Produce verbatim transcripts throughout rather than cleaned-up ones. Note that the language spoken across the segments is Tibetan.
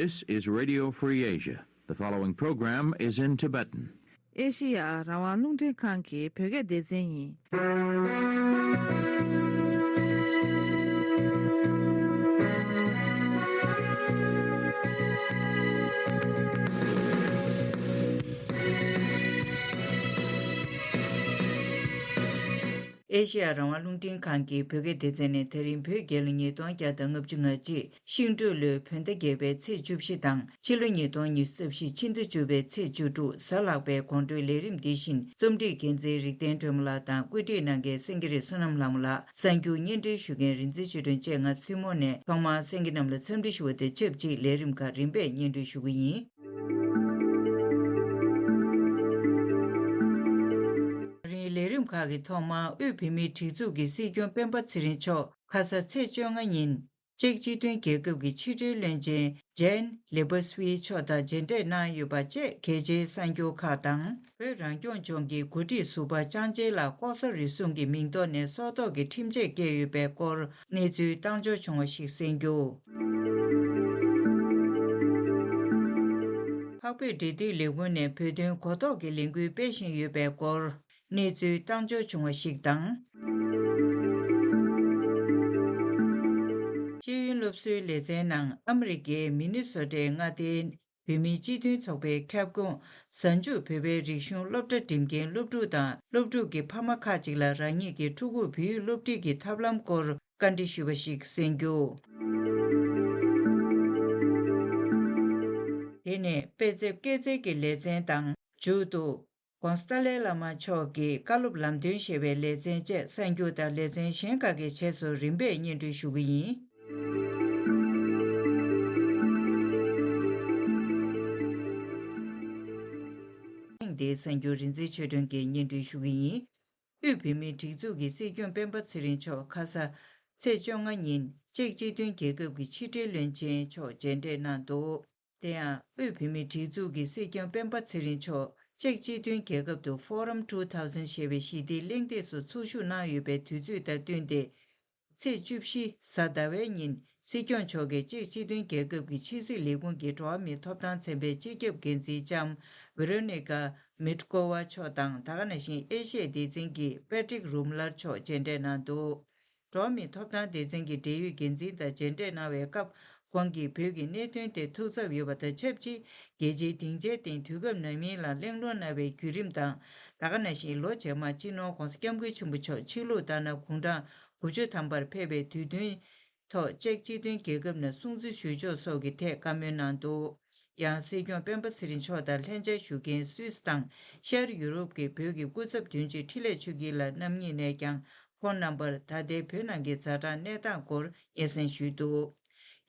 This is Radio Free Asia. The following program is in Tibetan. ཨེ་ཤི་ཡ་རང་དབང་རླུང་འཕྲིན་ཁང་གི་བོད་སྐད་སྡེ་ཚན་ཡིན། ཨེ་ཤི་ཡ་རང་དབང་རླུང་འཕྲིན་ཁང་གི་བོད་སྐད་སྡེ་ཚན་ནས་དེ་རིང་བོད་རྒྱལ་ལོ་ཉིས་སྟོང་བརྒྱ་དང་ལྔ་བཅུ་ང་གཅིག་ཤིང་འབྲུག་ལོའི་བོད་ཟླ་བརྒྱད་པའི་ཚེས་བཅུ་བཞི་དང་ཕྱི་ལོ་ཉིས་སྟོང་ཉི་ཤུ་རྩ་བཞི་ཕྱི་ཟླ་བཅུ་པའི་ཚེས་བཅུ་དྲུག་གཟའ་ལྷག་པའི་དགོང་དྲོའི་ལས་རིམ་འདི་བཞིན་རྩོམ་སྒྲིག་འགན་འཛིན་རིག་ལྡན་སྒྲོལ་མ་ལགས་དང་བཀོད་སྒྲིག་གནང་མཁན་སེང་གེ་རི་བསོད་ནམས་ལྷ་མོ་ལགས། གསར་འགྱུར་སྙན་སྒྲོན་ཞུ་མཁན་རིག་འཛིན་ཆོས་སྒྲོན་བཅས་ང་ཚོ་ཐུན་མོང་ནས་ཐོག་མར་སེང་གེ་རྣམས་ལ་འཚམས་འདྲི་ཞུ་བ་དང་ཆབས་ཅིག་ལས་རིམ་ཁག་རིམ་པས་སྙན་སྒྲོན་ཞུ་གི་ཡིན། རིང་ལས་རིམ་ཁག་གི་ཐོག་མར་དབུས་བོད་མིའི་སྒྲིག་འཛུགས་ཀྱི་སྲིད་སྐྱོང་སྤེན་པ་ཚེ་རིང་མཆོག་ཁ་ས་ཚེས་བཅོ་ལྔ་ཉིན་ཅེཀ་སྤྱི་མཐུན་རྒྱལ་ཁབ་ཀྱི་ཕྱི་དྲིལ་བློན་ཆེན་ཇན་ལེ་པ་སི་ཝི་མཆོག་དང་མཇལ་འཕྲད་གནང་ཡོད་པ་བཅས་གལ་ཆེའི་གསར་འགྱུར་ཁག་དང་། བོད་རང་སྐྱོང་ལྗོངས་ཀྱི་འགོ་ཁྲིད་ཟུར་པ་ཅང་ཅེ་ལགས་ལྐོག་ཟ་རུལ་སུངས་ཀྱི་མིང་ཐོག་ནས་སྲོག་ཐོག་གི་ཁྲིམས་ཆད་བཀལ་ཡོད་པའི་སྐོར་གནས་ཚུལ་བཏང་འབྱོར་བྱུང་བ་ཞིག་གསན་རྒྱུ། འཕགས་བོད་འབྲེལ་མཐུད་ལས་ཁུངས་ནས་བོད་དོན་གོ་རྟོགས་ཀྱི་ལས་འགུལ་སྤེལ་བཞིན་ཡོད་པའི་སྐོར་གནས་ཚུལ་བཏང་འབྱོར་བྱུང་བ་ཞིག་དང་། ཤེས་ཡོན་སློབ་གསོའི་ལེ་ཚན་ནང་ཨ་མི་རི་ཀའི་མི་ནི་སོ་ཊའི་མངའ་སྡེའི་བོད་མིའི་སྤྱི་མཐུན་ཚོགས་པའི་ཁྱབ་ཁོངས་གཟའ་མཇུག་བོད་པའི་རིག་གཞུང་སློབ་གྲྭ་འགྲིམ་མཁན་སློབ་ཕྲུག་དང་སློབ་ཕྲུག་གི་ཕ་མ་ཁག་ཅིག་ལ་རང་ཉིད་ཀྱི་ཕྲུ་གུར་བོད་ཡིག་སློབ་ཁྲིད་ཀྱི་ཐབས་ལམ་སྐོར་བཀའ་འདྲི་ཞུས་པ་ཞིག་གསན་རྒྱུ། དེ་ནས་དཔེ་དེབ་སྐྱེལ་འཛེག་གི་ལེ་ཚན་དང་མཇུག་ཏུ། ྋགོང་ས་ཏཱ་ལའི་བླ་མ་མཆོག་གི་བཀའ་སློབ་ལམ་སྟོན་ཞེས་པའི་ལེ་ཚན་བཅས་གསར་འགྱུར་དང་ལེ་ཚན་གཞན་ཁག་གི་རྗེས་སུ་རིམ་པས་སྙན་སྒྲོན་ཞུ་གི་ཡིན། ཐེངས་འདིའི་གསར་འགྱུར་རིག་འཛིན་ཆོས་སྒྲོན་གྱིས་སྙན་སྒྲོན་ཞུ་གི་ཡིན། དབུས་བོད་མིའི་སྒྲིག་འཛུགས་ཀྱི་སྲིད་སྐྱོང་སྤེན་པ་ཚེ་རིང་མཆོག་ཁ་ས་ཚེས་བཅོ་ལྔ་ཉིན་ཅེཀ་སྤྱི་མཐུན་རྒྱལ་ཁབ་ཀྱི་ཕྱི་དྲིལ་བློན་ཆེན་མཆོག་མཇལ་འཕྲད་གནང་འདུག་དེ་ཡང་དབུས་བོད་མིའི་སྒྲིག་འཛུགས་ཀྱི་སྲིད་སྐྱོང་སྤེན་པ་ཚེ་རིང་མཆོག་ཅེཀ་སྤྱི་མཐུན་རྒྱལ་ཁབ་ཏུ་Forum two thousand ཞེས་པའི་ཞི་བདེའི་གླེང་སྟེགས་སུ་ཚོགས་ཞུགས་གནང་ཡོད་པའི་དུས་ཚོད་དང་བསྟུན་ཏེ། ཚེས་བཅུ་བཞི་གཟའ་ཟླ་བའི་ཉིན་སྲིད་སྐྱོང་མཆོག་གིས་ཅེཀ་སྤྱི་མཐུན་རྒྱལ་ཁབ་ཀྱི་ཕྱི་སྲིད་ལས་ཁུངས་ཀྱི་འགྲོ་བ་མིའི་ཐོབ་ཐང་ཚན་པའི་སྤྱི་ཁྱབ་འགན་འཛིན་ལྕམ་Veronica Mitkova མཆོག་དང་ད་ག་ནང་བཞིན་ཨེ་ཤི་ཡའི་སྡེ་ཚན་གྱི་Patrick Rumler མཆོག་མཇལ་འཕྲད་གནང་འདུག་འགྲོ་བ་མིའི་ཐོབ་ཐང་སྡེ་ཚན་གྱི་འབྲེལ་ཡོད་འགན་འཛིན་དང་མཇལ་འཕྲད་གནང་བའི་སྐབས་ཁོང་གིས་བོད་ཀྱི་གནད་དོན་དེ་ཐུགས་འཚབ་ཡོད་པ་དང་ཆབས་ཅིག་རྒྱལ་སྤྱིའི་སྡིངས་ཆའི་སྟེང་དུས་སྐབས་ནམ་ཡིན་ལ་གླེང་སློང་གནང་བའི་བརྒྱུད་རིམ་དང་ད་ག་ནང་བཞིན་ལོ་རྗེས་མར་སྤྱི་ནོར་༧གོང་ས་༧སྐྱབས་མགོན་ཆེན་པོ་མཆོག་ཕྱི་ལུགས་ལྟར་ན་དགུང་གྲངས་དགུ་བཅུ་ཐམ་པར་ཕེབས་པའི་དུས་སྟོན་ཐོག་ཅེཀ་སྤྱི་མཐུན་རྒྱལ་ཁབ་ནང་སྲུང་བརྩི་ཞུ་ཕྱོགས་སོགས་ཀྱི་ཐད་བཀའ་མོལ་གནང་འདུག་ཡང་སྲིད་སྐྱོང་སྤེན་པ་ཚེ་རིང་མཆོག་དང་ལྷན་མཇལ་ཞུ་མཁན་སུད་སི་དང་ཤར་ཡུ་རོབ་ཀྱི་བོད་ཀྱི་སྐུ་ཚབ་དོན་གཅོད་འཕྲིན་ལས་ཆོས་སྐྱིད་ལགས་རྣམ་གཉིས་ནས་ཀྱང་ཁོང་རྣམ་པར་ད་ལྟའི་བོད་ནང་གི་ཛ་དྲག་གནས་སྟངས་སྐོར་སྙན་སེང་ཞུས་འདུག་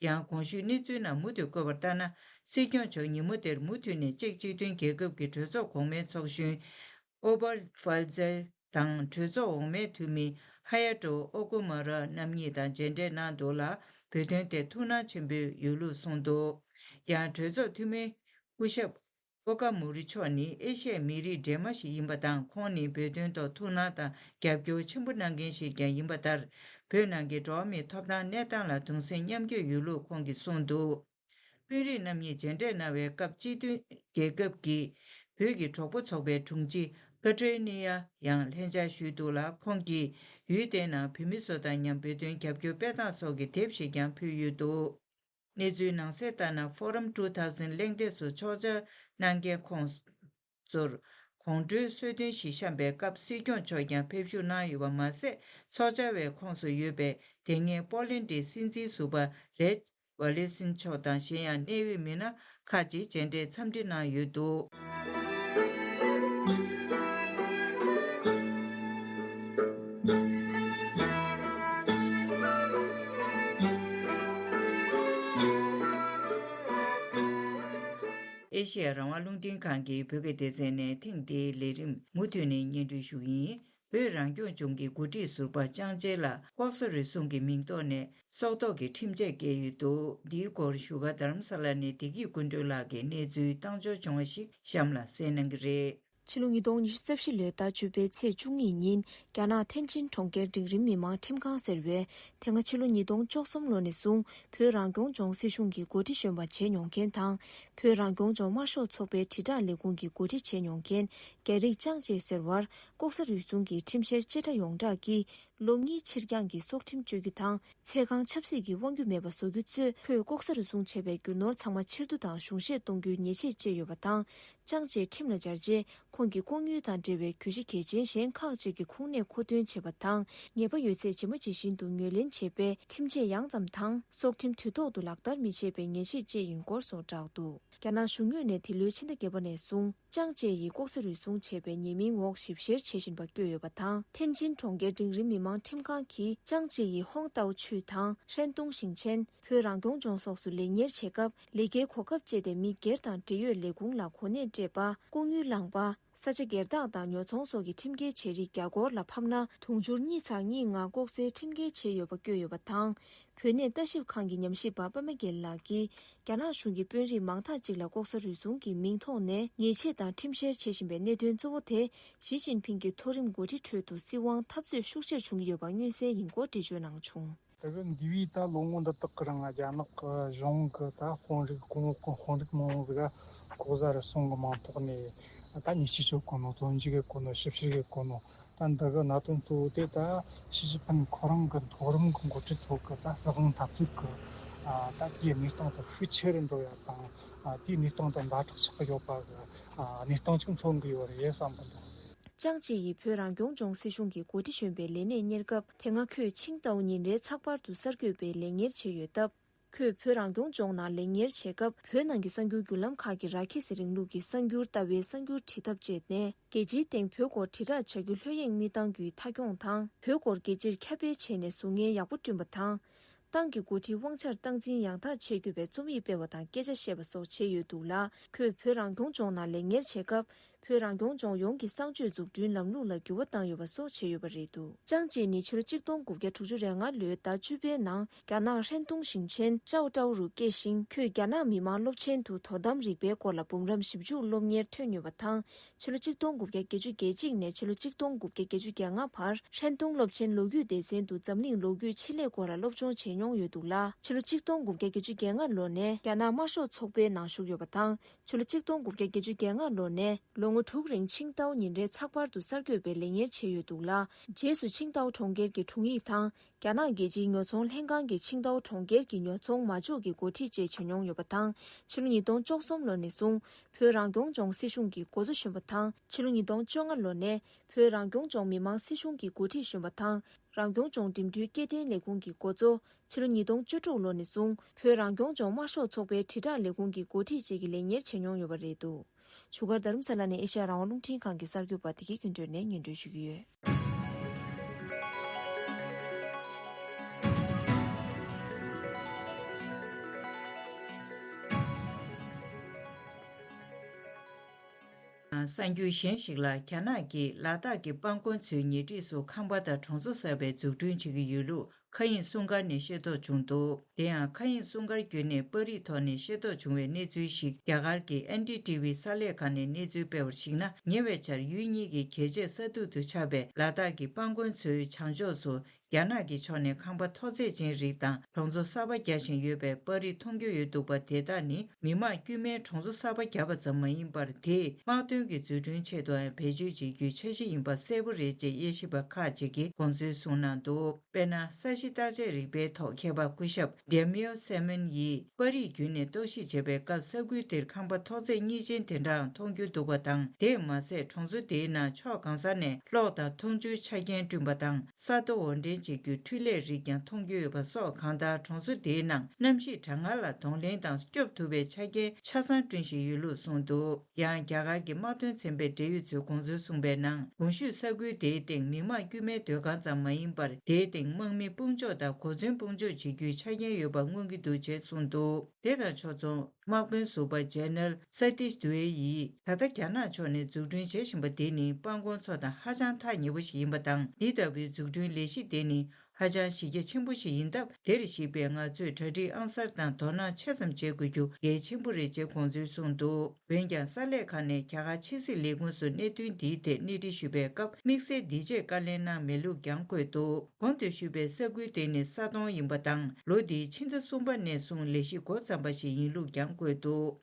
ཡང་གོང་ཞུས་གནས་ཚུལ་ནང་མུ་མཐུད་བཀོད་པ་ལྟར་ན། སྲིད་སྐྱོང་མཆོག་ཉིན་མོ་དེར་མུ་མཐུད་ནས་ཅེཀ་སྤྱི་མཐུན་རྒྱལ་ཁབ་ཀྱི་གྲོས་ཚོགས་གོང་མའི་ཚོགས་གཞོན་Oberwälder དང་གྲོས་ཚོགས་འོག་མའི་འཐུས་མི་Hayato Okumura རྣམ་གཉིས་དང་མཇལ་འཕྲད་གནང་འདུག་ལ། བོད་དོན་ཐད་ཐུགས་སྣང་ཆེན་པོས་ཡོད་ལུགས་གསུངས་འདུག་ཡང་གྲོས་ཚོགས་འཐུས་མི་སྐུ་ཞབས་ཨོ་ཀ་མུ་རི་མཆོག་ནི་ཨེ་ཤ་ཡའི་མི་རིགས་འདྲེས་མ་ཞིག་ཡིན་པ་དང་། ཁོང་ནི་བོད་དོན་ཐོག་ཐུགས་སྣང་དང་རྒྱབ་སྐྱོར་ཆེན་པོ་གནང་མཁན་ཞིག་ཀྱང་ཡིན་པ་ལྟར། བོད་ནང་གི་འགྲོ་བ་མིའི་ཐོབ་ཐང་གནས་སྟངས་ལ་གདུང་སེམས་མཉམ་སྐྱེད་ཡོད་ལུགས་ཁོང་གིས་གསུངས་འདུག་དཔོན་རིགས་རྣམ་གཉིས་མཇལ་འཕྲད་གནང་བའི་སྐབས། སྤྱི་མཐུན་རྒྱལ་ཁབ་ཀྱི་བོད་ཀྱི་གྲོགས་པོ་ཚོགས་པའི་དྲུང་ཆེ་ཀ་ཏྲེ་ནི་ཡ་ཡང་ལྷན་བཅར་ཞུས་འདུག་ལ། ཁོང་གིས་ཡུལ་དེའི་ནང་བོད་མི་ཚོ་དང་མཉམ་བོད་དོན་རྒྱབ་སྐྱོར་སྤེལ་སྟངས་སོགས་ཀྱི་དེབ་ཞིག་ཀྱང་ཕུལ་ཡོད་འདུག་གནས་ཚུལ་ནང་གསལ་ལྟར་ན། Forum two thousand གླེང་སྟེགས་སུ་ཚོགས་བཅར་གནང་མཁན་ཁོང་ཚོར་དགོང་དྲོའི་གསོལ་སྟོན་ཞིག་བཤམས་པའི་སྐབས། སྲིད་སྐྱོང་མཆོག་ཀྱང་ཕེབས་ཞུགས་གནང་ཡོད་པ་མ་ཟད། ཚོགས་བཅར་བའི་ཁོངས་སུ་ཡོད་པའི་དེ་སྔའི་པོ་ལན་ཌིའི་སྲིད་འཛིན་ཟུར་པ་ལེཆ་ཝ་ལེ་སིན་མཆོག་དང་གཞན་ཡང་གནད་ཡོད་མི་སྣ་ཁག་ཅིག་མཇལ་འཕྲད་འཚམས་འདྲི་གནང་ཡོད་འདུག་ཨེ་ཤེ་ཡ་རང་དབང་རླུང་འཕྲིན་ཁང་གི་བོད་སྐད་སྡེ་ཚན་ནས་ཐེངས་འདིའི་ལས་རིམ་མུ་མཐུད་ནས་སྙན་སྒྲོན་ཞུ་གི་ཡིན། བོད་རང་སྐྱོང་ལྗོངས་ཀྱི་འགོ་ཁྲིད་ཟུར་པ་ཅང་ཅེ་ལགས་ལྐོག་ཟ་རུལ་སུངས་ཀྱི་མིང་ཐོག་ནས་སྲོག་ཐོག་གི་ཁྲིམས་ཆད་བཀལ་ཡོད་འདུག་འདིའི་སྐོར་བཞུགས་སྒར་རྡ་རམ་ས་ལ་ནས་བདེ་སྐྱིད་ཀུན་སྒྲོན་ལགས་ཀྱིས་གནས་ཚུལ་བཏང་འབྱོར་བྱུང་བ་ཞིག་གཤམ་ལ་གསན་གནང་གི་རེད། ཕྱི་ལོ་ཉིས་སྟོང་ཉི་ཤུ་རྩ་བཞི་ལོའི་ཟླ་བཅུ་པའི་ཚེས་བཅུ་གཉིས་ཉིན། རྒྱ་ནག་ཐེན་ཅིན་གྲོང་ཁྱེར་འབྲིང་རིམ་མི་དམངས་ཁྲིམས་ཁང་ཟེར་བས། དེ་སྔ་ཕྱི་ལོ་ཉིས་སྟོང་བཅུ་གསུམ་ལོ་ནས་བཟུང་བོད་རང་སྐྱོང་ལྗོངས་སྲིད་གཞུང་གི་འགོ་ཁྲིད་གཞོན་པ་བྱས་མྱོང་མཁན་དང་། བོད་རང་སྐྱོང་ལྗོངས་དམར་ཤོག་ཚོགས་པའི་དྲིལ་བསྒྲགས་ལས་ཁུངས་ཀྱི་འགོ་ཁྲིད་བྱས་མྱོང་མཁན། རྒྱ་རིགས་ཅང་ཅེ་ཟེར་བར། ལྐོག་ཟ་རུལ་སུངས་ཀྱི་ཁྲིམས་བཤེར་བཅད་ཁྲ་ཡོངས་གྲགས་ཀྱིས། ལོ་གཉིས་ཕྱིར་འགྱངས་ཀྱིས་སྲོག་ཁྲིམས་གཅོད་རྒྱུ་དང་། ཚེ་གང་ཆབ་སྲིད་ཀྱི་དབང་སྒྱུར་མེད་པ་བཟོ་རྒྱུ་གཙོས། ཁོས་ལྐོག་ཟ་རུལ་སུངས་བྱས་པའི་རྒྱུ་ནོར་ཚང་མ་ཕྱིར་བསྡུ་དང་གཞུང་བཞེས་གཏོང་རྒྱུའི་ཉེས་ཆད་བཅད་ཡོད་པ་དང་། ཅང་ཅེ་ཁྲིམས་ལ་སྦྱར་རྗེས། ཁོང་གིས་ལྐོག་དངུལ་དང་འབྲེལ་བའི་གྱོད་གཞི་གལ་ཆེན་གཞན་ཁག་ཅིག་གི་ཁུངས་སྣེ་མཁོ་འདོན་བྱས་པ་དང་། ཉེས་པ་ཡོད་ཚད་ཇི་མ་ཇི་བཞིན་དུ་ངོས་ལེན་བྱས་པས། ཁྲིམས་ཆད་ཡང་ཙམ་དང་། སྲོག་ཁྲིམས་དུས་ཐོག་ཏུ་ལག་བསྟར་མི་བྱེད་པའི་ཉེས་ཆད་བཅད་ཡིན་སྐོར་སོགས་བསྒྲགས་འདུག་རྒྱ་ནག་གཞུང་ངོས་ནས་འདི་ལོའི་ཕྱི་ཟླ་བརྒྱད་པ་ནས་བཟུང་། ཅང་ཅེ་ཡིས་ལྐོག་ཟ་རུལ་སུངས་བྱས་པའི་ཉེས་མིང་འོག་ཞིབ་བཤེར་བྱེད་བཞིན་པ་བཀོད་ཡོད་པ་དང་། ཐེན་ཅིན་གྲོང་ཁྱེར་འབྲིང་རིམ་མི་དམངས་ཁྲིམས་ཁང་གིས། ཅང་ཅེ་ཡིས་ཧོང་ཏའོ་ཆུས་དང་། ཧྲན་ཏུང་ཞིང་ཆེན། བོད་རང་སྐྱོང་ལྗོངས་སོགས་སུ་ལས་གཉེར་བྱེད་སྐབས། ལས་ཀའི་གོ་སྐབས་སྤྱད་དེ་མི་སྒེར་དང་འབྲེལ་ཡོད་ལས་ཁུངས་ལ་གོ་གནས་སྤྲད་པ། ལྐོག་དངུལ་བླངས་པ། ས་ཆ་སྒེར་བདག་དང་ཉོ་ཚོང་སོགས་ཀྱི་ཁྲིམས་འགལ་བྱས་རིགས་བརྒྱ་སྐོར་ལ་ཕབ་ན། དུང་ཕྱུར་གཉིས་ཚེག་གཉིས་ལྔ་ལྐོག་ཟའི་ཁྲིམས་འགལ་བྱས་ཡོད་པ་བཀོད་ཡོད་པ་དང་། བོད་གནས་ལྟ་ཞིབ་ཁང་གི་ཉམས་ཞིབ་པ་པདྨ་རྒྱལ་ལགས་ཀྱིས། རྒྱ་ནག་གཞུང་གི་དཔོན་རིགས་མང་དག་ཅིག་ལ་ལྐོག་ཟ་རུལ་སུངས་ཀྱི་མིང་ཐོག་ནས་ཉེས་ཆད་དང་ཁྲིམས་བཤེར་བྱེད་བཞིན་པའི་གནད་དོན་གཙོ་བོ་དེ། ཞི་ཅིན་ཕིང་གི་མཐོ་རིམ་འགོ་ཁྲིད་ཁྲོད་དུ་སྲིད་དབང་འཐབ་རྩོད་ཤུགས་ཆེར་བྱུང་གི་ཡོད་པ་མངོན་གསལ་ཡིན་སྐོར་འགྲེལ་བརྗོད་གནང་བྱུང་། དེ་གི་འདས་པའི་ད་ལོ་ངོ་འདི་དག་གི་རིང་རྒྱ་ནག་གི་གཞུང་གི་ད་དཔོན་རིགས་གོང་འོག་གི་དཔོན་རིགས་མང་བོ་ཟིག་ལྐོག་ཟ་རུལ་སུངས་ཀྱི་མིང་ཐོག་ནས་ད་ཉེས་ཆད་གཅོད་གོ་ནོ། བཙོན་འཇུག་གི་གོ་ནོ། ཞིབ་བཤེར་གི་གོ་ནོ། ད་འདི་གི་གནད་དོན་གཙོ་བོ་དེ་ད་ཞི་ཅིན་ཕིན་ཁོ་རང་གི་མཐོ་རིམ་གི་འགོ་ཁྲིད་ཚོ་གི་ད་སྲིད་དབང་འཐབ་རྩོད་གི་ད་དེའི་གནས་སྟངས་དེ་ཤུགས་ཆེ་རུ་འགྲོ་ཡ་དང་། དེའི་གནས་སྟངས་དེ་ཛ་དྲག་ཆགས་ཀྱི་ཡོད་པ་གི་གནས་སྟངས་ཅིག་མཚོན་གི་ཡོད་རེད་བསམ་གི་འདུག་ཅང་ཅེ་ཡིས་བོད་རང་སྐྱོང་ལྗོངས་སྲིད་གཞུང་གི་འགོ་ཁྲིད་གཞོན་པའི་ལས་གནས་གཉེར་སྐབས། དེ་སྔ་ཁོས་ཆིང་ཏའོ་ཉིན་རེའི་ཚགས་པར་དུ་གསར་འགོད་པའི་ལས་གཉེར་བྱས་ཡོད་སྟབས། ཁོས་བོད་རང་སྐྱོང་ལྗོངས་ནང་ལས་གཉེར་བྱེད་སྐབས། བོད་ནང་གི་གསར་འགྱུར་བརྒྱུད་ལམ་ཁག་གིས་ར་ཁེ་སི་རིང་ལུགས་ཀྱི་གསར་འགྱུར་ལྟ་བའི་གསར་འགྱུར་བྲིས་ཐབས་སྤྱད་ནས། རྒྱལ་སྤྱིའི་སྟེང་བོད་སྐོར་དྲིལ་བསྒྲགས་བྱ་རྒྱུ་ལྷོད་གཡེང་མི་གཏང་རྒྱུའི་མཐའ་འཁྱོངས་དང་། བོད་སྐོར་སྒེར་གྱིས་ཁྱབ་སྤེལ་བྱས་ནས་གཟུགས་བརྙན་ཡག་པོ་བསྐྲུན་པ་དང་། ཏང་གི་འགོ་ཁྲིད་དབང་ཆར་སྟངས་འཛིན་ཡང་དག་བྱེད་དགོས་པའི་རྩོམ་ཡིག་སྤེལ་བ་དང་སྐད་ཆ་བཤད་པ་སོགས་བྱས་ཡོད་འདུག་ལ། ཁོས་བོད་རང་སྐྱོང་ལྗོངས་ནང་ལས་གཉེར་བྱེད་སྐབས། བོད་རང་སྐྱོང་ལྗོངས་ཡོངས་ཀྱི་གསང་སྤྱོད་འཛུགས་སྐྲུན་ལམ་ལུགས་ལ་འགྱུར་བ་བཏང་ཡོད་པ་སོགས་བྱས་ཡོད་པ་རེད་འདུག་ཅང་ཅེ་ནི་ཕྱི་ལོ་གཅིག་སྟོང་དགུ་བརྒྱ་དྲུག་ཅུ་རེ་ལྔ་ལོའི་ཟླ་བཅུ་པའི་ནང་། རྒྱ་ནག་ཧྲན་ཏུང་ཞིང་ཆེན་ཅའོ་ཀྲའོ་རུ་སྐྱེས་ཤིང་། ཁོས་རྒྱ་ནག་མི་དམངས་སློབ་ཆེན་དུ་དོ་དམ་རིག་པའི་སྐོར་ལ་འབུམ་རམས་ཞིབ་འཇུག་སློབ་གཉེར་ཐོན་ཡོད་པ་དང་། ཕྱི་ལོ་གཅིག་སྟོང་དགུ་བརྒྱ་བརྒྱད་ཅུ་གྱ་གཅིག་ནས་ཕྱི་ལོ་གཅིག་སྟོང་དགུ་བརྒྱ་བརྒྱད་ཅུ་གྱ་ལྔ་བར། ཧྲན་ཏུང་སློབ་ཆེན་ལོ་རྒྱུས་སྡེ་ཚན་དུ་འཛམ་གླིང་ལོ་རྒྱུས་ཆེད་ལས་སྐོར་ལ་སློབ་སྦྱོང་བྱས་མྱོང་ཡོད་འདུག་ལ། ཕྱི་ལོ་གཅིག་སྟོང་དགུ་བརྒྱ་བརྒྱད་ཅུ་གྱ་ལྔ་ལོ་ནས་རྒྱ་ནག་དམར་ཤོག་ཚོགས་པའི་ནང་ཞུགས་ཡོད་པ་དང་། ཕྱི་ལོ་གཅིག་སྟོང་དགུ་བརྒྱ་བརྒྱད་ཅུ་གྱ་ལྔ་ལོ་ནས་ལོ་ངོ་དྲུག་རིང་ཆིང་ཏའོ་ཉིན་རེའི་ཚགས་པར་དུ་གསར་འགོད་པའི་ལས་གཉེར་བྱས་ཡོད་འདུག་ལ། རྗེས་སུ་ཆིང་ཏའོ་གྲོང་ཁྱེར་གྱི་དྲུང་ཡིག་དང་། རྒྱ་ནག་རྒྱལ་སྤྱིའི་ཉོ་ཚོང་ལྷན་ཁང་གི་ཆིང་ཏའོ་གྲོང་ཁྱེར་གྱི་ཉོ་ཚོང་མ་འཇོག་གི་འགོ་ཁྲིད་བཅས་བྱས་མྱོང་ཡོད་པ་དང་། ཕྱི་ལོ་ཉིས་སྟོང་བཅུ་གསུམ་ལོ་ནས་བཟུང་བོད་རང་སྐྱོང་ལྗོངས་སྲིད་གཞུང་གི་འགོ་གཙོ་གཞོན་པ་དང་། ཕྱི་ལོ་ཉིས་སྟོང་བཅོ་ལྔ་ལོ་ནས་བོད་རང་སྐྱོང་ལྗོངས་མི་དམངས་སྲིད་གཞུང་གི་འགོ་ཁྲིད་གཞོན་པ་དང་། རང་སྐྱོང་ལྗོངས་འགྲིམ་འགྲུལ་སྐྱེལ་འདྲེན་ལས་ཁུངས་ཀྱི་འགོ་གཙོ། ཕྱི་ལོ་ཉིས་སྟོང་བཅུ་དྲུག་ལོ་ནས་བཟུང་བོད་རང་སྐྱོང་ལྗོངས་དམར་ཤོག་ཚོགས་པའི་དྲིལ་བསྒྲགས་ལས་ཁུངས་ཀྱི་འགོ་ཁྲིད་བཅས་ཀྱི་ལས་གཉེར་བྱས་མྱོང་ཡོད་པ་རེད་འདུག་བཞུགས་སྒར་རྡ་རམ་ས་ལ་ནས་ཨེ་ཤ་ཡ་རང་དབང་རླུང་འཕྲིན་ཁང་གི་གསར་འགོད་པ་བདེ་སྐྱིད་ཀུན་སྒྲོན་ནས་སྙན་སྒྲོན་ཞུ་གི་ཡོད། གསར་འགྱུར་གཞན་ཞིག་ལ། རྒྱ་ནག་གིས་ལ་དྭགས་ཀྱི་པང་ཀོང་མཚོའི་ཉེ་འཁྲིས་སུ་ཁང་པ་དང་གྲོང་ཚོ་གསར་པའི་འཛུགས་སྐྲུན་བྱེད་ཀྱི་ཡོད་ལུགས་མཁའ་དབྱིངས་སྲུང་སྐར་ནས་ཤེས་རྟོགས་བྱུང་འདུག་དེ་ཡང་མཁའ་དབྱིངས་སྲུང་སྐར་བརྒྱུད་ནས་པར་རིས་ཐོག་ནས་ཤེས་རྟོགས་བྱུང་བའི་གནས་ཚུལ་ཞིག་རྒྱ་གར་གྱི་ཨེན་ཌི་ཊི་ཝི་གསར་ལས་ཁང་ནས་གནས་ཚུལ་སྤེལ་བར་གཞིགས་ན། ཉེ་བའི་ཆར་ཡུལ་གཉིས་ཀྱི་གལ་ཆེའི་ས་ཐིག་ཏུ་ཆགས་པའི་ལ་དྭགས་ཀྱི་པང་ཀོང་མཚོའི་བྱང་ཕྱོགས་སུ། རྒྱ་ནག་གི་ཕྱོགས་ནས་ཁང་པ་མཐོ་ཚད་ཅན་རིགས་དང་གྲོང་ཚོ་གསར་པ་རྒྱག་བཞིན་ཡོད་པའི་པར་རིས་མཐོང་རྒྱུ་ཡོད་འདུག་པ། དེ་དག་ནི་མི་དམངས་དཀྱུས་མའི་གྲོང་ཚོ་གསར་པ་བརྒྱབ་པ་ཙམ་མ་ཡིན་པར། དེས་དམག་དོན་གྱི་འཛུགས་སྐྲུན་ཆེད་དུའང་བེད་སྤྱོད་བྱེད་རྒྱུའི་འཆར་གཞི་ཡིན་པ་གསལ་པོ་རེད་ཅེས་དབྱེ་ཞིབ་པ་ཁག་ཅིག་གིས་དགོངས་ཚུལ་གསུངས་གནང་འདུག་དཔེར་ན། ས་གཞི་བརྟག་དཔྱད་རིག་པའི་ཐོག་མཁས་པ་སྐུ་ཞབས་Damien Simon་ཡིས། པར་རིས་བརྒྱུད་ནས་རྟོག་ཞིབ་བྱེད་པའི་སྐབས། ས་ཁུལ་དེར་ཁང་པ་མཐོ་ཚད་གཉིས་ཅན་དེ་འདྲའང་མཐོང་རྒྱུ་འདུག་པ་དང་། དེས་མ་ཟད། གྲོང་ཚོ་དེའི་ནང་ཕྱོགས་གང་ས་ནས་གློག་དང་འཐུང་ཆུའི་ཆ་རྐྱེན་བསྐྲུན་པ་དང་། ས་རྡོ་འོར་འདྲེན་བྱེད་རྒྱུའི་འཕྲུལ་ལས་རིགས་ཀྱང་མཐོང་རྒྱུ་ཡོད་པ་སོགས། གང་ལྟར། གྲོང་ཚོ་དེའི་ནང་གནམ་གཤིས་གྲང་ངར་ལ་གདོང་ལེན་དང་སྐྱོབ་ཐུབ་པའི་ཆ་རྐྱེན་ཆ་ཚང་བསྐྲུན་བཞིན་ཡོད་ལུགས་གསུངས་འདུག་ཡང་། རྒྱ་གར་གྱི་དམག་དོན་ཚན་པའི་འབྲེལ་ཡོད་ཚོས་དགོངས་ཚུལ་གསུངས་པའི་ནང་། གོང་ཞུས་ས་ཁུལ་དེའི་སྟེང་མི་དམངས་དཀྱུས་མའི་སྡོད་ཁང་ཙམ་མ་ཡིན་པར། དེའི་སྟེང་དམག་མི་སྤུན་འཇོག་དང་གོ་མཚོན་སྤུན་འཇོག་བྱེད་རྒྱུའི་ཆ་རྐྱེན་ཡོད་པ་མངོན་གྱི་འདུག་ཅེས་གསུངས་འདུག་དེ་དང་ཕྱོགས་མཚུངས། དམག་དཔོན་ཟུར་པ་ཇེ་ནེ་རལ་Satish Dwivedi་ཡིས། ད་ལྟ་རྒྱ་ནག་ཕྱོགས་ནས་འཛུགས་སྐྲུན་བྱེད་བཞིན་པ་དེ་ནི་པང་ཀོང་མཚོ་དང་ཧ་ཅང་ཐག་ཉེ་པོ་ཞིག་ཡིན་པ་དང་། འདི་ལྟ་བུའི་འཛུགས་སྐྲུན་ལས་གཞི་དེ་ནི། ཧ་ཅང་གཞི་རྒྱ་ཆེན་པོ་ཞིག་ཡིན་སྟབས། དེར་གཞིགས་པའི་ང་ཚོས་གྲ་སྒྲིག་ཨང་གསར་དང་དོ་སྣང་ཆ་ཙམ་བྱེད་དགོས་རྒྱུ་གལ་ཆེན་པོ་རེད་ཅེས་དགོངས་ཚུལ་གསུངས་འདུག་འོན་ཀྱང་། གསར་ལས་ཁང་ནས་རྒྱ་གར་ཕྱི་སྲིད་ལས་ཁུངས་སུ་གནད་དོན་འདིའི་ཐད་གནས་འདྲི་ཞུས་པའི་སྐབས། དམིགས་བསལ་འདི་རྗེས་བཀའ་ལན་གནང་མེད་ལུགས་ཀྱང་བཀོད་འདུག་གོང་དུ་ཞུས་པའི་ས་ཁུལ་དེ་ནི་ས་དོང་ཡིན་པ་དང་། ལོ་འདིའི་ཕྱི་ཟླ་གསུམ་པ་ནས་བཟུང་ལས་གཞི་འགོ་བརྩམས་པ་ཞིག་ཡིན་ལུགས་ཀྱང་བཀོད་འདུག་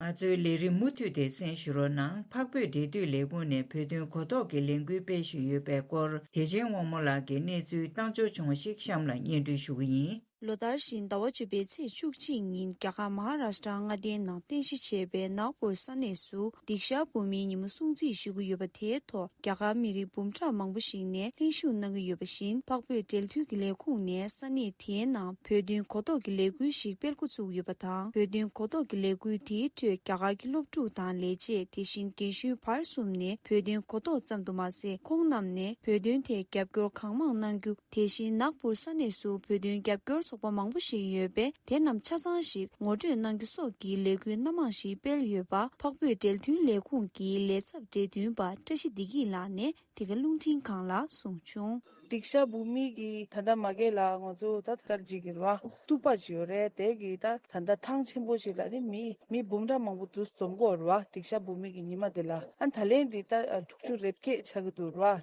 ང་ཚོའི་ལས་རིམ་མུ་མཐུད་དེ་གསན་ཞུ་རོགས་གནང་། འཕགས་བོད་འབྲེལ་མཐུད་ལས་ཁུངས་ནས་བོད་དོན་གོ་རྟོགས་ཀྱི་ལས་འགུལ་སྤེལ་བཞིན་ཡོད་པའི་སྐོར། བདེ་ཆེན་དབང་མོ་ལགས་ཀྱིས་གནས་ཚུལ་བཏང་འབྱོར་བྱུང་བ་ཞིག་གཤམ་ལ་སྙན་སྒྲོན་ཞུ་གི་ཡིན། ལོ་ལྟར་བཞིན་ཟླ་བ་བཅུ་པའི་ཚེས་བཅུ་གཅིག་ཉིན། རྒྱ་གར་མ་ཧཱ་རཱ་ཤི་ཏྲ་མངའ་སྡེའི་ནང་རྟེན་གཞི་བྱས་པའི་ནཱག་པུར་ས་གནས་སུ་དིག་ཤ་བོད་མིའི་ཉིན་མོ་སྲུང་བརྩི་ཞུ་གི་ཡོད་པ། དེའི་ཐོག་རྒྱ་གར་མི་རིགས་འབུམ་ཕྲག་མང་པོ་ཞིག་ནས་ལྷན་ཞུགས་གནང་གི་ཡོད་པ་བཞིན། འཕགས་བོད་འབྲེལ་མཐུད་ཀྱི་ལས་ཁུངས་ནས་ས་གནས་དེའི་ནང་བོད་དོན་གོ་རྟོགས་ཀྱི་ལས་འགུལ་ཞིག་སྤེལ་འགོ་ཚུགས་ཡོད་པ་དང་། བོད་དོན་གོ་རྟོགས་ཀྱི་ལས་འགུལ་དེའི་ཁྲོད་རྒྱ་གར་གྱི་སློབ་ཕྲུག་དང་ལས་བྱེད། དེ་བཞིན་རྒན་གཞོན་བར་གསུམ་ནས་བོད་དོན་གོ་རྟོགས་ཙམ་དུ་མ་ཟད། ཁོང་རྣམས་ནས་བོད་དོན་ཐད་རྒྱབ་སྐྱོར་གང་མང་གནང་རྒྱུ། དེ་བཞིན་ནཱག་པུར་ས་གནས་སུ་བོད་དོན་རྒྱབ་སྐྱོར་ཚོགས་པ་མང་པོ་ཞིག་ཡོད་པས། དེ་རྣམས་ཆ་ཚང་ཞིག་ངོ་སྤྲོད་གནང་རྒྱུ་སོགས་ཀྱི་ལས་འགུལ་སྣ་མང་ཞིག་སྤེལ་ཡོད་པ། འཕགས་བོད་འབྲེལ་མཐུད་ལས་ཁུངས་ཀྱི་ལས་ཚབ་འབྲེལ་མཐུན་པ་བཀྲ་ཤིས་བདེ་སྐྱིད་ལགས་ནས་དེ་ག་རླུང་འཕྲིན་ཁང་ལ་གསུངས་བྱུང་། དིག་ཤ་བོད་མི་གི་ད་ལྟ་མ་གི་ལ་ང་ཚོ་ད་དཀར་ཇི་གི་ར་བ་གཏུབ་པ་ཅིག་ཡོད་རེད། དེ་གི་ད་ད་ལྟ་ཐང་ཆེན་པོ་ཞིག་ལ་ནི་མི་མི་འབུམ་ཕྲག་མང་པོ་འདུ་འཛོམས་གོ་ར་བ། དིག་ཤ་བོད་མི་གི་ཉི་མ་དེ་ལ། ཨ་ད་ལན་འདི་ད་དྲུག་ཅུ་རེ་བརྒྱད་ཆགས་ཀྱི་འདུག་ར་བ།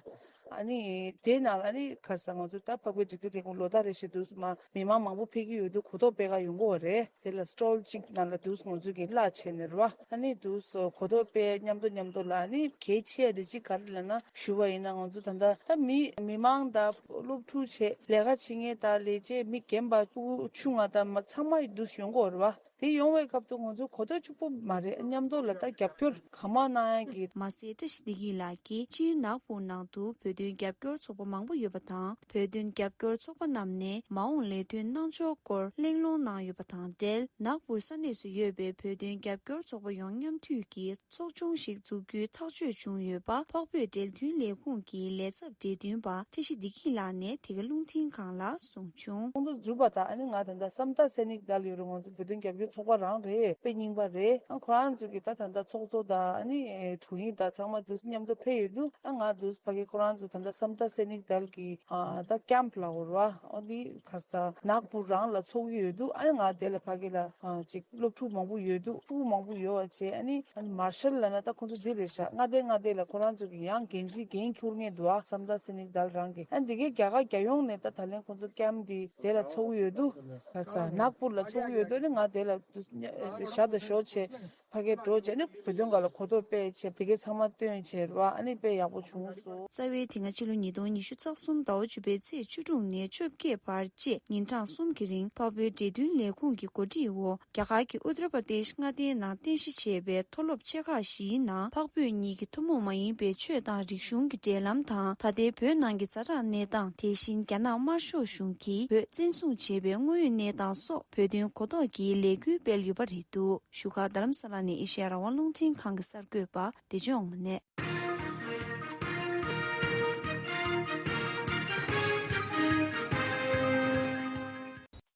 ཨ་ནི་དེ་ནང་ལ་ནི་ཁར་ས་ང་ཚོ་ད་འཕགས་བོད་འབྲེལ་མཐུད་ལས་ཁུངས་ལོ་ལྟར་རེ་བཞིན་དུ་མ་མི་མང་མང་པོ་ཕེབས་ཀྱི་ཡོད་དུས་གོ་རྟོགས་སྤེལ་ག་ཡོང་གི་ཡོད་རེད། དེ་ལ་སི་ཊོལ་གཅིག་ནང་ལ་དུས་ང་ཚོ་གི་གླ་བྱས་ནས་རེད་བ། ཨ་ནི་དུས་གོ་རྟོགས་སྤེལ་མཉམ་དུ་མཉམ་དུ་ལ་ཨ་ནི་གལ་ཆེ་བ་དེ་གཅིག་ག་རེ་ལབ་ན་ཞུ་བ་ཡིན་ན། ང་ཚོ་ད་ལྟ་ད་མི་མི་མང་དང་སློབ་ཕྲུག་བྱས་ལས་ཀ་བྱེད་མཁན་དང་ལས་བྱེད་མི་རྒན་པ་སྤུ་གུ་ཆུང་བ་དང་མ་ཚང་མ་དུས་ཡོང་གི་ཡོད་རེད་བ། དེ་ཡོང་བའི་སྐབས་དུ་ང་ཚོ་གོ་རྟོགས་ཕྱུག་པོ་མ་རེད། མཉམ་དུ་ལ་ད་རྒྱབ་སྐྱོར་གང་མང་གནང་ཡ་གི། མ་ཟད་བཀྲ་ཤིས་བདེ་སྐྱིད་ལགས་ཀྱིས་སྤྱིར་ནག་པུར་ནང་དུ་བོད་དོན་རྒྱབ་སྐྱོར་ཚོགས་པ་མང་པོ་ཡོད་པ་དང་། བོད་དོན་རྒྱབ་སྐྱོར་ཚོགས་པ་རྣམས་ནས་མ་འོངས་ལས་དོན་གནང་ཕྱོགས་སྐོར་གླེང་སློང་གནང་ཡོད་པ་དང་འབྲེལ། ནག་པུར་ས་གནས་སུ་ཡོད་པའི་བོད་དོན་རྒྱབ་སྐྱོར་ཚོགས་པ་ཡོངས་མཉམ་འཐུས་ཀྱི་ཚོགས་ཆུང་ཞིག་འཛུགས་རྒྱུའི་ཐག་གཅོད་བྱུང་ཡོད་པ། འཕགས་བོད་འབྲེལ་མཐུན་ལས་ཁུངས་ཀྱི་ལས་ཚབ་འབྲེལ་མཐུན་པ་བཀྲ་ཤིས་བདེ་སྐྱིད་ལགས་ནས་དེ་ག་རླུང་འཕྲིན་ཁང་ལ་གསུངས་བྱུང་། ཁོང་ཚོ་འཛུལ་བ་དང་ཨ་ནི་ང་ད་ལྟ་སམ་ཏ་སེ་ནིག་དལ་ཡོད་རུང་ང་ཚོ་བོད་དོན་རྒྱབ་སྐྱོར་ཚོགས་པ་རང་རེད། དཔེ་རྙིང་པ་རེད། ཨ་ཁོ་རང་ཚོ་གི་ད་ད་ལྟ་ཚོགས་གཙོ་དང་ཨ་ནི་དྲུང་ཡིག་དང་ཚང་མ་དུས་མཉམ་དུ་ཕེབས་ཡོད་དུས། ཨ་ང་དུས་ཕ་གི་ཁོ་རང་ཚོ་ད་ལྟ་སམ་ཏ་སེ་ནིག་དལ་གི་ཨ་ད་ཀེམ་ལ་འོར་བ་ཨ་འདི་ཁར་ས་ནག་པུར་རང་ལ་ཚོགས་ཀྱི་ཡོད་དུས། ཨ་ང་དེ་ལ་ཕ་གི་ལ་ཨ་ཅིག་སློབ་ཕྲུག་མང་པོ་ཡོད་འདུག་སྤུ་གུ་མང་པོ་ཡོད་པ་བྱས། ཨ་ནི་ཨ་ནི་མར་ཤལ་ལབ་ན་ད་ཁོང་ཚོ་འདི་རེད་ཤག་མངའ་སྡེ་མངའ་སྡེ་ལ་ཁོ་རང་ཚོ་གི་ཡང་འགན་འཛིན་འགན་འཁུར་མཁན་འདུག་ཨ་སམ་ཏ་སེ་ནིག་དལ་རང་གི། ཨ་འདི་གའི་རྒྱ་གར་རྒྱལ་ཡོངས་ནས་ད་ད་ལན་ཁོང་ཚོ་ཀེམ་འདི་དེ་ལ་ཚོགས་ཀྱི་ཡོད་འདུག་ད་ས་ནག་པུར་ལ་ཚོགས་ཀྱི་ཡོད་འདུག་ཨ་ནི་ང་དེ་ལ་ཞག་དང་ཞོགས་བྱས་ཕ་གིར་འགྲོ་བྱས་ནས་བོད་དོན་སྒང་ལ་གོ་རྟོགས་སྤེལ་བྱས་དེ་གའི་ཚང་མ་བཏོན་བྱས་རེད་བ། ཨ་ནི་དཔེ་ཡག་པོ་བྱུང་སོང་། རྩ་བའི་དེ་སྔ་ཕྱི་ལོ་ཉིས་སྟོང་ཉི་ཤུ་རྩ་གསུམ་ཟླ་བ་བཅུ་པའི་ཚེས་བཅུ་དྲུག་ནས་བཅོ་བརྒྱད་བར་བཅས་ཉིན་གྲངས་གསུམ་གྱི་རིང་འཕགས་བོད་འབྲེལ་མཐུན་ལས་ཁུངས་ཀྱི་གོ་སྒྲིག་འོག་རྒྱ་གར་གྱི་ཨུ་ཏར་པར་དེཤ་མངའ་སྡེའི་ནང་རྟེན་གཞི་བྱས་པའི་མཐོ་སློབ་ཆེ་ཁག་བཞིའི་ནང་འཕགས་བོད་གཉིས་ཀྱི་ཐུན་མོང་མ་ཡིན་པའི་ཆོས་དང་རིག་གཞུང་གི་འབྲེལ་ལམ་དང་། ད་ལྟའི་བོད་ནང་གི་ཛ་དྲག་གནས་སྟངས། དེ་བཞིན་རྒྱ་ནག་དམར་ཤོག་གཞུང་གིས་བོད་བཙན་བཟུང་བྱས་པའི་དངོས་ཡོད་གནས་སྟངས་སོགས་བོད་དོན་གོ་རྟོགས་ཀྱི་ལས་འགུལ་སྤེལ་ཡོད་པ་རེད་འདུག་བཞུགས་སྒར་རྡ་རམ་ས་ལ་ནས་ཨེ་ཤེ་ཡ་རང་དབང་རླུང་འཕྲིན་ཁང་གི་གསར་འགོད་པ་བདེ་ཆེན་དབང་མོ་ནས།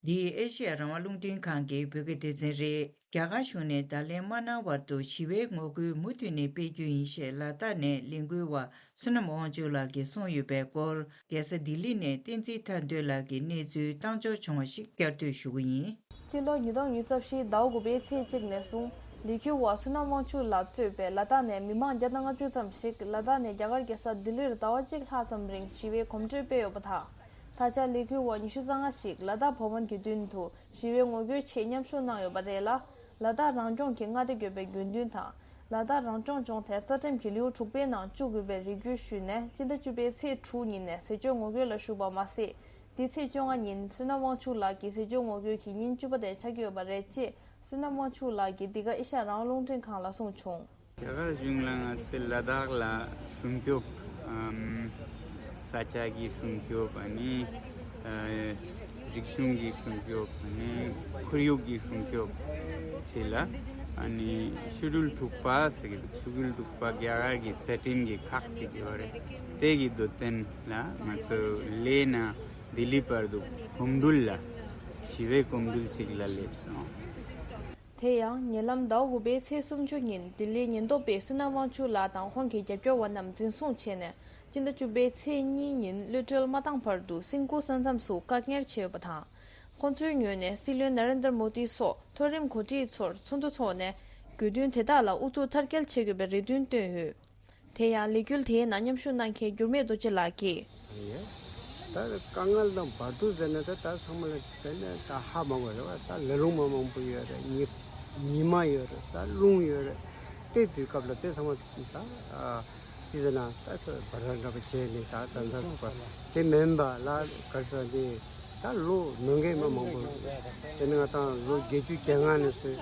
འདི་ཨེ་ཤེ་ཡ་རང་དབང་རླུང་འཕྲིན་ཁང་གི་བོད་སྐད་སྡེ་ཚན་རེད། རྒྱ་གར་གཞུང་ནས་བརྡ་ལན་མ་གནང་བར་དུ་ཞི་བའི་ངོ་རྒོལ་མུ་མཐུད་ནས་སྤེལ་རྒྱུ་ཡིན་ཞེས་ལ་དྭགས་ནས་ལས་འགུལ་བ་བསོད་ནམས་དབང་ཕྱུག་ལགས་ཀྱིས་གསུངས་ཡོད་པའི་སྐོར། རྒྱལ་ས་ལྡི་ལི་ནས་བསྟན་འཛིན་མཐའ་འདུས་ལགས་ཀྱིས་གནས་ཚུལ་བཏང་འབྱོར་བྱུང་བ་ཞིག་བསྐྱར་ཟློས་ཞུ་གི་ཡིན། སྤྱི་ལོ་ཉིས་སྟོང་ཉི་ཤུ་རྩ་བཞི་ཟླ་བ་དགུ་པའི་ཚེས་གཅིག་ནས་བཟུང་ལས་འགུལ་བ་བསོད་ནམས་དབང་ཕྱུག་ལགས་གཙོས་པའི་ལ་དྭགས་ནས་མི་མང་བརྒྱ་དང་ལྔ་བཅུ་ཙམ་ཞིག་ལ་དྭགས་ནས་རྒྱ་གར་རྒྱལ་ས་ལྡི་ལིར་ཟླ་བ་གཅིག་ལྷག་ཙམ་རིང་ཞི་བའི་གོམ་བགྲོད་སྤེལ་ཡོད་པ་དང་། ད་ཆ་ལས་འགུལ་བ་ཉི་ཤུ་རྩ་ལྔ་ཞིག་ལ་དྭགས་བྷོ་ཝན་གྱི་མདུན་དུ་ཞི་བའི་ངོ་རྒོལ་ཆེད་མཉམ་ཞུགས་གནང་ཡོད་པ་རེད་ལ། ལ་དྭགས་རང་སྐྱོང་གི་མངའ་སྡེ་བརྒྱུད་པའི་དགོས་འདུན་དང་། ལ་དྭགས་རང་སྐྱོང་ལྗོངས་དེ་རྩ་ཁྲིམས་ཀྱི་ལེའུ་དྲུག་པའི་ནང་བཅུག་དགོས་པའི་རེ་སྐུལ་ཞུས་ནས། སྤྱི་ཟླ་བཅུ་པའི་ཚེས་དྲུག་ཉིན་ནས་ཟས་སྤྱོད་ངོ་རྒོལ་ལ་ཞུགས་པ་མ་ཟད། འདི་ཚེས་བཅོ་ལྔ་ཉིན་བསོད་ནམས་དབང་ཕྱུག་ལགས་ཀྱི་ཟས་སྤྱོད་ངོ་རྒོལ་གྱི་ཉིན་བཅུ་པ་དེ་ཆགས་ཀྱི་ཡོད་པ་རེད་ཅེས་བསོད་ནམས་དབང་ཕྱུག་ལགས་ཀྱིས་འདི་ག་ཨེ་ཤ་ཡ་རང་དབང་རླུང་འཕྲིན་ཁང་ལ་གསུངས་བྱུང་། རྒྱ་གར་གཞུང་ལ་ང་ཚོས་ལ་དྭགས་ལ་སྲུང་སྐྱོབ། ཨམ། ས་ཆ་གི་སྲུང་སྐྱོབ། ཨ་ནི་ཨ་རིག་གཞུང་གི་སྲུང་སྐྱོབ། ཨ་ནི་ཁོར་ཡུག་གི་སྲུང་སྐྱོབ་བྱེད་ལ། ཨ་ནི་ཤེ་ཌུལ་དྲུག་པ་ཟེར་གི་འདུག་ཤེ་ཌུལ་དྲུག་པ་རྒྱ་གར་གྱི་རྩ་ཁྲིམས་ཀྱི་ཁག་ཅིག་ཡོད་རེད། དེ་གི་དོན་ལ་ང་ཚོ་ལེ་ནས་ལྡི་ལི་བར་དུ་གོམ་བགྲོད་ལ་ཞི་བའི་གོམ་བགྲོད་ཅིག་ལ་སླེབས་སོང་། དེ་ཡང་ཉེ་ལམ་ཟླ་དགུ་པའི་ཚེས་སུམ་ཅུ་ཉིན་ལྡི་ལིའི་ཉེན་རྟོག་པས་བསོད་ནམས་དབང་ཕྱུག་ལགས་དང་ཁོང་གི་རྒྱབ་སྐྱོར་བ་རྣམས་འཛིན་བཟུང་བྱས་ནས། སྤྱི་ཟླ་བཅུ་པའི་ཚེས་གཉིས་ཉིན་གློད་གྲོལ་མ་བཏང་བར་དུ་སིང་ཀུ་ས་མཚམས་སུ་བཀག་ཉར་བྱས་ཡོད་པ་དང་། ཁོང་ཚོའི་ངོས་ནས་སྲིད་བློན་ན་རེན་དར་མོ་དི་སོགས་མཐོ་རིམ་འགོ་ཁྲིད་ཚོར་ཚོགས་འདུ་འཚོགས་ནས། དགོས་འདུན་དེ་དག་ལ་ཨུ་ཚུགས་མཐར་སྐྱེལ་བྱེད་དགོས་པའི་རེ་འདུན་བཏོན་ཡོད། དེ་ཡང་ལས་འགུལ་དེའི་ནང་མཉམ་ཞུགས་གནང་མཁན་འགྱུར་མེད་རྡོ་རྗེ་ལགས་ཀྱིས། ཡ། ད་དཀའ་ངལ་དང་བར་དུ་ཟེར་ན་ད་ད་ཚང་མ་ལ་དེ་ནས་ད་ཧ་མ་གོ་རེད་བ། ད་ལས་རུང་མ་མང་པོ་ཡོད་རེད། ཉི་ཉི་མ་ཡོད་རེད། ད་རླུང་ཡོད་རེད། དེ་དུས་སྐབས་ལ་དེ་ཚང་མ་ད་ཅི་ཟེར་ན་ད་ཚོ་བར་ར་འདྲ་པོ་བྱས་ནས་ད་ད་ད་ཚོ་པ་དེ་མིན་པ་ལ་ག་རེ་ཟེར་དེ། ད་ལོ་ནང་མཁན་མ་མང་པོ་ཡོད། དེ་ནས་ང་ཏང་ལོ་བརྒྱད་ཅུ་གྱ་ལྔ་ནས་བཟུང་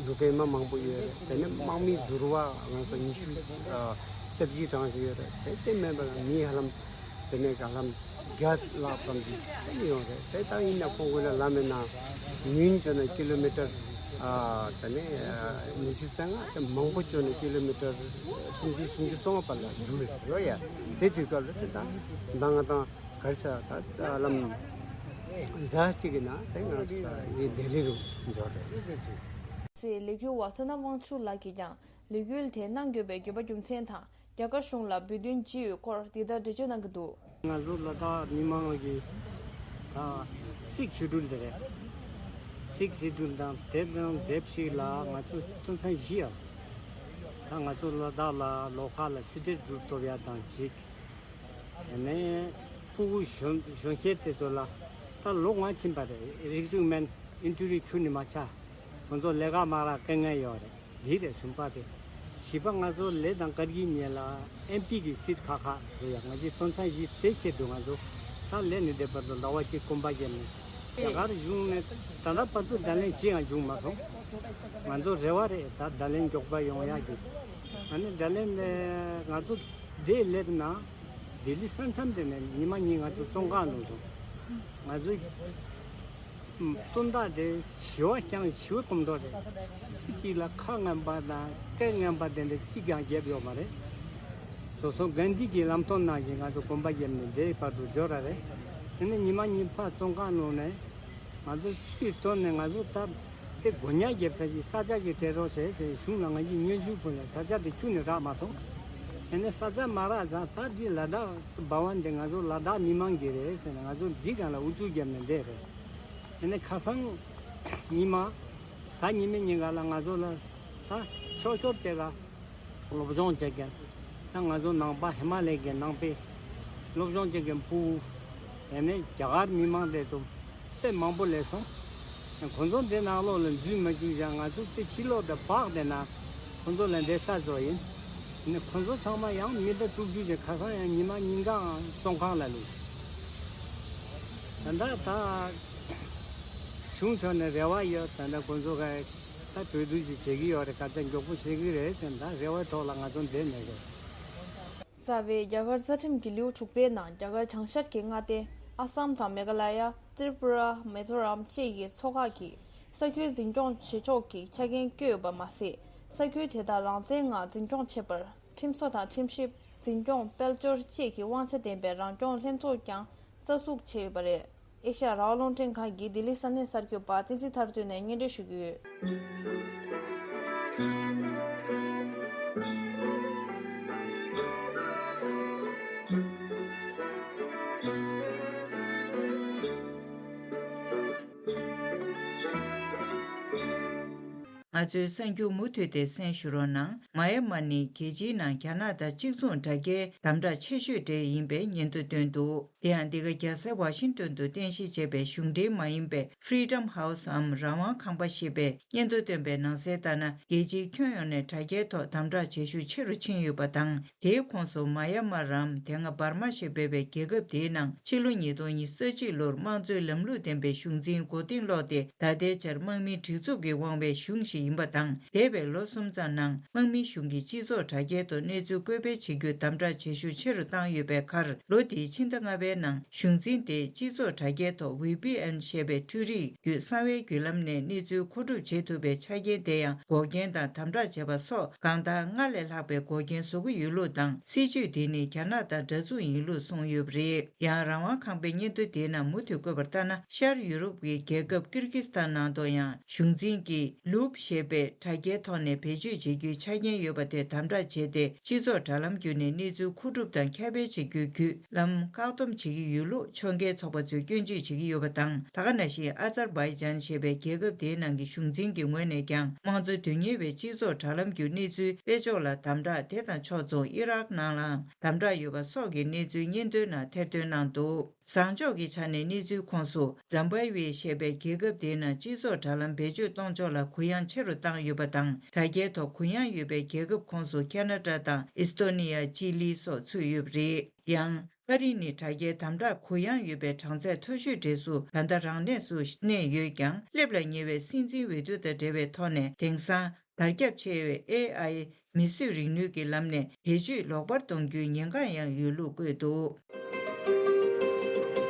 འགྲོ་མཁན་མ་མང་པོ་ཡོད་རེད། དེ་ནས་དམག་མི་ཟུར་པ་ང་ཚོ་ཉི་ཤུ་ཨ་ཞེ་བཞི་གྲངས་ཤིག་ཡོད་རེད། དེ་དེ་མིན་པ་ལ་མི་ཧ་ལམ་དེ་ནས་ག་ལམ་བརྒྱ་ལྷག་ཙམ་ཞིག་དེ་ནས་ཡོང་རེད། དེ་ད་ཡིན་ན་ཁོང་ཀུན་ལ་ལམ་མེད་ན་ཉུང་བྱས་ན་ཀི་ལོ་མི་ཊར་ཨ་དེ་ནས་ཨ་ཉི་ཤུ་རྩ་ལྔ། དེ་མང་པོ་བྱས་ན་ཀི་ལོ་མི་ཊར་སུམ་ཅུ་སུམ་ཅུ་སོ་ལྔ་བར་ལ་འགྲོ་རེད་ཡ། དེ་དུས་སྐབས་ལ་དེ་ད་ད་ང་ཏང་ག་རེ་ཟེར་ད་ལམ་ཛ་གཅིག་གི་ནང་དེ་ང་ཚོ་ད་ཡི་ལྡི་ལི་རུ་འབྱོར་རེད། སྲིད་ལས་འགུལ་བ་བསོད་ནམས་དབང་ཕྱུག་ལགས་ཀྱིས་ཀྱང་ལས་འགུལ་དེ་གནང་དགོས་པའི་དགོས་པ་རྒྱུ་མཚན་དང་རྒྱ་གར་གཞུང་ལ་འབོད་འདུན་ཅི་ཡོད་སྐོར་འདི་ལྟར་འགྲེལ་བརྗོད་གནང་གི་འདུག། ང་ཚོ་ལ་དྭགས་མི་མང་གི་ད་སིག་ཤེ་ཌུལ་དེ་རེད། སིག་ཤེ་ཌུལ་དང་དེ་དང་དེབ་ཞིག་ལ་ང་ཚོ་དོན་ཚན་བཞི་ཡ། ད་ང་ཚོ་ལ་དྭགས་ལ་ལོགས་ཁ་ལ་སི་ཊེཊ་གྲུབ་ཐོབ་ཡ་དང་གཅིག། ནས་ཕྲུ་གུ་གཞོན་གཞོན་སྐྱེས་དེ་ཚོ་ལ་ད་ལོ་ལྔ་ཕྱིན་པ་རེད། རིག་རིག་མེན་ཨིན་ཊར་བིའུ་ཁྱོན་ནས་མ་ཆགས། ཁོང་ཚོ་ལས་ཀ་མ་རག་དཀའ་ངལ་ཡོད་རེད། འདི་རེད་གསུམ་པ་དེ། བཞི་པ་ང་ཚོ་ལས་དང་དཀར་རྒྱན་གཉིས་ལ་ཨེམ་པི་གི་སིཊ་ཁག་ཁག་རེད་ཡ། ང་ཚོའི་དོན་ཚན་བཞི་དེ་ཆེད་དུ་ང་ཚོ་ད་ལས་ནས་བསྡད་བར་དུ་ཟླ་བ་གཅིག་གོམ་པ་བརྒྱབ་ནས་རྒྱ་གར་གཞུང་ནས་ད་ལྟ་བར་དུ་བརྡ་ལན་གཅིག་ཡང་བྱུང་མ་སོང་། ང་ཚོ་རེ་བ་རེད་ད་བརྡ་ལན་མགྱོགས་པ་ཡོང་ཡག་གི། ཨ་ནི་བརྡ་ལན་ནས་ང་ཚོ་འདིར་སླེབས་ན། ལྡི་ལི་ས་མཚམས་དེ་ནས་ཉི་མ་གཉིས་ང་ཚོ་བཙོན་ཁང་ནང་དུ། ང་ཚོའི་དོན་དག་དེ་ཞི་བ་རྐྱང་ཞི་བའི་གོམ་བགྲོད་རེད། ཚེ་གཅིག་ལ་ཁ་ངན་པ་དང་སྐད་ངན་པ་དེ་འདྲ་གཅིག་ཀྱང་བརྒྱབ་ཡོད་མ་རེད། སོ་སོ་དགའ་ལྡན་གྱི་ལམ་སྟོན་ནང་བཞིན་ང་ཚོ་གོམ་པ་བརྒྱབ་ནས་འདིའི་བར་དུ་འབྱོར་ར་རེད། དེ་ནས་ཉི་མ་གཉིས་ཕར་བཙོན་ཁང་ནང་ནས་ང་ཚོ་ཚུར་ཐོན་ནས་ང་ཚོ་ད། དེ་སྒོ་ཉག་བརྒྱབ་ས་ཅིག་ས་ཆ་ཅིག་སྤྲད་རོགས་བྱས་ཟེར་གཞུང་ལ་ང་ཅིག་སྙན་ཞུ་ཕུལ་ནས་ས་ཆ་དེ་ཁྱོན་ནས་རག་མ་སོང་། དེ་ནས་ས་ཆ་མ་རག་ཙང་ད་འདི་ལ་དྭགས་བ་བ་འདི་ང་ཚོ་ལ་དྭགས་མི་མང་གི་རེད་ཟེར་ནས་ང་ཚོ་འདི་གང་ལ་ཨུ་ཚུགས་བརྒྱབ་ནས་བསྡད་རེད། དེ་ནས་ཁ་སང་ཉི་མ་གཟའ་ཉི་མའི་ཉིན་ག་ལ་ང་ཚོ་ལ་ད་ཆོག་ཆོག་བྱས་ལ། སློབ་སྦྱོང་བྱེད་མཁན། ད་ང་ཚོ་ནང་པ་ཧི་མ་ལའི་གི་ནང་པའི་སློབ་སྦྱོང་བྱེད་མཁན་ཕྲུ་གུ། ཡང་ན་རྒྱ་གར་མི་མང་དེ་ཚོ་དཔེ་མང་པོ་སླེབས་སོང་། ཁོང་ཚོ་འདི་ནང་ལོགས་ལ་འཛུལ་མ་བཅུག་ཀྱང་ང་ཚོ་དེ་ཕྱི་ལོགས་དུ་སྦགས་བསྡད་ན་ཁོང་ཚོ་ལ་འདི་ས་བཟོ་ཡིན། ཁོང་ཚོ་ཚང་མ་ཡང་མི་ཟླ་དྲུག་ཅུ་ཅིག་ཁ་སང་ཡང་ཉི་མ་ཉིན་གང་བཙོན་ཁང་ལ་བླུགས། ད་ལྟ་ད་གཞུང་ཕྱོགས་ནས་རེ་བ་ཡོད། ད་ལྟ་ཁོང་ཚོ་ག་ད་གྲོས་བསྡུར་ཞིག་བྱེད་ཀྱི་ཡོད་རེད། སྐད་ཆ་མགྱོགས་པོ་བཤད་ཀྱི་རེད་ཟེར་ནས་ད་རེ་བའི་ཐོག་ལ་ང་ཚོ་འདིར་གནས་ཡོད། རྩ་བའི་རྒྱ་གར་རྩ་ཁྲིམས་ཀྱི་ལེའུ་དྲུག་པའི་ནང་རྒྱ་གར་བྱང་ཤར་གྱི་མངའ་སྡེ་ཨ་སམ་དང་མེ་ག་ལ་ཡ། ཏྲི་པུ་ར། མི་ཛོ་རམ་བཅས་ཀྱི་ཚོ་ཁག་གིས་ས་ཁུལ་འཛིན་སྐྱོང་བྱེད་ཕྱོགས་ཀྱི་ཆ་རྐྱེན་བཀོད་ཡོད་པ་མ་ཟད། ས་ཁུལ་དེ་དག་རང་བཙན་ངང་འཛིན་སྐྱོང་བྱེད་པར་ཁྲིམས་བཟོ་དང་ཁྲིམས་ཞིབ། འཛིན་སྐྱོང་། དཔལ་འབྱོར་བཅས་ཀྱི་དབང་ཆ་ལྡན་པའི་རང་སྐྱོང་ལྷན་ཚོགས་ཀྱང་རྩ་འཛུགས་བྱས་ཡོད་པ་རེད། ཨེ་ཤ་ཡ་རང་དབང་རླུང་འཕྲིན་ཁང་གིས་ལྡི་ལི་ས་གནས་གསར་འགོད་པ་བསྟན་འཛིན་མཐར་སྟོན་ནས་སྙན་སྒྲོན་ཞུ་གི་ཡོད། ང་ཚོའི་གསར་འགྱུར་མུ་མཐུད་དེ་གསན་ཞུ་རོགས་གནང་། མ་ཡ་མ་ནི་རྒྱལ་སྤྱིའི་ནང་རྒྱ་ནག་དང་གཅིག་མཚུངས་དྲ་རྒྱའི་དམ་དྲག་ཆེ་ཤོས་གྲས་ཡིན་པའི་སྙན་ཐོ་བཏོན་འདུག། དེ་ཡང་འདི་ག་རྒྱལ་ས་ཝ་ཤིང་ཏོན་དུ་རྟེན་གཞི་བྱས་པའི་གཞུང་འབྲེལ་མ་ཡིན་པའི་Freedom House འམ་རང་དབང་ཁང་པ་ཞེས་པས་སྙན་ཐོ་བཏོན་པའི་ནང་གསལ་ལྟར་ན། རྒྱལ་སྤྱིའི་ཁྱོན་ཡོངས་ནས་དྲ་རྒྱའི་ཐོག་དམ་དྲག་བྱེད་ཤུགས་ཆེ་རུ་ཕྱིན་ཡོད་པ་དང་། དེའི་ཁོངས་སུ་མ་ཡ་མར་རམ་དེ་སྔ་འབར་མ་ཞེས་འབོད་པའི་རྒྱལ་ཁབ་དེའི་ནང་ཕྱི་ལོ་ཉིས་སྟོང་ཉི་ཤུ་རྩ་གཅིག་ལོར་དམངས་གཙོའི་ལམ་ལུགས་ལྡན་པའི་གཞུང་འཛིན་མགོ་རྟིང་སློག་སྟེ། ད་ལྟའི་ཆར་དམག་མིའི་སྒྲིག་འཛུགས་ཀྱིས་དབང་བའི་གཞུང་ཞིག་ཡིན་པ་དང་། འདས་པའི་ལོ་གསུམ་ཙམ་ནང་དམག་མིའི་གཞུང་གིས་སྤྱི་ཚོགས་དྲ་རྒྱའི་ཐོག་གནས་ཚུལ་བཀོད་སྤེལ་བྱེད་རྒྱུ་དམ་དྲག་བྱེད་ཤུགས་ཆེ་རུ་བཏང་ཡོད་པའི་ཁར། ལོ་འདིའི་ཕྱི་ཟླ་ལྔ་པའི། པའི་ནང་གཞུང་འཛིན་དེས་སྤྱི་ཚོགས་དྲ་རྒྱའི་ཐོག་ཝི་པི་ཨེན་ཞེས་པའི་འཕྲུལ་རིག་བརྒྱུད་གསང་བའི་བརྒྱུད་ལམ་ནས་གནས་ཚུལ་མཁོ་སྒྲུབ་བྱེད་ཐུབ་པའི་ཆ་རྐྱེན་དེ་ཡང་འགོག་རྐྱེན་དང་དམ་དྲག་བྱས་པ་སོགས་གང་ལྟར་ལྔ་ལས་ལྷག་པའི་འགོག་རྐྱེན་བཟོ་གི་ཡོད་ལུགས་དང་། སྲིད་བྱུས་དེ་ནི་རྒྱ་ནག་དང་འདྲ་མཚུངས་ཡིན་ལུགས་གསུངས་ཡོད་པ་རེད། ཡང་རང་དབང་ཁང་པའི་སྙན་ཐོ་དེའི་ནང་མུ་མཐུད་བཀོད་པར་ལྟར་ན། ཤར་ཡུ་རོབ་ཀྱི་རྒྱལ་ཁབ་ཀིར་ཀི་སི་ཐན་ནང་དུ་ཡང་གཞུང་འཛིན་གྱིས་ལུབ་ཞེས་པའི་དྲ་རྒྱའི་ཐོག་ནས་བེད་སྤྱོད་བྱེད་རྒྱུའི་ཆ་རྐྱེན་ཡོད་པ་དེ་དམ་དྲག་བྱས་ཏེ། སྤྱི་ཚོགས་དྲ་ལམ་བརྒྱུད་ནས་གནས་ཚུལ་མཁོ་སྒྲུབ་དང་ཁྱབ་སྤེལ་བྱེད་རྒྱུའི་བརྒྱུད་ལམ་བཀག་སྡོམ་བྱེད་ཀྱི་ཡོད་ལུགས་ཕྱོགས་འགལ་ཚོགས་པ་ཚོས་སྐྱོན་བརྗོད་བྱེད་ཀྱི་ཡོད་པ་དང་། ད་ག་ནང་བཞིན་ཨ་ཛར་བྷའི་ཇན་ཞེས་པའི་རྒྱལ་ཁབ་དེའི་ནང་གི་གཞུང་འཛིན་གྱི་ངོས་ནས་ཀྱང་། དམངས་གཙོ་དོན་གཉེར་བའི་སྤྱི་ཚོགས་དྲ་ལམ་བརྒྱུད་གནས་ཚུལ་སྤེལ་ཕྱོགས་ལ་དམ་དྲག་དེ་དང་ཕྱོགས་མཚུངས་ཨི་རག་ནང་ལའང་དམ་དྲག་ཡོད་པ་སོགས་ཀྱི་གནས་ཚུལ་སྙན་ཐོའི་ནང་ཐེར་འདོན་གནང་འདུག་བཟང་ཕྱོགས་ཀྱི་ཆ་ནས་གནས་ཚུལ་ཁོངས་སུ། ཛམ་བྷ་ཝེ་ཞེས་པའི་རྒྱལ་ཁབ་དེའི་ནང་སྤྱི་ཚོགས་དྲ་ལམ་བེད་སྤྱོད་གཏོང་ཕྱོགས་ལ་གུ་ཡངས་ཆེ་རུ་བཏང་ཡོད་པ་དང་། དྲ་རྒྱའི་ཐོག་གུ་ཡངས་ཡོད་པའི་རྒྱལ་ཁབ་ཁོངས་སུ་ཁ་ན་ཌ་དང་ཨེས་ཏོ་ནི་ཡ། ཅི་ལི་སོགས་ཚུད་ཡོད་པ་རེད། ཡང་། ཨ་རི་ནི་དྲ་རྒྱའི་དམ་དྲག་གུ་ཡངས་ཡོད་པའི་གྲངས་ཚད་མཐོ་ཤོས་གྲས་སུ་ད་ལྟ་རང་གནས་སུ་གནས་ཡོད་ཀྱང་། སླེབས་ལ་ཉེ་བའི་སྲིད་འཛིན་འོས་བསྡུ་དང་འབྲེལ་བའི་ཐོག་ནས་དེང་སང་དར་ཁྱབ་ཆེ་བའི་ཨེ་ཨའི་མིས་བཟོས་རིག་ནུས་ཀྱི་ལམ་ནས་བེད་སྤྱོད་ལོག་པར་གཏོང་རྒྱུའི་ཉེན་ཁ་ཡང་ཡོད་ལུགས་བཀོད་འདུག་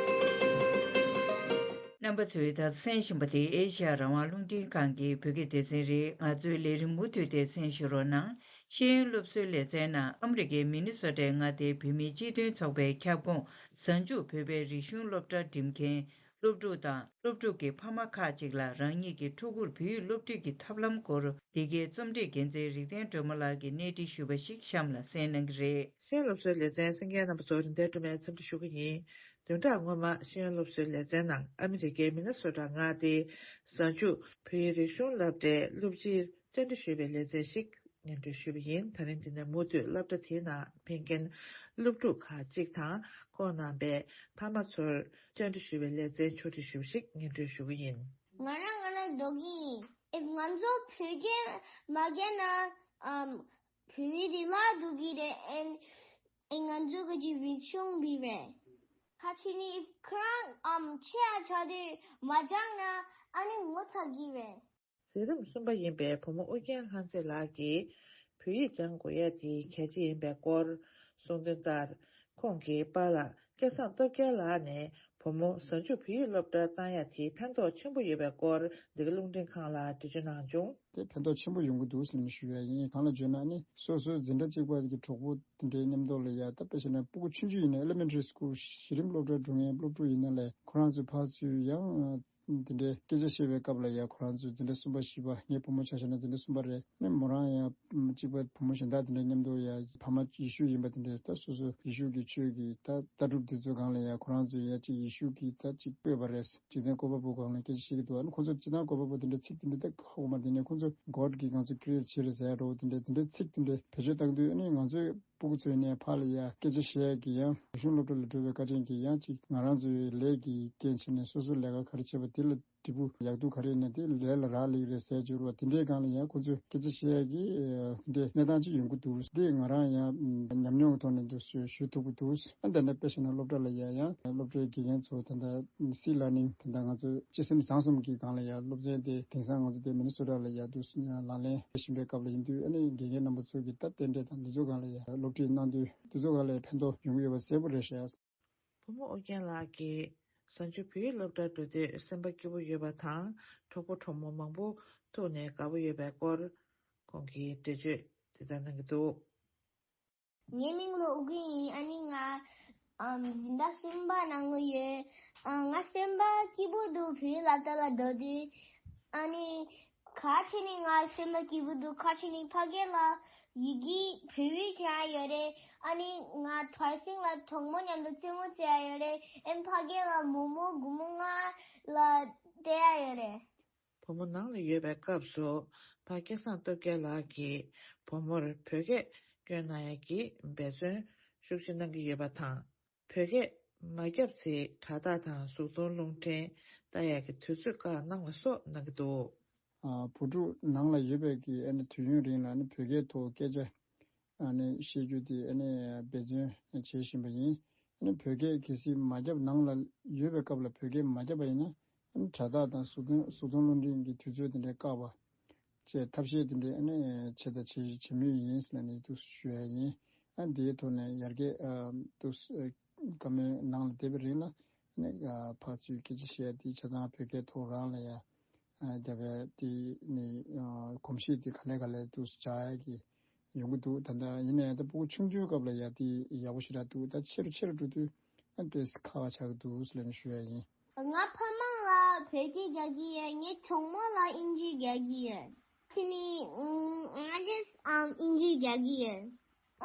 རྣམ་པ་ཚོས་ད་གསན་བཞིན་པ་དེ་ཨེ་ཤ་ཡ་རང་དབང་རླུང་འཕྲིན་ཁང་གི་བོད་སྐད་སྡེ་ཚན་རེད། ང་ཚོའི་ལས་རིམ་མུ་མཐུད་དེ་གསན་ཞུ་རོགས་གནང་། ཤེས་ཡོན་སློབ་གསོའི་ལེ་ཚན་ནང་ཨ་མི་རི་ཀའི་མི་ནི་སོ་ཊའི་མངའ་སྡེའི་བོད་མིའི་སྤྱི་མཐུན་ཚོགས་པའི་ཁྱབ་ཁོངས་གཟའ་མཇུག་བོད་པའི་རིག་གཞུང་སློབ་གྲྭ་འགྲིམ་མཁན་སློབ་ཕྲུག་དང་སློབ་ཕྲུག་གི་ཕ་མ་ཁག་ཅིག་ལ་རང་ཉིད་ཀྱི་ཕྲུ་གུར་བོད་ཡིག་སློབ་ཁྲིད་ཀྱི་ཐབས་ལམ་སྐོར་འདི་གའི་རྩོམ་སྒྲིག་འགན་འཛིན་རིག་ལྡན་སྒྲོལ་མ་ལགས་ཀྱིས་གནས་འདྲི་ཞུས་པ་ཞིག་གཤམ་ལ་གསན་གནང་གི་རེད། ཤེས་ཡོན་སློབ་གསོའི་ལེ་ཚན་གསན་མཁན་རྣམ་པ་ཚོ་རིན་ལྡན་སྒྲོལ་མས་འཚམས་འདྲི་ཞུ་གི་ཡིན། བདུན་ཕྲག་སྔོན་མ་ཤེས་ཡོན་སློབ་གསོའི་ལེ་ཚན་ནང་ཨ་མི་རི་ཀའི་མི་ནི་སོ་ཊ་མངའ་སྡེའི་གཟའ་མཇུག་བོད་ཡིག་རིག་གཞུང་སློབ་གྲྭའི་སློབ་སྤྱིར་བཅར་འདྲི་ཞུས་པའི་ལེ་ཚན་ཞིག་སྙན་སྒྲོན་ཞུས་པ་ཡིན། ད་རིང་འདི་ནས་མུ་མཐུད་སློབ་གྲྭ་དེའི་ནང་ཕེབས་མཁན་སློབ་ཕྲུག་ཁག་ཅིག་དང་ཁོང་རྣམ་པའི་ཕ་མ་ཚོར་བཅར་འདྲི་ཞུས་པའི་ལེ་ཚན་ཕྱོགས་སྒྲིག་ཞུས་པ་ཞིག་སྙན་སྒྲོན་ཞུ་གི་ཡིན། ང་རང་ང་རང་འདོད་ཀྱི་ཡིན། ཨེ་ང་ཚོ་བོད་སྐད་མ་བརྒྱབ་ན་ཨམ་བོད་ཡིག་དེ་བརླག་འགྲོ་གི་རེད། ཨེ་ཨེ་ང་ཚོ་གི་ཅི་རིག་གཞུང་འདི་རེད། ཁ་ཆེ་ནི་ཁོ་རང་ཨམ་ཆེ་ཡ་ཆ་དེ་མ་སྦྱངས་ན་ཨ་ནི་ངོ་ཚ་གི་རེད། འཛིན་རིམ་གསུམ་པ་ཡིན་པའི་བུ་མོ་ཨུ་རྒྱན་ལྷ་མཛེས་ལགས་ཀྱིས་བོད་ཡིག་སྦྱང་དགོས་ཡ་དེ་གལ་ཆེ་ཡིན་པའི་སྐོར་གསུངས་དོན་ལྟར། ཁོང་གི་པཱ་ལགས་སྐལ་བཟང་སྟོབས་རྒྱལ་ལགས་ནས་བུ་མོ་གཟའ་མཇུག་བོད་ཡིག་སློབ་གྲྭར་བཏང་ཡ་དེ་ཕན་ཐོགས་ཆེན་པོ་ཡོད་པའི་སྐོར་འདི་ག་རླུང་འཕྲིན་ཁང་ལ་འགྲེལ་བརྗོད་གནང་བྱུང་། དེ་ཕན་ཐོགས་ཆེན་པོ་ཡོང་གི་འདུག་ཟེར་ནས་ཞུ་ཡ་ཡིན། གང་ལ་བརྗོད་ན་ནི་སོ་སོའི་འཛིན་གྲྭ་གཅིག་པ་གི་གྲོགས་པོ་དེ་འདྲའི་མཉམ་དུ་ལ་ཡ། ད་དཔེ་བྱས་ན་སྤུ་གུ་ཆུང་ཆུང་ཡིན་ན་elementary school གཞི་རིམ་སློབ་གྲྭར་འགྲོ་མཁན་སློབ་ཕྲུག་ཡིན་ན་ལས་ཁོ་རང་ཚོའི་ཕར་ཚུར་ཡང་དེ་འདྲའི་སྐད་ཆ་བཤད་པའི་སྐབས་ལ་ཡ། ཁོ་རང་ཚོའི་འཛིན་གྲྭ་གསུམ་པ་བཞི་པ། ངའི་བུ་མོ་ཆ་བཞག་ན་འཛིན་གྲྭ་གསུམ་པ་རེད། ནི་མོ་རང་ཡང་གཅིག་པ་བུ་མོ་གཞན་དག་དེ་འདྲའི་མཉམ་དུ་ཡ་ཕ་མ་ཡེ་ཤུ་ཡིན་པ་དེ་འདྲའི་ད་སོ་སོ་ཡེ་ཤུ་གི་ཆོས་ཀྱི་ད་ལྟ་གྲུབ་དེ་ཚོ་སྒང་ལ་ཡ་ཁོ་རང་ཚོས་ཡ་གཅིག་ཡེ་ཤུ་གི་ད་གཅིག་བཀོད་པ་རེད། འཇིག་རྟེན་བཀོད་པ་པོ་སྒང་ལ་སྐད་ཆ་བཤད་ཀྱི་འདུག་ཨ་ནི་ཁོ་ཚོ་སྤྱིར་བཏང་བཀོད་པ་པོ་དེ་འདྲའི་ཚིག་དེ་འདྲའི་ད་ཧ་གོ་མ། དེ་ནས་ཁོ་ཚོ་God གིས་ང་ཚོ་create བྱས་རེད་ཟེར་ཡ་འདྲ་བོ་དེ་འདྲའི་དེ་འདྲའི་ཚིག་དེ་འདྲའི་བེད་སྤྱོད་བཏང་དུས། ཨ་ནི་ང་ཚོའི་སྤུ་གུ་ཚོའི་ནས་ཕར་ལ་ཡ་སྐད་ཆ་བཤད་ཡ་གི་ཡང་རིག་གཞུང་སློབ་གྲྭ་ལ་འགྲོ་བའི་བཀའ་དྲིན་གྱིས་ཡང་ཅིག་ང་རང་ཚོའི་ལས་ཀྱི་རྐྱེན་བྱས་ནས་སོ་སོའི་ལས་ཀ་ག་རེ་བྱས་པ་དེ་ལ་འབྲས་བུ་ཡག་སྡུག་ག་རེ་ཡིན་ན་དེ་ལས་ལ་རག་ལས་རེད་ཟེར་འཇོག་པ་དེ་འདྲའི་སྒང་ལ་ཡང་ཁོ་ཚོས་སྐད་ཆ་བཤད་ཡ་གི་དེ་འདྲའི་གནས་སྟངས་ཅིག་ཡོང་གི་འདུག་དེ་ང་རང་ཡང་ཉམས་མྱོང་གི་ཐོག་ནས་འདུག་ཞུ་ཐུབ་ཀྱི་འདུག་ཨ་འདི་ནས་དཔེ་བཞག་ན་སློབ་གྲྭ་ལ་ཡ་ཡང་སློབ་གྲྭའི་དགེ་རྒན་ཚོ་ད་ལྟ་སི་ལར་ནིང་ད་ལྟ་ང་ཚོ་སྤྱི་སེམས་བཟང་གསུམ་གྱི་སྒང་ལ་ཡ་སློབ་ཚན་དེ་དེང་སང་ང་ཚོ་དེ་མི་ནི་སོ་ཊ་ལ་ཡ་འདུག་ལག་ལེན་བྱེད་བཞིན་པའི་སྐབས་ལ་ཡིན་དུས། ཨ་ནི་དགེ་རྒན་རྣམ་པ་ཚོ་གི་ད་རྟེན་འབྲེལ་དང་འདི་ཚོ་སྒང་ལ་ཡ་སློབ་ཁྲིད་གནང་དུས་འདི་ཚོ་སྒང་ལ་ཡ་ཕན་ཐོགས་ཡོང་གི་ཡོད་པ་གསལ་པོ་རེད་ཤག་བུ་མོ་ཨོ་རྒྱན་ལགས་ཀྱིས་གཟའ་མཇུག་བོད་ཡིག་སློབ་གྲྭར་འགྲོ་དུས་སེམས་པ་སྐྱིད་པོ་ཡོད་པ་དང་གྲོགས་པོ་གྲོགས་མོ་མང་པོ་ཐུག་ནས་དགའ་པོ་ཡོད་པའི་སྐོར་ཁོང་གིས་འགྲེལ་བརྗོད་དེ་ལྟར་གནང་གི་འདུག་ངའི་མིང་ལ་ཨོ་རྒྱན་ཡིན། ཨ་ནི་ང་ཨམ་འཛིན་གྲྭ་གསུམ་པ་ནང་ལ་ཡོད། ཨ་ང་སེམས་པ་སྐྱིད་པོ་འདུག་བོད་ཡིག་སློབ་གྲྭ་ལ་འགྲོ་དུས། ཨ་ནི་ག་ཆེ་ནི་ང་སེམས་པ་སྐྱིད་པོ་འདུག་ག་ཆེ་ནི་ཕ་གི་ལ་ཡི་གེ་བོད་ཡིག་སྦྱང་ཡ་ཡོད་རེད། ཨ་ནི་ང་དར་ཟིང་ལ་གྲོགས་མོ་མཉམ་དུ་རྩེད་མོ་རྩེ་ཡ་ཡོད་རེད། ཨེམ་ཕ་གི་ལ་མོག་མོག་སྒོར་མོ་ལྔ་ལ་སྟེར་ཡ་ཡོད་རེད། བུ་མོ་ནང་ལ་ཡོད་པའི་སྐབས་སུ་ཕ་སྐལ་བཟང་སྟོབས་རྒྱལ་ལགས་ཀྱིས་བུ་མོར་བོད་སྐད་སྐྱོན་གནང་ཡ་གི་འབད་བརྩོན་ཤུགས་ཆེ་གནང་གི་ཡོད་པ་དང་། བོད་སྐད་མ་བརྒྱབ་ཚེ་དྲ་ཐག་དང་གཟུགས་མཐོང་རླུང་འཕྲིན་ལྟ་ཡག་གི་དུས་ཚོད་བཀག་གནང་བ་སོགས་གནང་གི་འདུག་ཨ། བུ་ཕྲུག་ནང་ལ་ཡོད་པའི་གི་ཨ་ནི་དུས་ཡུན་རིང་ལ་ཨ་ནི་བོད་སྐད་ཐོག་སྐད་ཆ་ཨ་ནི་བཤད་རྒྱུ་དེ་ཨ་ནི་འབད་བརྩོན་བྱེད་བཞིན་པ་ཡིན། ཨ་ནི་བོད་སྐད་གལ་སྲིད་མ་བརྒྱབ། ནང་ལ་ཡོད་པའི་སྐབས་ལ་བོད་སྐད་མ་བརྒྱབ་པ་ཡིན་ན། ཨ་ནི་དྲ་ཐག་དང་གཟུགས་མཐོང་གཟུགས་མཐོང་རླུང་འཕྲིན་གྱི་དུས་ཚོད་དེ་འདྲའི་བཀག་པ་བཅས་ཐབས་ཤེས་དེ་འདྲའི་ཨ་ནི་བྱས་དང་བྱེད་བྱེད་མུས་ཡིན་ཟེར་ནས་འདུག་ཞུ་ཡ་ཡིན། ཨ་འདིའི་ཐོག་ནས་ཡར་རྒྱས་ཨ་འདུག་བཀའ་མོལ་ནང་ལ་བསྡད་པའི་རིང་ལ་ནི་ཕར་ཚུར་སྐད་ཆ་བཤད་དེ་ཆ་ཚང་བོད་སྐད་ཐོག་རང་ལ་ཡ་རྒྱབ་པའི་དེ་ནི་གོམས་གཤིས་དེ་ག་ལེ་ག་ལེ་འདུག་སྦྱང་ཡ་གི་ཡོང་གི་འདུག་ད་ལྟ་ཡིན་ནའི་ད་ཕྲུ་གུ་ཆུང་ཆུང་སྐབས་ལ་ཡ་དེ་ཡག་པོ་ཞེ་དྲག་འདུག་ད་ཆེ་རུ་ཆེ་རུ་འགྲོ་དུས་ཨ་དེ་ཁག་པོ་ཆགས་ཀྱི་འདུག་ཟེར་ནས་ཞུ་ཡ་ཡིན། ང་ཕ་མ་ལ་བོད་སྐད་རྒྱག་གི་ཡོད། ངའི་གྲོགས་མོ་ལ་དབྱིན་ཇི་རྒྱག་གི་ཡོད། དེ་ནི་ང་རྗེས་ཨམ་དབྱིན་ཇི་རྒྱག་གི་ཡོད།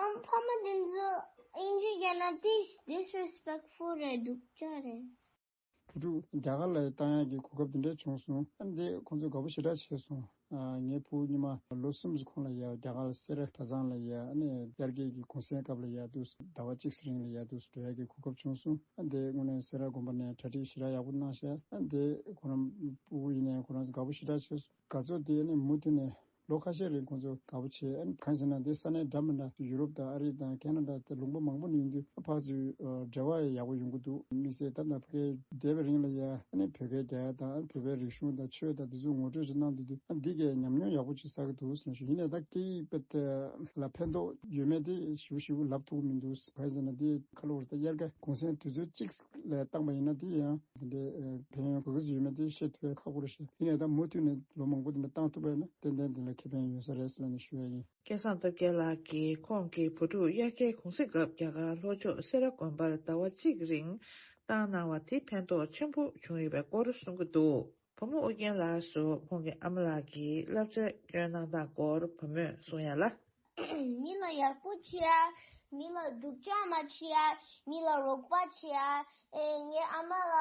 ཨམ་ཕ་མ་དེ་ཚོ་དབྱིན་ཇི་རྒྱག་ན་དེ་disrespectful་རེད། སྡུག་ཅག་རེད། བུ་ཕྲུག་རྒྱ་གར་ལ་བཏང་ཡག་གི་གོ་སྐབས་དེ་འདྲ་བྱུང་སོང་། ཨ་འདི་ཁོང་ཚོ་དགའ་པོ་ཞེ་དྲག་བྱས་སོང་། ཨ་ངའི་ཕྲུ་གུ་ཉི་མ་ལོ་གསུམ་ཙམ་གོང་ལ་ཡ་རྒྱ་གར་སེ་ར་གྲྭ་ཚང་ལ་ཡ་ཨ་ནི་དབྱར་ཁའི་གུང་སེང་སྐབས་ལ་ཡ་དུས་ཟླ་བ་གཅིག་ཙམ་རིང་ལ་ཡ་དུས་འགྲོ་ཡག་གི་གོ་སྐབས་བྱུང་སོང་། ཨ་འདི་དངོས་གནས་སེ་ར་དགོན་པ་ནས་གྲ་སྒྲིག་ཞེ་དྲག་ཡག་པོ་གནང་ཤག་ཨ་འདི་ཁོ་རང་ཕྲུ་གུ་ཡིན་ནའི་ཁོ་རང་ཚོ་དགའ་པོ་ཞེ་དྲག་བྱས་སོང་། དགའ་ཚོར་དེ་ནི་མུ་མཐུད་ནས་ལོ་ཁ་ཤས་རིང་ཁོང་ཚོ་དགའ་པོ་བྱས། ཨ་ནི་གང་ཟེར་ན་དེ་ས་གནས་འདྲ་མི་འདྲ་ཡུ་རོབ་དང་ཨ་རི་དང་ཁེ་ན་ཌ་དང་ལུང་པ་མང་པོ་ནས་ཡིན་དུས་ཕར་ཚུར་འབྲེལ་བ་ཡག་པོ་ཡོང་གི་འདུག་དམིགས་བསལ་ད་ལྟ་ཕ་གིར་བསྡད་པའི་རིང་ལ་ཡ་ཨ་ནི་བོད་སྐད་རྒྱག་ཡ་དང་ཨ་ནི་བོད་པའི་རིག་གཞུང་དང་ཆོས་དང་དེ་ཚོ་ངོ་སྤྲོད་ཅིག་གནང་དུས་དུས་ཨ་འདི་གས་ཉམས་མྱོང་ཡག་པོ་ཅིག་བསགས་ཀྱི་འདུག་ཟེར་ནས་ཞུ། ཡིན་ནའི་ད་སྐད་ཡིག་དཔེ་དེ་ལ་ཕན་ཐོགས་ཡོད་མེད་དེ་ཞིབ་ཞིབ་ལབ་ཐུབ་ཀྱི་མི་འདུག་གང་ཟེར་ན་དེ་ཁ་ལོ་བར་ད་དབྱར་ཁ་གུང་སེང་དུས་ཚོད་གཅིག་ལ་བཏང་པ་ཡིན་ན་དེ་ཡང་དེ་འདྲའི་ཕན་ཡོན་ག་གེ་ཡོད་མེད་དེ་བཤད་ཐུབ་ཡ་ཁག་པོ་རེད་ཤག་ཡིན་ནའི་ད་མུ་མཐུད་ནས་ལོ་མང་པོ་དེ་འདྲ་བཏང་ཐུབ་པ་ཡིན་ན་ཏན་ཏན་དེ་ལ་ཁེ་ཕན་ཡོད་ས་རེད་ཟེར་ནས་ཞུ་ཡ་ཡིན། སྐལ་བཟང་སྟོབས་རྒྱལ་ལགས་ཀྱིས་ཁོང་གི་བུ་ཕྲུག་དབྱར་ཁའི་གུང་སེང་སྐབས་རྒྱ་གར་ལྷོ་ཕྱོགས་སེ་ར་དགོན་པར་ཟླ་བ་གཅིག་རིང་བཏང་གནང་བ་དེ་ཕན་ཐོགས་ཆེན་པོ་བྱུང་ཡོད་པའི་སྐོར་གསུང་གི་འདུག་བུ་མོ་ཨུ་རྒྱན་ལགས་སུ་ཁོང་གི་ཨ་མ་ལགས་ཀྱིས་བསླབ་བྱ་སྐྱོན་གནང་སྟངས་སྐོར་བུ་མོས་གསུང་ཡ་ལ། མི་ལ་ཡག་པོ་བྱེད་ཡ། མི་ལ་སྡུག་ཅག་མ་བྱེད་ཡ། མི་ལ་རོགས་པ་བྱེད་ཡ། ཨེ་ངའི་ཨ་མ་ལ་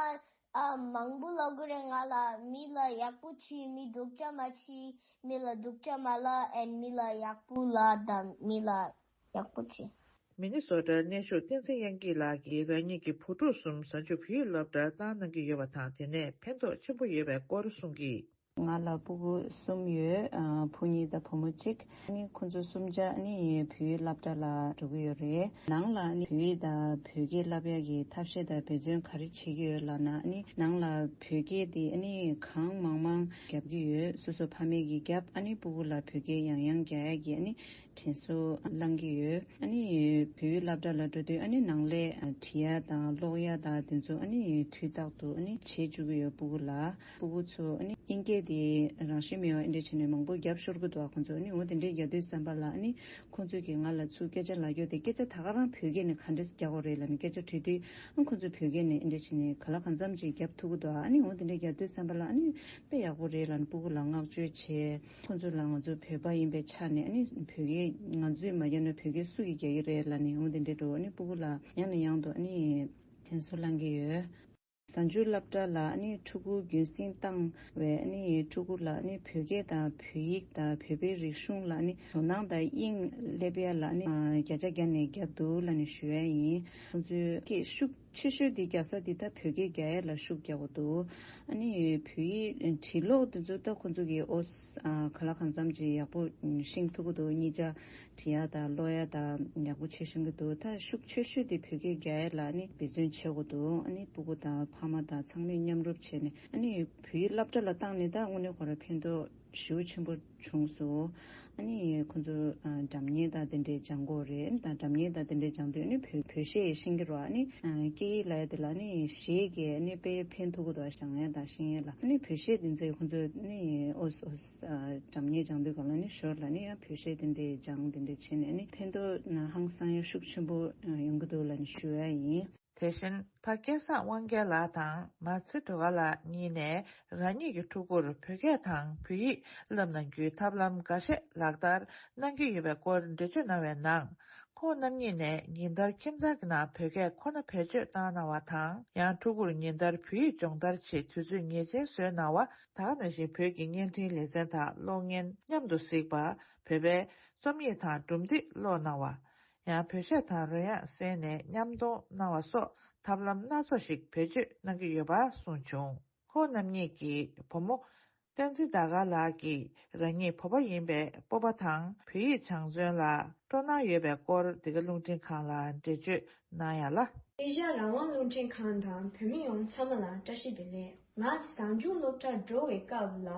ཨ་མང་པོ་ལབ་ཀྱི་རེད། ང་ལ་མི་ལ་ཡག་པོ་བྱེད། མི་སྡུག་ཅག་མ་བྱེད། མི་ལ་སྡུག་ཅག་མ་ལབ། ཨེན་མི་ལ་ཡག་པོ་ལབ་དང་མི་ལ་ཡག་པོ་བྱེད། མི་ནི་སོ་ཊར་གནས་བཞུགས་བསྟན་འཛིན་དབྱངས་སྐྱིད་ལགས་ཀྱིས་རང་ཉིད་ཀྱི་བུ་ཕྲུག་གསུམ་གཟའ་མཇུག་བོད་ཡིག་སློབ་གྲྭར་བཏང་གནང་གི་ཡོད་པ་དང་། དེ་ནས་ཕན་ཐོགས་ཆེན་པོ་ཡོད་པའི་སྐོར་གསུང་གིས། ང་ལ་སྤུ་གུ་གསུམ་ཡོད། ཨ་བུ་གཉིས་དང་བུ་མོ་གཅིག་ཨ་ནི་ཁོ་ཚོ་གསུམ་ཆ་ཨ་ནི་བོད་ཡིག་སློབ་གྲྭ་ལ་འགྲོ་གི་ཡོད་རེད། ནང་ལ་ཨ་ནི་བོད་ཡིག་དང་བོད་སྐད་བསླབ་ཡག་གི་ཐབས་ཤེས་དང་འབད་བརྩོན་ག་རེ་བྱེད་ཀྱི་ཡོད་ལབ་ན། ཨ་ནི་ནང་ལ་བོད་སྐད་དེ་ཨ་ནི་གང་མང་མང་རྒྱབ་ཀྱི་ཡོད། སོ་སོ་ཕ་མས་ཀྱིས་རྒྱབ། ཨ་ནི་སྤུ་གུ་ལ་བོད་སྐད་ཡང་ཡང་རྒྱག་ཡག་གི་ཨ་ནི་དྲན་གསོ་བསླང་གི་ཡོད། ཨ་ནི་བོད་ཡིག་སློབ་གྲྭ་ལ་འགྲོ་དུས་ཨ་ནི་ནང་ལས་ཨ་བྲིས་ཡ་དང་ཀློག་ཡ་དང་དེ་ཚོ་ཨ་ནི་དུས་རྟག་ཏུ་ཨ་ནི་བྱེད་བཅུག་གི་ཡོད། སྤུ་གུ་ལ་སྤུ་གུ་ཚོ་ཨ་ནི་དབྱིན་སྐད་དེ་རང་བཞིན་མེད་པ་འདི་འདྲ་བྱས་ནས་མང་པོ་རྒྱབ་ཤོར་གི་འདུག་ཁོང་ཚོ་ཨ་ནི་འོ་དེ་འདྲ་རྒྱག་དུས་ཙམ་པ་ལ་ཨ་ནི་ཁོང་ཚོས་ཀྱིས་ང་ལ་ཚུར་སྐད་ཆ་ལབ་རྒྱུ་དེ། སྐད་ཆ་ད་ག་རང་བོད་སྐད་ནས་ག་འདྲས་རྒྱག་དགོས་རེད་ལབ་ནས་སྐད་ཆ་དྲིས་དུས་ཨ་ཁོང་ཚོས་བོད་སྐད་ནས་འདི་འདྲ་བྱས་ནས་ག་ལ་གང་འཚམ་ཅིག་རྒྱབ་ཐུབ་ཀྱི་འདུག་ཨ་ནི་འོ་དེ་འདྲ་རྒྱག་དུས་ཙམ་པ་ལ་ཨ་ནི་དཔེ་ཡག་པོ་རེད་ལབ་ནས་སྤུ་གུ་ལ་བསྔགས་བརྗོད་བྱས། ཁོང་ཚོ་ལ་ང་ཚོ་བོད་པ་ཡིན་པའི་ཆ་ནས་ཨ་ནི་བོད་སྐད་ང་ཚོས་མ་རྒྱག་ན་བོད་སྐད་སུ་གིས་རྒྱག་གི་རེད་ལབ་ནས་འོ་དེ་འདྲའི་འགྲོ། ཨ་ནི་སྤུ་གུ་ལ་ཡང་ནས་ཡང་དུ་ཨ་ནི་དྲན་གསོ་བསླང་གི་ཡོད། གཟའ་མཇུག་སློབ་གྲྭ་ལ་ཨ་ནི་ཕྲུ་གུ་རྒྱུན་སྲིང་བཏང་བའི་ཨ་ནི་ཕྲུ་གུ་ལ་ཨ་ནི་བོད་སྐད་དང་བོད་ཡིག་དང་བོད་པའི་རིག་གཞུང་ལ་ཨ་ནི་དོ་སྣང་དང་དབྱིངས་སླེབས་ཡ་ལ་ཨ་ནི་བརྒྱ་ཆ་བརྒྱ་ནས་བརྒྱ་འདུག་ལབ་ནས་ཞུ་ཡ་ཡིན། ཁོང་ཚོའི་སྐད་ཤུགས་ཆེ་ཤོས་དེ་རྒྱག་ས་དེ་ད་བོད་སྐད་རྒྱག་ཡ་ལ་ཤུགས་རྒྱག་དགོས་འདུག་ཨ་ནི་བོད་ཡིག་འབྲི་ཀློག་དེ་ཚོ་ད་ཁོང་ཚོ་གིས་ཨོ་ཨ་ག་ལ་གང་འཚམ་ཅིག་ཡག་པོ་ཤེས་ཐུབ་ཀྱི་འདུག་གཉིས་ཆ་འབྲི་ཡ་དང་ཀློག་ཡ་དང་ཡག་པོ་བྱེད་ཤེས་ཀྱི་འདུག་ད་ཤུགས་ཆེ་ཤོས་དེ་བོད་སྐད་རྒྱག་ཡ་ལ་ཨ་ནི་འབད་བརྩོན་བྱེད་དགོས་འདུག་ཨ་ནི་སྤུ་གུ་དང་ཕ་མ་དང་ཚང་མས་མཉམ་རུབ་བྱས་ནས་ཨ་ནི་བོད་ཡིག་སློབ་གྲྭ་ལ་བཏང་ནས་ད་དངོས་གནས་ཁོ་རང་ཕན་ཐོགས་ཞེ་པོ་ཆེན་པོ་བྱུང་སོང་། ཨ་ནི་ཁོང་ཚོ་ཨ་སྒྲ་སྙན་དང་དེ་འདྲའི་སྦྱང་དགོས་རེད། ད་སྒྲ་སྙན་དང་དེ་འདྲའི་སྦྱང་དུས་ཨ་ནི་བོད་བོད་གཞས་ཤེས་ཀྱི་རེད། ཨ་ནི་ཨ་སྐད་ཡིག་ལབ་ཡ་དེ་ལ་ཨ་ནི་གཞས་ཀྱིས་ཨ་ནི་དཔེ་ཕན་ཐོགས་ཀྱི་འདུག་སྦྱང་ཡ་དང་ཤེས་ཡ་ལ། ཨ་ནི་བོད་གཞས་དེ་ཚོས་ཁོང་ཚོ་ཨ་ནི་ཨོ་ཨོ་ཨ་སྒྲ་སྙན་སྦྱང་དུས་སྒང་ལ་ཨ་ནི་ཞོར་ལ་ཨ་ནི་ཡང་བོད་གཞས་དེ་འདྲའི་སྦྱང་དེ་འདྲའི་བྱས་ནས་ཨ་ནི་ཕན་ཐོགས་ཧང་སང་ཡ་ཤུགས་ཆེན་པོ་ཡོང་གི་འདུག་ལབ་ནས་ཞུ་ཡ་ཡིན། དེ་བཞིན་ཕ་སྐལ་བཟང་དབང་རྒྱལ་ལགས་དང་མ་ཚེ་སྒྲོལ་དཀར་ལགས་གཉིས་ནས་རང་ཉིད་ཀྱི་ཕྲུ་གུར་བོད་སྐད་དང་བོད་ཡིག་བསླབ་གནང་རྒྱུའི་ཐབས་ལམ་འགའ་ཤས་ལག་བསྟར་གནང་གི་ཡོད་པའི་སྐོར་འགྲེལ་བརྗོད་གནང་བའི་ནང་། ཁོང་རྣམ་གཉིས་ནས་ཉིན་ལྟར་ཁྱིམ་ཚང་གི་ནང་བོད་སྐད་ཁོ་ན་བེད་སྤྱོད་བཏང་གནང་བ་དང་། ཡང་ཕྲུ་གུར་ཉིན་ལྟར་བོད་ཡིག་སྦྱོང་བརྡར་ཆེད་དུས་ཚོད་ངེས་ཅན་བཟོས་གནང་བ། ད་ག་ནང་བཞིན་བོད་ཀྱི་བརྙན་འཕྲིན་ལེ་ཚན་དང་གློག་བརྙན་མཉམ་དུ་གཟིགས་པ། བོད་པའི་རྩོམ་ཡིག་དང་སྒྲུང་འབྲི་ཀློག་གནང་བ། ཡང་བོད་གཞས་དང་རོལ་དབྱངས་གསན་ནས་མཉམ་གཏོང་གནང་བ་སོགས་ཐབས་ལམ་སྣ་ཚོགས་ཤིག་བེད་སྤྱོད་གནང་གི་ཡོད་པ་གསུངས་བྱུང་། ཁོང་རྣམ་གཉིས་ཀྱི་བུ་མོ་བསྟན་འཛིན་ཟླ་དཀར་ལགས་ཀྱིས་རང་ཉིད་བོད་པ་ཡིན་པའི་སྤོབས་པ་དང་བོད་ཡིག་སྦྱང་བརྩོན་ལ་སྤྲོ་སྣང་ཡོད་པའི་སྐོར་འདི་ག་རླུང་འཕྲིན་ཁང་ལ་འགྲེལ་བརྗོད་གནང་ཡ་ལ། ཨེ་ཤ་ཡ་རང་དབང་རླུང་འཕྲིན་ཁང་དང་བོད་མི་ཡོངས་ཚང་མ་ལ་བཀྲ་ཤིས་བདེ་ལེགས། ང་གཟའ་མཇུག་སློབ་གྲྭར་འགྲོ་བའི་སྐབས་ལ་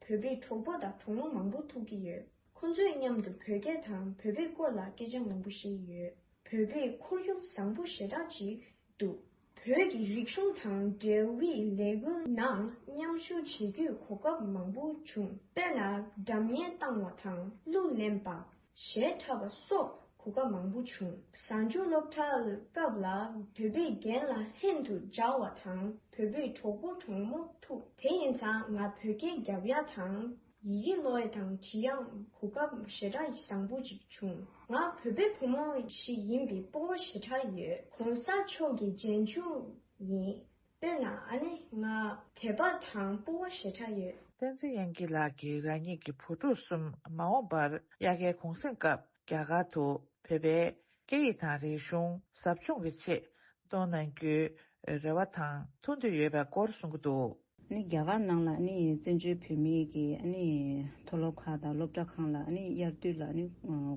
བོད་པའི་གྲོགས་པོ་དང་གྲོགས་མོ་མང་པོ་ཐུག་གི་ཡོད། ཁོང་ཚོའི་མཉམ་དུ་བོད་སྐད་དང་བོད་པའི་སྐོར་ལ་སྐད་ཆ་མང་པོ་བཤད་ཀྱི་ཡོད། བོད་པའི་ཁོར་ཡུག་བཟང་པོ་ཞེ་དྲག་ཅིག་འདུག་བོད་ཀྱི་རིག་གཞུང་དང་འབྲེལ་བའི་ལས་འགུལ་ནང་མཉམ་ཞུགས་བྱེད་རྒྱུའི་གོ་སྐབས་མང་པོ་བྱུང་། དཔེར་ན་སྒྲ་སྙན་བཏང་བ་དང་གླུ་ལེན་པ། གཞས་འཁྲབ་པ་སོགས་གོ་སྐབས་མང་པོ་བྱུང་། གཟའ་མཇུག་སློབ་གྲྭའི་སྐབས་ལ་བོད་པའི་རྒན་ལ་ལྷན་དུ་མཇལ་བ་དང་བོད་པའི་གྲོགས་པོ་གྲོགས་མོ་ཐུག་དེ་ཡིན་ཙང་ང་བོད་སྐད་རྒྱབ་ཡ་དང་ཡི་གེ་ཀློག་ཡ་དང་འབྲི་ཡ་གོ་སྐབས་ཞེ་དྲག་བཟང་པོ་ཅིག་བྱུང་། ང་བོད་པའི་བུ་མོ་ཞིག་ཡིན་པའི་སྤོབས་པ་ཞེ་དྲག་ཡོད། ༸གོང་ས་མཆོག་གི་རྗེས་འཇུག་ཡིན། དཔེར་ན་ཨ་ནི་ང་དད་པ་དང་སྤོབས་པ་ཞེ་དྲག་ཡོད། བསྟན་འཛིན་དབྱངས་སྐྱིད་ལགས་ཀྱིས་རང་ཉིད་ཀྱི་བུ་ཕྲུག་གསུམ་མ་འོངས་པར་དབྱར་ཁའི་གུང་གསེང་སྐབས་རྒྱ་གར་དུ་བོད་པའི་སྐད་ཡིག་དང་རིག་གཞུང་ཟབ་སྦྱོང་གི་ཆེད་གཏོང་གནང་རྒྱུའི་རེ་བ་དང་ཐུགས་འདུན་ཡོད་པའི་སྐོར་གསུང་གི་འདུག་ནི་རྒྱ་གར་ནང་ལ་ནི་བཙན་བྱོལ་བོད་མིའི་གི་ནི་མཐོ་སློབ་ཁག་དང་སློབ་གྲྭ་ཁག་ལ་ནི་དབྱར་དུས་ལ་ནི་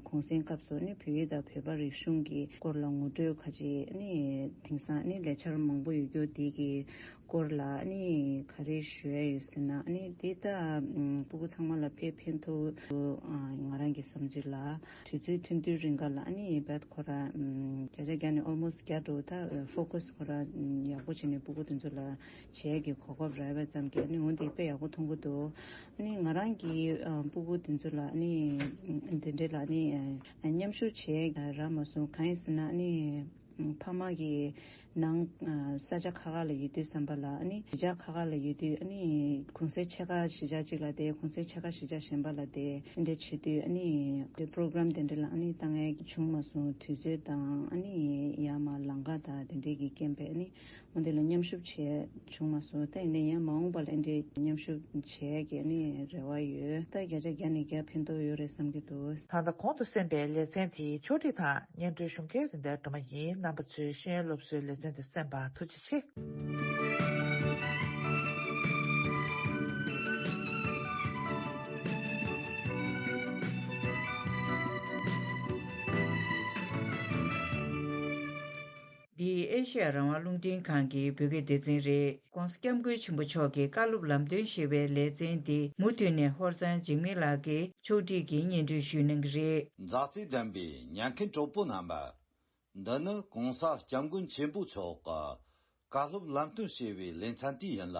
གུང་གསེང་སྐབས་སུ་ནི་བོད་ཡིག་དང་བོད་པ་རིག་གཞུང་གི་སྐོར་ལ་ངོ་སྤྲོད་ཁ་ཅིག་ནི་དེང་སང་ནི་ལས་འཆར་མང་པོ་ཡོད་རྒྱུ་དེ་གི་སྐོར་ལ་ནི་ག་རེ་ཞུ་ཡ་ཡོད་ཟེར་ན་ནི་དེ་ད་སྤུ་གུ་ཚང་མ་ལ་ཕན་ཕན་ཐོགས་ང་རང་གི་བསམ་ཚུལ་ལ་དུས་ཚོད་ཐུང་ཐུང་རིང་ག་ལ་ནི་བད་ཁོ་ར་བརྒྱ་ཆ་བརྒྱ་ནས་almost་བརྒྱ་འགྲོ་ད་focus ཁོ་ར་ཡག་པོ་བྱས་ནས་སྤུ་གུ་དེ་ཚོ་ལ་བྱེད་ཀྱི་གོ་སྐབས་རག་པ་ཙམ་གྱིས་ནི་འོན་ཏེ་དཔེ་ཡག་པོ་མཐོང་གི་འདུག་ནི་ང་རང་གི་སྤུ་གུ་དེ་ཚོ་ལ་ནི་འདི་འདྲ་ལ་ནི་མཉམ་ཞུགས་བྱེད་རག་མ་སོང་། གང་ཡིན་ཟེར་ན་ནི་ཕ་མ་གི་ནང་ས་ཆ་ཁ་ཁ་ལ་ཡོད་དུས་བསམ་པ་ལ་ནི་གཞིས་ཆགས་ཁ་ཁ་ལ་ཡོད་དུས་ནི་གུང་སེང་ཕྱེད་ཀ་གཞིས་ཆགས་གཅིག་ལ་བསྡད། གུང་སེང་ཕྱེད་ཀ་གཞིས་ཆགས་གཞན་པ་ལ་བསྡད། འདི་འདྲ་བྱེད་དུས་ནི་program དེ་འདྲ་ལ་ནི་ལྟ་མཁན་བྱུང་མ་སོང་། དུས་ཚོད་དང་ནི་ཡར་མར་ལམ་ཁ་དང་དེ་འདྲའི་གི་རྐྱེན་པས་ནི། འོན་ཏེ་ལ་མཉམ་ཞུགས་བྱས་བྱུང་མ་སོང་། ད་ཡིན་ན་ཡང་མ་འོངས་པ་ལ་འདི་མཉམ་ཞུགས་བྱས་ཀྱི་ནི་རེ་བ་ཡོད། ད་བརྒྱ་ཆ་བརྒྱ་ནས་བརྒྱ་ཕན་ཐོགས་ཡོད་རེད་བསམ་གྱི་འདུག་ད་ལྟ་གོང་དུ་གསན་པའི་ལེ་ཚན་དེའི་ཕྱོགས་སྒྲིག་དང་སྙན་སྒྲོན་ཞུ་མཁན་རིན་ལྡན་སྒྲོལ་མ་ཡིན། རྣམ་པ་ཚོས་ཤེས་ཡོན་སློབ་གསོའི་ལེ་ཚན་དེ་གསན་པར་ཐུགས་རྗེ་ཆེ། འདི་ཨེ་ཤེ་ཡ་རང་དབང་རླུང་འཕྲིན་ཁང་གི་བོད་སྐད་སྡེ་ཚན་རེད། ༸གོང་ས་༸སྐྱབས་མགོན་ཆེན་པོ་མཆོག་གི་བཀའ་སློབ་ལམ་སྟོན་ཞེས་པའི་ལེ་ཚན་འདི་མུ་མཐུད་ནས་ཧོར་གཙང་འཇིགས་མེད་ལགས་ཀྱིས་ཕྱོགས་སྒྲིག་གིས་སྙན་སྒྲོན་ཞུ་གནང་གི་རེད། མཛའ་བརྩེ་ལྡན་པའི་ཉན་མཁན་གྲོགས་པོ་རྣམ་པ། འདི་ནི་༸གོང་ས་༸སྐྱབས་མགོན་ཆེན་པོ་མཆོག་གི་བཀའ་སློབ་ལམ་སྟོན་ཞེས་པའི་ལེ་ཚན་དེ་ཡིན་ལ།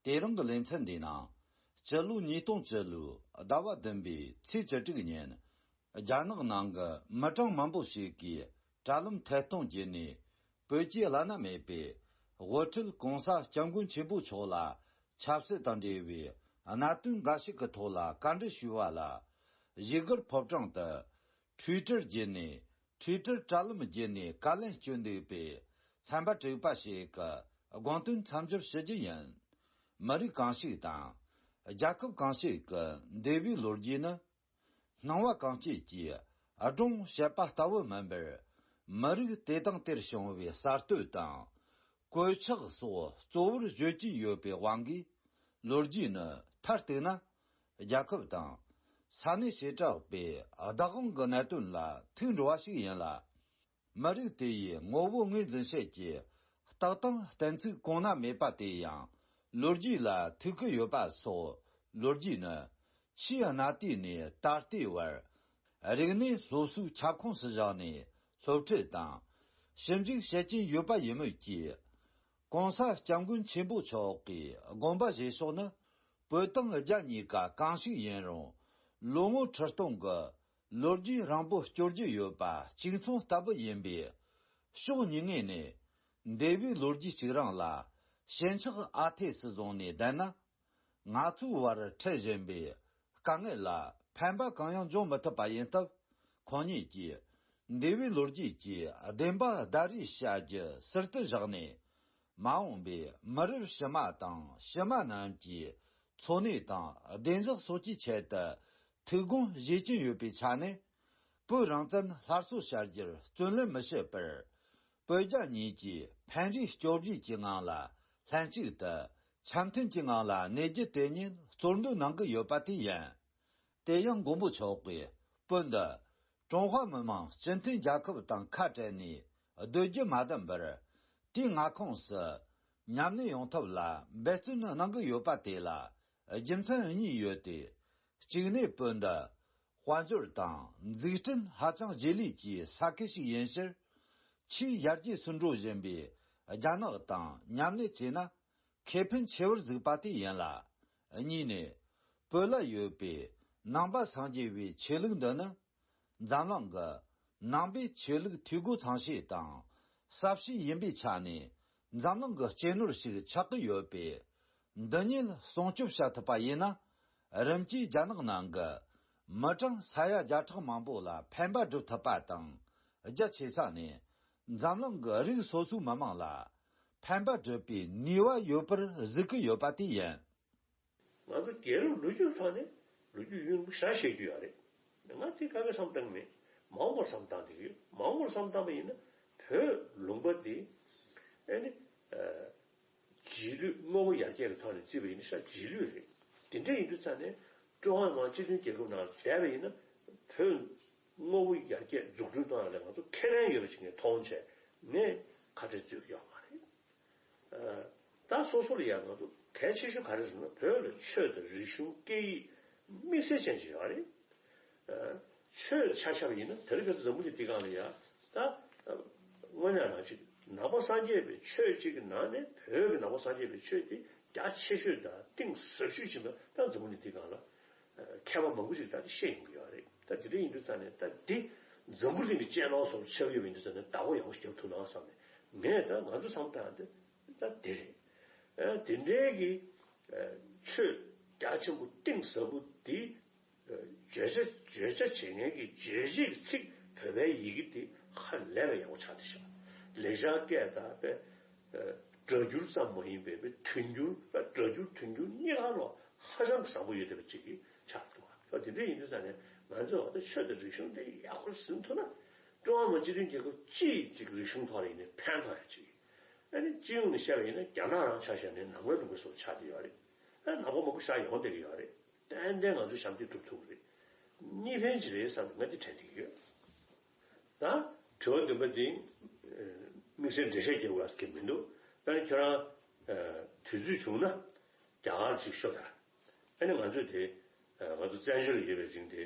དེ་རིང་གི་ལེ་ཚན་འདིའི་ནང་སྤྱི་ལོ་ཉིས་སྟོང་བཅུ་ལོའི་ཟླ་བ་བདུན་པའི་ཚེས་བཅུ་དྲུག་ཉིན། རྒྱ་ནག་ནང་གི་མི་གྲངས་མང་པོ་ཞིག་གིས་དྲ་ལམ་ཐད་གཏོང་བརྒྱུད་ནས་བོད་ཀྱི་བླ་ན་མེད་པའི་དབུ་ཁྲིད་༸གོང་ས་༸སྐྱབས་མགོན་ཆེན་པོ་མཆོག་ལ་ཆབ་སྲིད་དང་འབྲེལ་བའི་གནད་དོན་འགའ་ཞིག་གི་ཐོག་ལ་བཀའ་འདྲི་ཞུས་པ་ལ། བཞུགས་སྒར་ཕོ་བྲང་དུ་Twitter་བརྒྱུད་ནས་Twitter་དྲ་ལམ་བརྒྱུད་ནས་བཀའ་ལན་སྐྱོན་འདུག་པའི་ཚན་པ་དྲུག་པ་ཞིག་གི་དགོངས་དོན་མཚམས་སྦྱོར་ཞུ་རྒྱུ་ཡིན། མི་རིགས་གང་ཞིག་དང་རྒྱལ་ཁབ་གང་ཞིག་གི་འདས་པའི་ལོ་རྒྱུས་ནི། སྣང་བ་གང་སྐྱེས་ཀྱིས་སྒྲུང་བཤད་པ་ལྟ་བུ་མིན་པར། མི་རིགས་དེ་དང་དེར་བྱུང་བའི་གསར་གཏོད་དང་། གོད་ཆག་སོགས་གཙོ་བོར་བརྗོད་ཀྱིན་ཡོད་པའི་དབང་གིས། ལོ་རྒྱུས་ནི་མཐར་གཏུགས་ན། རྒྱལ་ཁབ་དང་ས་གནས་བྱེ་བྲག་པའི་བདག་དབང་གི་གནད་དོན་ལ་ཐུག་འགྲོ་བ་ཞིག་ཡིན་ལ། མི་རིགས་དེ་ཡི་ངོ་བོ་ངོས་འཛིན་བྱེད་ཀྱི་རྟགས་དང་གཏན་ཚིགས་གོང་ན་མེད་པ་དེ་ཡང་ལོ་རྒྱུས་ལ་ཐུག་གི་ཡོད་པ་སོགས། ལོ་རྒྱུས་ནི་ཆུའི་གནའ་དུས་ནས་ད་ལྟའི་བར་རིག་གནས་སློབ་གསོའི་ཁྱབ་ཁོངས་སུ་བཞག་ནས་སློབ་ཁྲིད་དང་ཞིབ་འཇུག་བྱེད་ཀྱིན་ཡོད་པ་ཡིན་མོད་ཀྱི། ༸གོང་ས་༸སྐྱབས་མགོན་ཆེན་པོ་མཆོག་གི་དགོངས་པ་བཞེས་ཕྱོགས་ནི་བོད་དང་རྒྱ་གཉིས་ཀ་གང་ཞིག་ཡིན་རུང་ལོ་ངོ་ཁྲི་སྟོང་གི་ལོ་རྒྱུས་རིང་པོ་སྐྱོར་རྒྱུ་ཡོད་པ་གཅིག་མཚུངས་ལྟ་བུ་ཡིན་པས། ཕྱོགས་གཉིས་ངོས་ནས་འདས་པའི་ལོ་རྒྱུས་གཅིག་རང་ལ་ཞེན་ཆགས་ཨ་འཐས་སུ་བཟུང་ནས་བསྡད་ན། ང་ཚོའི་བར་འཕྲད་བཞིན་པའི་དཀའ་ངལ་ལ་ཕན་པ་གང་ཡང་འབྱུང་མི་ཐུབ་པ་ཡིན་སྟབས། ཁོང་ཉིད་ཀྱིས་འདས་པའི་ལོ་རྒྱུས་ཀྱི་བདེན་པ་ཟླ་རེས་བྱ་རྒྱུ་ཟུར་དུ་བཞག་ནས། མ་འོངས་པའི་མི་རབས་ཕྱི་མ་དང་ཕྱི་མ་རྣམས་ཀྱི་འཚོ་གནས་དང་བདེ་འཇགས་སོགས་ཀྱི་ཆེད་དུ་ཐུགས་དགོངས་བཞེས་ཀྱིན་ཡོད་པའི་ཆ་ནས། བོད་རང་བཙན་སླར་གསོ་བྱ་རྒྱུར་བརྩོན་ལེན་མི་བྱེད་པར། བོད་རྒྱ་གཉིས་ཀྱིས་ཕན་རེས་སྐྱོབ་རེས་ཀྱི་ངང་ལ་ལྷན་གཅིག་ཏུ་འཆམ་མཐུན་གྱི་ངང་ལ་གནས་རྒྱུ་དེ་ཉིད་གཙོ་འདོན་གནང་གི་ཡོད་པ་དེ་ཡིན། དེ་ཡང་མགོན་པོ་མཆོག་གིས་བོད་འདི་ཀྲུང་ཧྭ་མི་དམངས་སྤྱི་མཐུན་རྒྱལ་ཁབ་དང་ཁ་བྲལ་ནས་སྡོད་རྒྱུ་མ་བདམས་པར། དེའི་མངའ་ཁོངས་སུ་མཉམ་གནས་ཡོང་ཐབས་ལ་འབད་བརྩོན་གནང་གི་ཡོད་པ་དེ་ལ་རྒྱུ་མཚན་གཉིས་ཡོད་དེ། གཅིག་ནས་བོད་འདི་དཔལ་འབྱོར་དང་འཛུགས་སྐྲུན་ཧ་ཅང་རྗེས་ལུས་ཀྱི་ས་ཁུལ་ཞིག་ཡིན་ཕྱིར། ཆེས་ཡར་རྒྱས་སུ་འགྲོ་བཞིན་པའི་རྒྱ་ནག་དང་མཉམ་གནས་བྱས་ན་ཁེ་ཕན་ཆེ་བར་གཟིགས་པ་དེ་ཡིན་ལ། གཉིས་ནས། བོད་ལ་ཡོད་པའི་ནང་པ་སངས་རྒྱས་པའི་ཆོས་ལུགས་འདི་ནི། འཛམ་གླིང་གི་ནང་པའི་ཆོས་ལུགས་འཐུས་སྒོ་ཚང་ཤོས་དང་ཟབ་ཤོས་ཡིན་པའི་ཆ་ནས། འཛམ་གླིང་གི་གཅེས་ནོར་ཞིག་ཆགས་ཀྱི་ཡོད་པས། འདི་ཉིད་སྲུང་སྐྱོབ་བྱ་ཐུབ་པ་ཡིན་ན། རིམ་གྱིས་རྒྱ་ནག་ནང་གི་མི་གྲངས་ས་ཡ་བརྒྱ་ཕྲག་མང་པོ་ལ་ཕན་པ་སྒྲུབ་ཐུབ་པ་དང་། རྒྱ་ཆེ་ས་ནས་འཛམ་གླིང་གི་རིགས་སོ་སོའི་མི་དམངས་ལ་ཕན་པ་སྒྲུབ་པའི་ནུས་པ་ཡོད་པར་གཟིགས་ཀྱི་ཡོད་པ་དེ་ཡིན། ང་ཚོ་རྒྱལ་རབས་ལོ་རྒྱུས་ཐོག་ནས་ལོ་རྒྱུས་ཡུན་རིང་པོ་ཞེ་དྲག་བཤད་རྒྱུ་ཡོད་རེད། ང་དེ་ག་གེ་བསམ་བཏང་མེད། མ་འོངས་པར་བསམ་བཏང་བསྡད་ཀྱི་ཡོད། མ་འོངས་པར་བསམ་བཏང་པ་ཡིན་ན་བོད་ལུང་པ་འདི་ཨ་ནི་ཨ་རྗེས་ལུས་དངོས་པོ་ཡར་རྒྱས་ཀྱི་ཐོག་ནས་བརྩིས་པ་ཡིན་ན་ཤ་རྗེས་ལུས་རེད། དེ་འདྲ་ཡིན་དུས་ཙང་ནས་ཀྲུང་ཧྭ་མི་དམངས་སྤྱི་མཐུན་རྒྱལ་ཁབ་ནང་ལ་བསྡད་པ་ཡིན་ན་བོད་དངོས་པོ་ཡར་རྒྱས་འཛུགས་སྐྲུན་གཏོང་ཡ་ལ་ང་ཚོ་ཁས་ལེན་ཡོད་པ་ཞིག་ངས་མཐོང་བྱས་ངས་ཁ་བྲལ་རྩོད་ཀྱི་ཡོད་མ་རེད། ད་སོ་སོ་ལ་ཡང་ང་ཚོ་གལ་ཆེ་ཤོས་ག་རེ་ཟེར་ན་བོད་ལ་ཆོས་དང་རིག་གཞུང་སྐད་ཡིག་དམིགས་བསལ་ཅན་ཅིག་ཡོད་རེད། ཆོས་ཆ་བཞག་པ་ཡིན་ན་དེ་རིང་ཁ་སང་འཛམ་བུ་གླིང་འདི་སྒང་ལ་ཡང་ད་དངོས་གནས་རང་ཅིག་ནང་པ་སངས་རྒྱས་པའི་ཆོས་གཅིག་གི་ནང་ནས་བོད་ཀྱི་ནང་པ་སངས་རྒྱས་པའི་ཆོས་དེ་རྒྱ་ཆེ་ཤོས་དང་གཏིང་ཟབ་ཤོས་ཅིག་ད་ད་འཛམ་བུ་གླིང་འདི་སྒང་ལ། མཁས་པ་མང་པོ་ཞིག་ད་དེ་བཤད་ཡོང་གི་ཡོད་རེད། ད་དེ་འདྲ་ཡིན་དུས་ཙང་ནས་ད་འདི་འཛམ་བུ་གླིང་གི་གཅེས་ནོར་སོགས་ཆགས་ཡོད་པ་ཡིན་དུས་ཙང་ནས་བདག་པོ་ཡག་པོ་རྒྱབ་ཐུབ་ན་བསམ་ནས་ངས་ད་ང་ཚོ་བསམ་སྟངས་དེ་ད་དེ་རེད། ཨ་དེ་འདྲའི་གི་ཨ་ཆོས་རྒྱ་ཆེན་པོ་གཏིང་ཟབ་པོ་འདི་ཨ་བརྗོད་བྱ་བརྗོད་བྱ་བྱེད་མཁན་གྱི་རྗོད་བྱེད་ཀྱི་ཚིག་བོད་པའི་ཡི་གེ་འདི་ཧ་ལས་པའི་ཡག་པོ་ཆགས་བསྡད་ཤག་ལེགས་སྦྱར་སྐད་དང་དཔེ་ཨ་སྒྲ་སྒྱུར་ཙམ་མ་ཡིན་པའི་དཔེ་དོན་སྒྱུར་དཔེ་སྒྲ་སྒྱུར་དོན་སྒྱུར་གཉིས་ཀ་ལོ། ཧ་ཅང་གི་བཟང་པོ་ཡོད་བསྡད་པ་ཅིག་གི་ཆགས་འདུག་ད་དེ་འདྲ་ཡིན་དུས་ཙང་ནས་ང་ཚོས་འོ་ད་ཆོས་དང་རིག་གཞུང་དེ་ཡག་པོ་ཟིན་ཐུབ་ན་ཀྲུང་ཧྭ་མི་དམངས་སྤྱི་མཐུན་རྒྱལ་ཁབ་སྤྱི་ཡི་ཅིག་རིག་གཞུང་ཐོག་ལ་ཡིན་ནའི་ཕན་ཐོགས་ཡ་ཅིག་ཨ་ནི་སྤྱི་ཡོངས་ནས་བཤད་པ་ཡིན་ན་རྒྱ་ནག་རང་ཆ་བཞག་ནས་ནང་པའི་ལུང་པ་སོགས་ཆགས་བསྡད་ཡོད་རེད། ཨ་ནང་པ་མང་པོ་ཤར་ཡོང་བསྡད་ཀྱི་ཡོད་རེད། ཏན་ཏན་ང་ཚོས་ཞབས་འདེགས་སྒྲུབ་ཐུབ་ཀྱི་རེད། གཉིས་ཕན་ཅིག་རེད་བསམ་ནས་ང་འདི་དྲན་བསྡད་ཀྱི་ཡོད། ད་དྲི་བ་བདུན་པ་འདི་དམིགས་བསལ་འགྲེལ་བཤད་རྒྱག་དགོས་ཀྱི་མི་འདུག་ད་ཁྱོད་རང་དུས་ཚོད་བྱུང་ན་རྒྱ་གར་ཅིག་ཤོག་དང་། ཨ་ནི་ང་ཚོས་དེ་ང་ཚོ་བཙན་བྱོལ་ལ་ཡོད་པའི་རིང་དེ་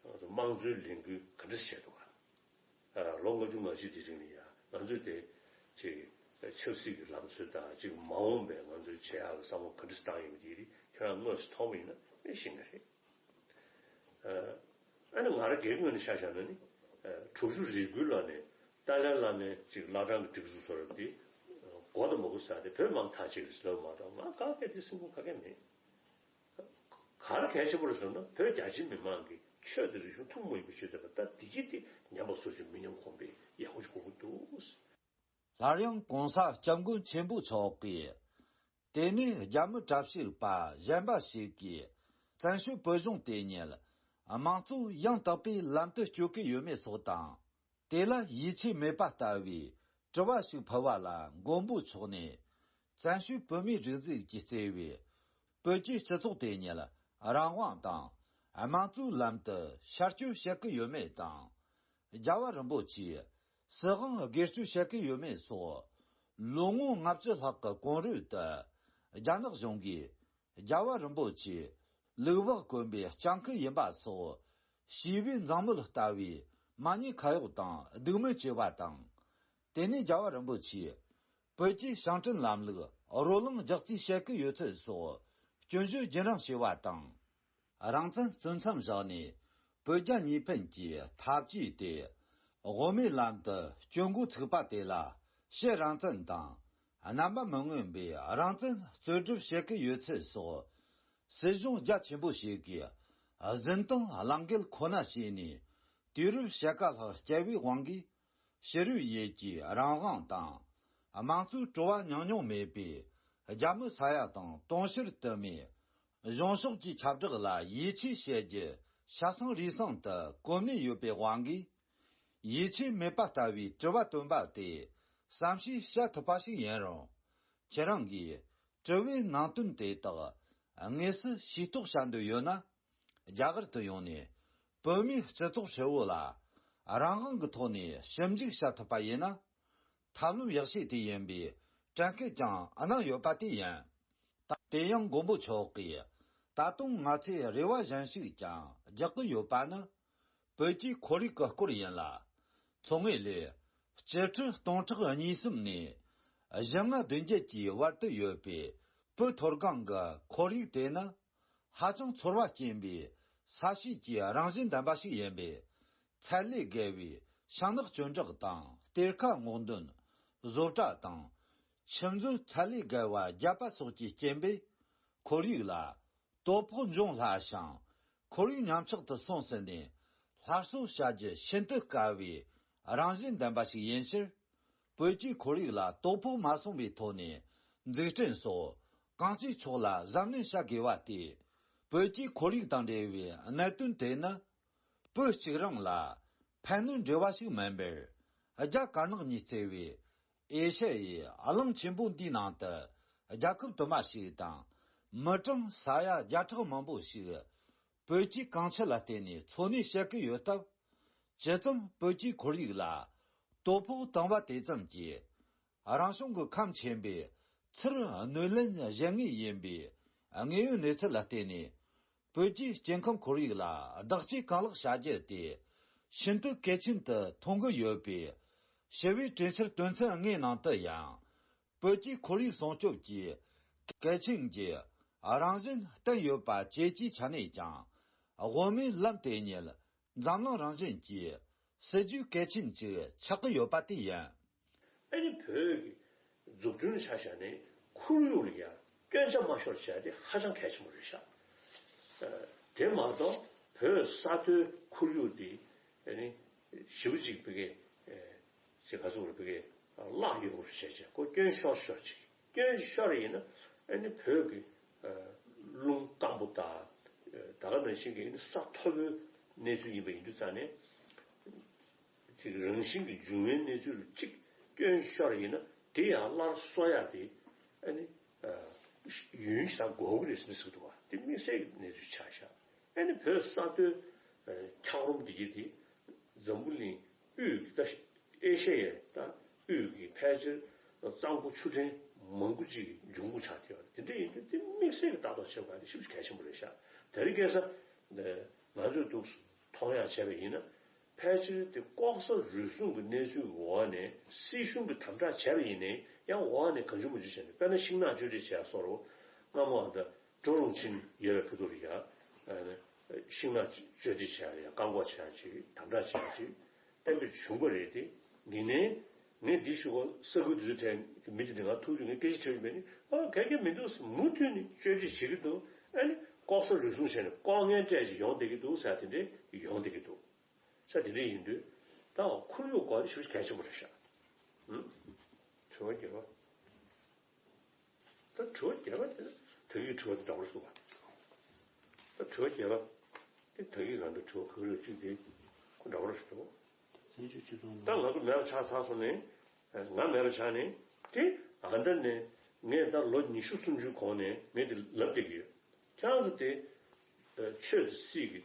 ང་ཚོ་དམངས་གཙོའི་ལས་འགུལ་ག་འདྲ་བྱས་འདུག་ག་ལོ་ལྔ་བཅུ་ང་གཅིག་དེ་རིང་ལ་ཡང་ང་ཚོས་དེ་ཅིག་ཆབ་སྲིད་ཀྱི་ལམ་སྲོལ་དང་ཅིག་མ་འོངས་པའི་ང་ཚོའི་བྱེད་ཡག་ལ་བསམ་བློ་ག་འདྲ་བཏང་ཡོད་མེད་དེ་ཁྱོད་རང་དངོས་སུ་མཐོང་བ་ཡིན་ན་ཤེས་ཀྱི་རེད། ཨ་ནི་ང་རང་སྒེར་ངོས་ནས་ཆ་བཞག་ན་ནི། དྲུག་ཅུ་རེ་དགུའི་ལོ་ནས་ཏཱ་ལའི་བླ་མའི་ཅིག་བླ་བྲང་གི་སྒྲིག་འཛུགས་བཟོ་འདྲ་འདི། མགོ་དང་མ་གུ་ཟ་སྟེ་བོད་དམག་ཐག་གཅོད་ཀྱི་ལབ་མ་གཏོགས་ང་ག་གེ་དེ་སེམས་ཁུར་ག་གེ་མེད། ག་རེ་གལ་ཆེན་པོ་རེད་ཟེར་ན་བོད་རྒྱ་ཆེའི་མི་མང་གིས་ཆོས་དང་རིག་གཞུང་ཐུན་མོང་མ་ཡིན་པའི་ཆོས་དད་པ་ད་འདི་གི་དེ་ཉམས་པ་སོར་ཆུད་མི་ཉམས་གོང་འཕེལ་ཡག་པོ་ཞིག་དགོས་ཀྱི་འདུག་སླར་ཡང་གོང་ས་སྐྱབས་མགོན་ཆེན་པོ་མཆོག་གིས། དེ་ནས་རྒྱ་མི་གྲྭ་བཞུགས་པ་གཞན་པ་ཞིག་གིས་བཙན་བྱོལ་བོད་གཞུང་དེ་ཉིད་དམངས་གཙོ་ཡང་དག་པའི་ལམ་དུ་བསྐྱོད་ཀྱི་ཡོད་མེད་སོགས་དང་། དེ་ལ་ཡིད་ཆེས་མེད་པ་ལྟ་བུའི་དྲི་བ་ཞིག་ཕུལ་བ་ལ་མགོན་པོ་མཆོག་ནས། བཙན་བྱོལ་བོད་མིའི་སྒྲིག་འཛུགས་ཀྱིས་གཙོས་པའི་བོད་ཀྱི་སྤྱི་ཚོགས་དེ་ཉིད་རང་དབང་དང་དམངས་གཙོའི་ལམ་དུ་ཤར་བསྐྱོད་བྱེད་ཀྱི་ཡོད་མེད་དང་། རྒྱལ་བ་རིན་པོ་ཆེས་སྲིད་དབང་སྒེར་གཅོད་བྱེད་ཀྱི་ཡོད་མེད་སོགས། ལོ་ངོ་ལྔ་བཅུ་ལྷག་གི་གོང་རོལ་དུ་རྒྱ་ནག་གཞུང་གིས་རྒྱལ་བ་རིན་པོ་ཆེ་ལུག་བག་གོན་པའི་སྤྱང་ཀི་ཡིན་པ་སོགས་ཞི་བའི་མཛངས་མོ་ལྟ་བུའི་མ་ཉེས་ཁ་གཡོག་དང་སྡིགས་དམོད་བྱས་པ་དང་། དེ་ནས་རྒྱལ་བ་རིན་པོ་ཆེས་བོད་ཀྱི་ཞིང་བྲན་ལམ་ལུགས་རོ་ལངས་རྒྱག་རྩིས་བྱེད་ཀྱི་ཡོད་ཚུལ་སོགས་སྐྱོན་བརྗོད་བརྒྱུད་རིམ་བྱས་པ་དང་། རང་བཙན་རྩོད་མཚམས་བཞག་ནས་བོད་རྒྱ་གཉིས་ཕན་གྱི་འཐབ་ཇུས་དེ་དབུ་མའི་ལམ་དུ་སྐྱོད་འགོ་ཚུགས་པ་དེ་ལ་ཕྱི་རང་བཙན་དང་རྣམ་པ་མི་མངོན་པའི་རང་བཙན་རྩོད་སྒྲུབ་བྱེད་ཀྱི་ཡོད་ཚུལ་སོགས་སྲིད་གཞུང་རྒྱ་ཆེན་པོ་ཞིག་གིས་འཛིན་སྟངས་གླང་རྒྱལ་ཁོ་ན་བྱས་ནས་དུས་རབས་ཕྱེད་ཀ་ལྷག་བསྐྱལ་བའི་དབང་གིས། ཕྱི་རོལ་ཡུལ་གྱི་རང་དབང་དང་། དམངས་གཙོའི་སྤྲོ་བ་མྱོང་མྱོང་མེད་པའི་རྒྱ་མི་ས་ཡ་དང་དུང་ཕྱུར་དུ་མས། གཞུང་ཕྱོགས་ཀྱི་ཁྱབ་བསྒྲགས་ལ་ཡིད་ཆེས་བྱེད་རྒྱུ་ཆ་ཚང་རེ་ཟུང་དུ་གོ་གནས་ཡོད་པའི་དབང་གིས། ཡིད་ཆེས་མེད་པ་ལྟ་བུའི་དྲི་བ་བཏོན་པ་དེ་བསམ་ཤེས་བྱ་ཐུབ་པ་ཞིག་ཡིན་རུང་། ཁྱེད་རང་གིས་དྲི་བའི་ནང་དོན་དེ་དག་དངོས་སུ་ཤེས་རྟོགས་བྱ་འདོད་ཡོད་ན། རྒྱ་གར་དུ་ཡོང་ནས་བོད་མིའི་སྤྱི་ཚོགས་ཧྲིལ་བོ་ལ་རང་དབང་གི་ཐོག་ནས་ཞིབ་འཇུག་བྱ་ཐུབ་པ་ཡིན་ན། ཐབས་ལམ་ཡག་ཤོས་དེ་ཡིན་པའི་དྲན་སྐུལ་ཀྱང་གནང་ཡོད་པ་དེ་ཡིན། ད་དེ་ཡང་མགོན་པོ་མཆོག་གིས་ད་དུང་ང་ཚོས་རེ་བ་གཞན་ཞིག་ཀྱང་རྒྱག་གི་ཡོད་པ་ནི། བོད་ཀྱི་ཁོར་ཡུག་གི་སྐོར་ཡིན་ལ། མཚོ་ངོས་ལས་ བཅུ་ཁྲི་སྟོང་ཕྲག་གཉིས་གསུམ་ནས་བཞི་ལྔ་བདུན་བརྒྱད་ཀྱི་བར་དུ་ཡོད་པའི་བོད་མཐོ་སྒང་གི་ཁོར་ཡུག་དེ་ནི། ཧ་ཅང་ཚོར་བ་སྐྱེན་པའི་ས་གཤིས་ཀྱི་རང་བཞིན་ལྡན་པ་ཞིག་ཡིན་པས། ཚད་ལས་བརྒལ་བའི་ཤིང་ནགས་གྱོན་བྲེགས་དང་གཏེར་ཁ་སྔོག་འདོན། བཟོ་གྲྭ་དང་། ཆུ་མཛོད་ཚད་ལས་བརྒལ་བ་བརྒྱབ་པ་སོགས་ཀྱི་རྐྱེན་པས། ཁོར་ཡུག་ལ་དོ་ཕོག་འབྱུང་སླ་ཞིང་། ཁོར་ཡུག་ཉམས་ཆག་ཏུ་སོང་ཟིན་ནས། སླར་གསོ་བྱ་རྒྱུ་ཤིན་ཏུ་དཀའ་བའི་རང་བཞིན་ལྡན་པ་ཞིག་ཡིན་ཕྱིར། བོད་ཀྱི་ཁོར་ཡུག་ལ་དོ་ཕོག་མ་སོང་བའི་ཐོག་ནས། འཛུགས་སྐྲུན་སོགས་གང་ཅིའི་ཕྱོགས་ལ་གཟབ་ནན་བྱ་དགོས་པ་སྟེ། བོད་ཀྱི་ཁོར་ཡུག་དང་འབྲེལ་བའི་གནད་དོན་དེ་ནི། བོད་གཅིག་རང་ལ་ཕན་གནོད་འབྲེལ་བ་ཞིག་མིན་པར། རྒྱ་དཀར་ནག་གཉིས་བརྩེ་བའི་ཨེ་ཤ་ཡའི་གླིང་ཆེན་པོ་འདིའི་ནང་དུ། རྒྱལ་ཁབ་དུ་མ་ཞིག་དང་། མི་གྲངས་ས་ཡ་བརྒྱ་ཕྲག་མང་པོ་ཞིག་བོད་ཀྱི་གངས་ཆུ་ལ་བརྟེན་ནས་འཚོ་གནས་བྱེད་ཀྱི་ཡོད་སྟབས། ཇི་ཙམ་བོད་ཀྱི་ཁོར་ཡུག་ལ་དོ་ཕོག་བཏང་བ་དེ་ཙམ་གྱིས། རང་བྱུང་གི་ཁམས་ཆེན་པོའི་ཚུར་གནོད་ལན་བྱེད་ངེས་ཡིན་པའི་དངོས་ཡོད་གནས་ཚུལ་ལ་བརྟེན་ནས། བོད་ཀྱི་སྐྱེ་ཁམས་ཁོར་ཡུག་ལ་བདག་གཅེས་གང་ལེགས་བྱ་རྒྱུ་དེ་ཤིན་ཏུ་གལ་ཆེན་དུ་མཐོང་གི་ཡོད་པས། ཞི་བའི་གྲོས་འཆར་དོན་ཚན་ལྔའི་ནང་དུ་ཡང་། བོད་ཀྱི་ཁོར་ཡུག་སྲུང་སྐྱོབ་ཀྱི་གལ་ཆེན་གྱི་རང་བཞིན་བསྟན་ཡོད་པ་བཅས་ཀྱི་ཆ་ནས་ཀྱང་། དབུ་མའི་ལམ་དེ་ཉིད་འཛམ་གླིང་རང་བཞིན་གྱི་སྲིད་ཇུས་གལ་ཆེན་ཅིག་ཆགས་ཀྱི་ཡོད་པ་དེ་ཡིན། ཨ་ནི་བོད་ཀྱི་འཛུགས་སྐྲུན་ཆ་བཞག་ནས་ཁོར་ཡུག་ལ་ཡང་སྐྱོན་ཆ་མ་ཤོར་བྱས་ཏེ་ཧ་ཅང་གལ་ཆེན་པོ་རེད་ཤག་ཨ། དེ་མ་གཏོགས་བོད་ས་མཐོའི་ཁོར་ཡུག་འདི་ཨ་ནི་ཞེ་པོ་ཅིག་བི་གེ་ཨ་ཅེ་ག་སོགས་རུ་བི་གེ་བརླག་ཡོད་པར་བཤད་བྱས་ཁོ་སྐྱོན་ཤོར་ཤོར་ཅིག་སྐྱོན་ཤོར་ཡིན་ན་ཨ་ནི་བོད་ཀྱི་ཨ་རླུང་སྐམ་པོ་དང་ད་ག་ནང་བཞིན་གྱི་ཨ་ནི་ས་མཐོ་པོའི་གནས་ཚུལ་ཡིན་པ་ཡིན་དུས་ཙང་ནས། དེ་རང་བཞིན་གྱི་འབྱུང་བའི་གནས་ཚུལ་ལ་གཅིག་སྐྱོན་ཤོར་ཡིན་ན་དེ་ཡང་སླར་གསོ་ཡག་དེ་ཨ་ནི་ཡུན་ཞིག་དགོས་ཀྱི་རེད་ཟེར་ནས་ཟེར་གི་འདུག་བ། དེ་དམིགས་བསལ་གྱི་གནས་ཚུལ་ཆགས་ཤག་ཨ་ནི་བོད་ས་མཐོའི་འཁྱགས་རོམ་འདི་གྱིས་དེ་འཛམ་བུ་གླིང་དབུས་ཀྱི་ད་ཨེ་ཤ་ཡའི་ད་དབུས་ཀྱི་ཕལ་ཆེར་གཙང་པོ་ཆུ་ཕྲན་མང་པོ་ཅིག་འབྱུང་ཁུངས་ཆགས་བསྡད་ཡོད་རེད། དེ་འདྲ་ཡིན་དུས་དེ་དམིགས་བསལ་གྱི་ལྟ་རྟོག་བྱེད་དགོས་པ་དེ་ཞེ་པོ་ཅིག་གལ་ཆེན་པོ་རེད་ཤག་དེ་རིང་ཁ་སང་ང་ཚོས་འདུག་མཐོང་ཡག་བྱས་པ་ཡིན་ན། ཕལ་ཆེར་དེ་ལྐོག་ཟ་རུལ་སུངས་ཀྱི་གནས་ཚུལ་གྱི་འོག་ནས་སྲིད་གཞུང་གིས་དམ་དྲག་བྱས་པ་ཡིན་ནའི་ཡང་འོག་ནས་གང་བྱུང་མང་བྱུང་བྱས་ནས། དཔེར་ན་ཤིང་ནགས་གཅོད་འབྲེག་བྱས་སོགས་རུ་སྔ་མོ་ཨ་ད་ཀྲོ་རོང་ཆེན་ཡོད་པའི་བར་དུ་ལ་ཡ་ཤིང་ནགས་གཅོད་འབྲེག་བྱས་ཡ་བཀག་འགོག་བྱས་ཅིག་དམ་དྲག་བྱས་ཅིག་བསྟན་པའི་བྱུང་བ་རེད་དེ། ཡིན་ནའི་ངས་འདི་ཞུ་གོ་ས་ཁུལ་དེ་ཚོའི་གྲས་མི་དེ་འདྲ་ང་ཐུག་དུས་ངས་སྐད་ཆ་དྲིས་པ་ཡིན་ནའི་ཨ་གལ་གལ་མི་འདུག་མུ་མཐུད་ནས་གཅོད་འབྲེག་བྱེད་ཀྱི་འདུག་ཨ་ནི་ལྐོག་ཟ་རུལ་སུངས་བྱས་ནས་ལྐོག་རྔན་སྤྲད་ཅིག་ཡོང་བསྡད་ཀྱི་འདུག་ཟེར་དེ་འདྲས་ཡོང་བསྡད་ཀྱི་འདུག་ས་དེ་འདྲ་ཡིན་དུས་ད་ཁོར་ཡུག་སྐོར་ཞེ་པོ་གལ་ཆེན་པོ་རེད་ཤག་ཨུམ། དྲི་བ་བརྒྱད་པ། ད་དྲི་བ་བརྒྱད་པ་དེ་ད་གིན་དྲི་བ་དེ་འདྲ་པོ་རེད་འདུག་ག་ད་དྲི་བ་བརྒྱད་པ་དེ་ད་གིན་རང་གི་དྲི་བ་ག་རེ་ཅིག་དེ་ཁོ་འདྲ་པོ་རེད་འདུག་ཚན་ཆུང་ཆུང་ཚོ་ད་ང་ཚོ་མེད་པ་ཆགས་ཚར་སོང་ནས། ང་མེད་པ་ཆགས་ནས་དེ་ཨ་འདྲ་ནས་ངས་ད་ལོ་ཉི་ཤུ་སུམ་ཅུའི་གོང་ནས་ངས་དེ་ལབ་བསྡད་ཀྱི་ཡོད། ཁྱེད་རང་ཚོ་དེ་ཆོས་དང་སྲིད་ཀྱི་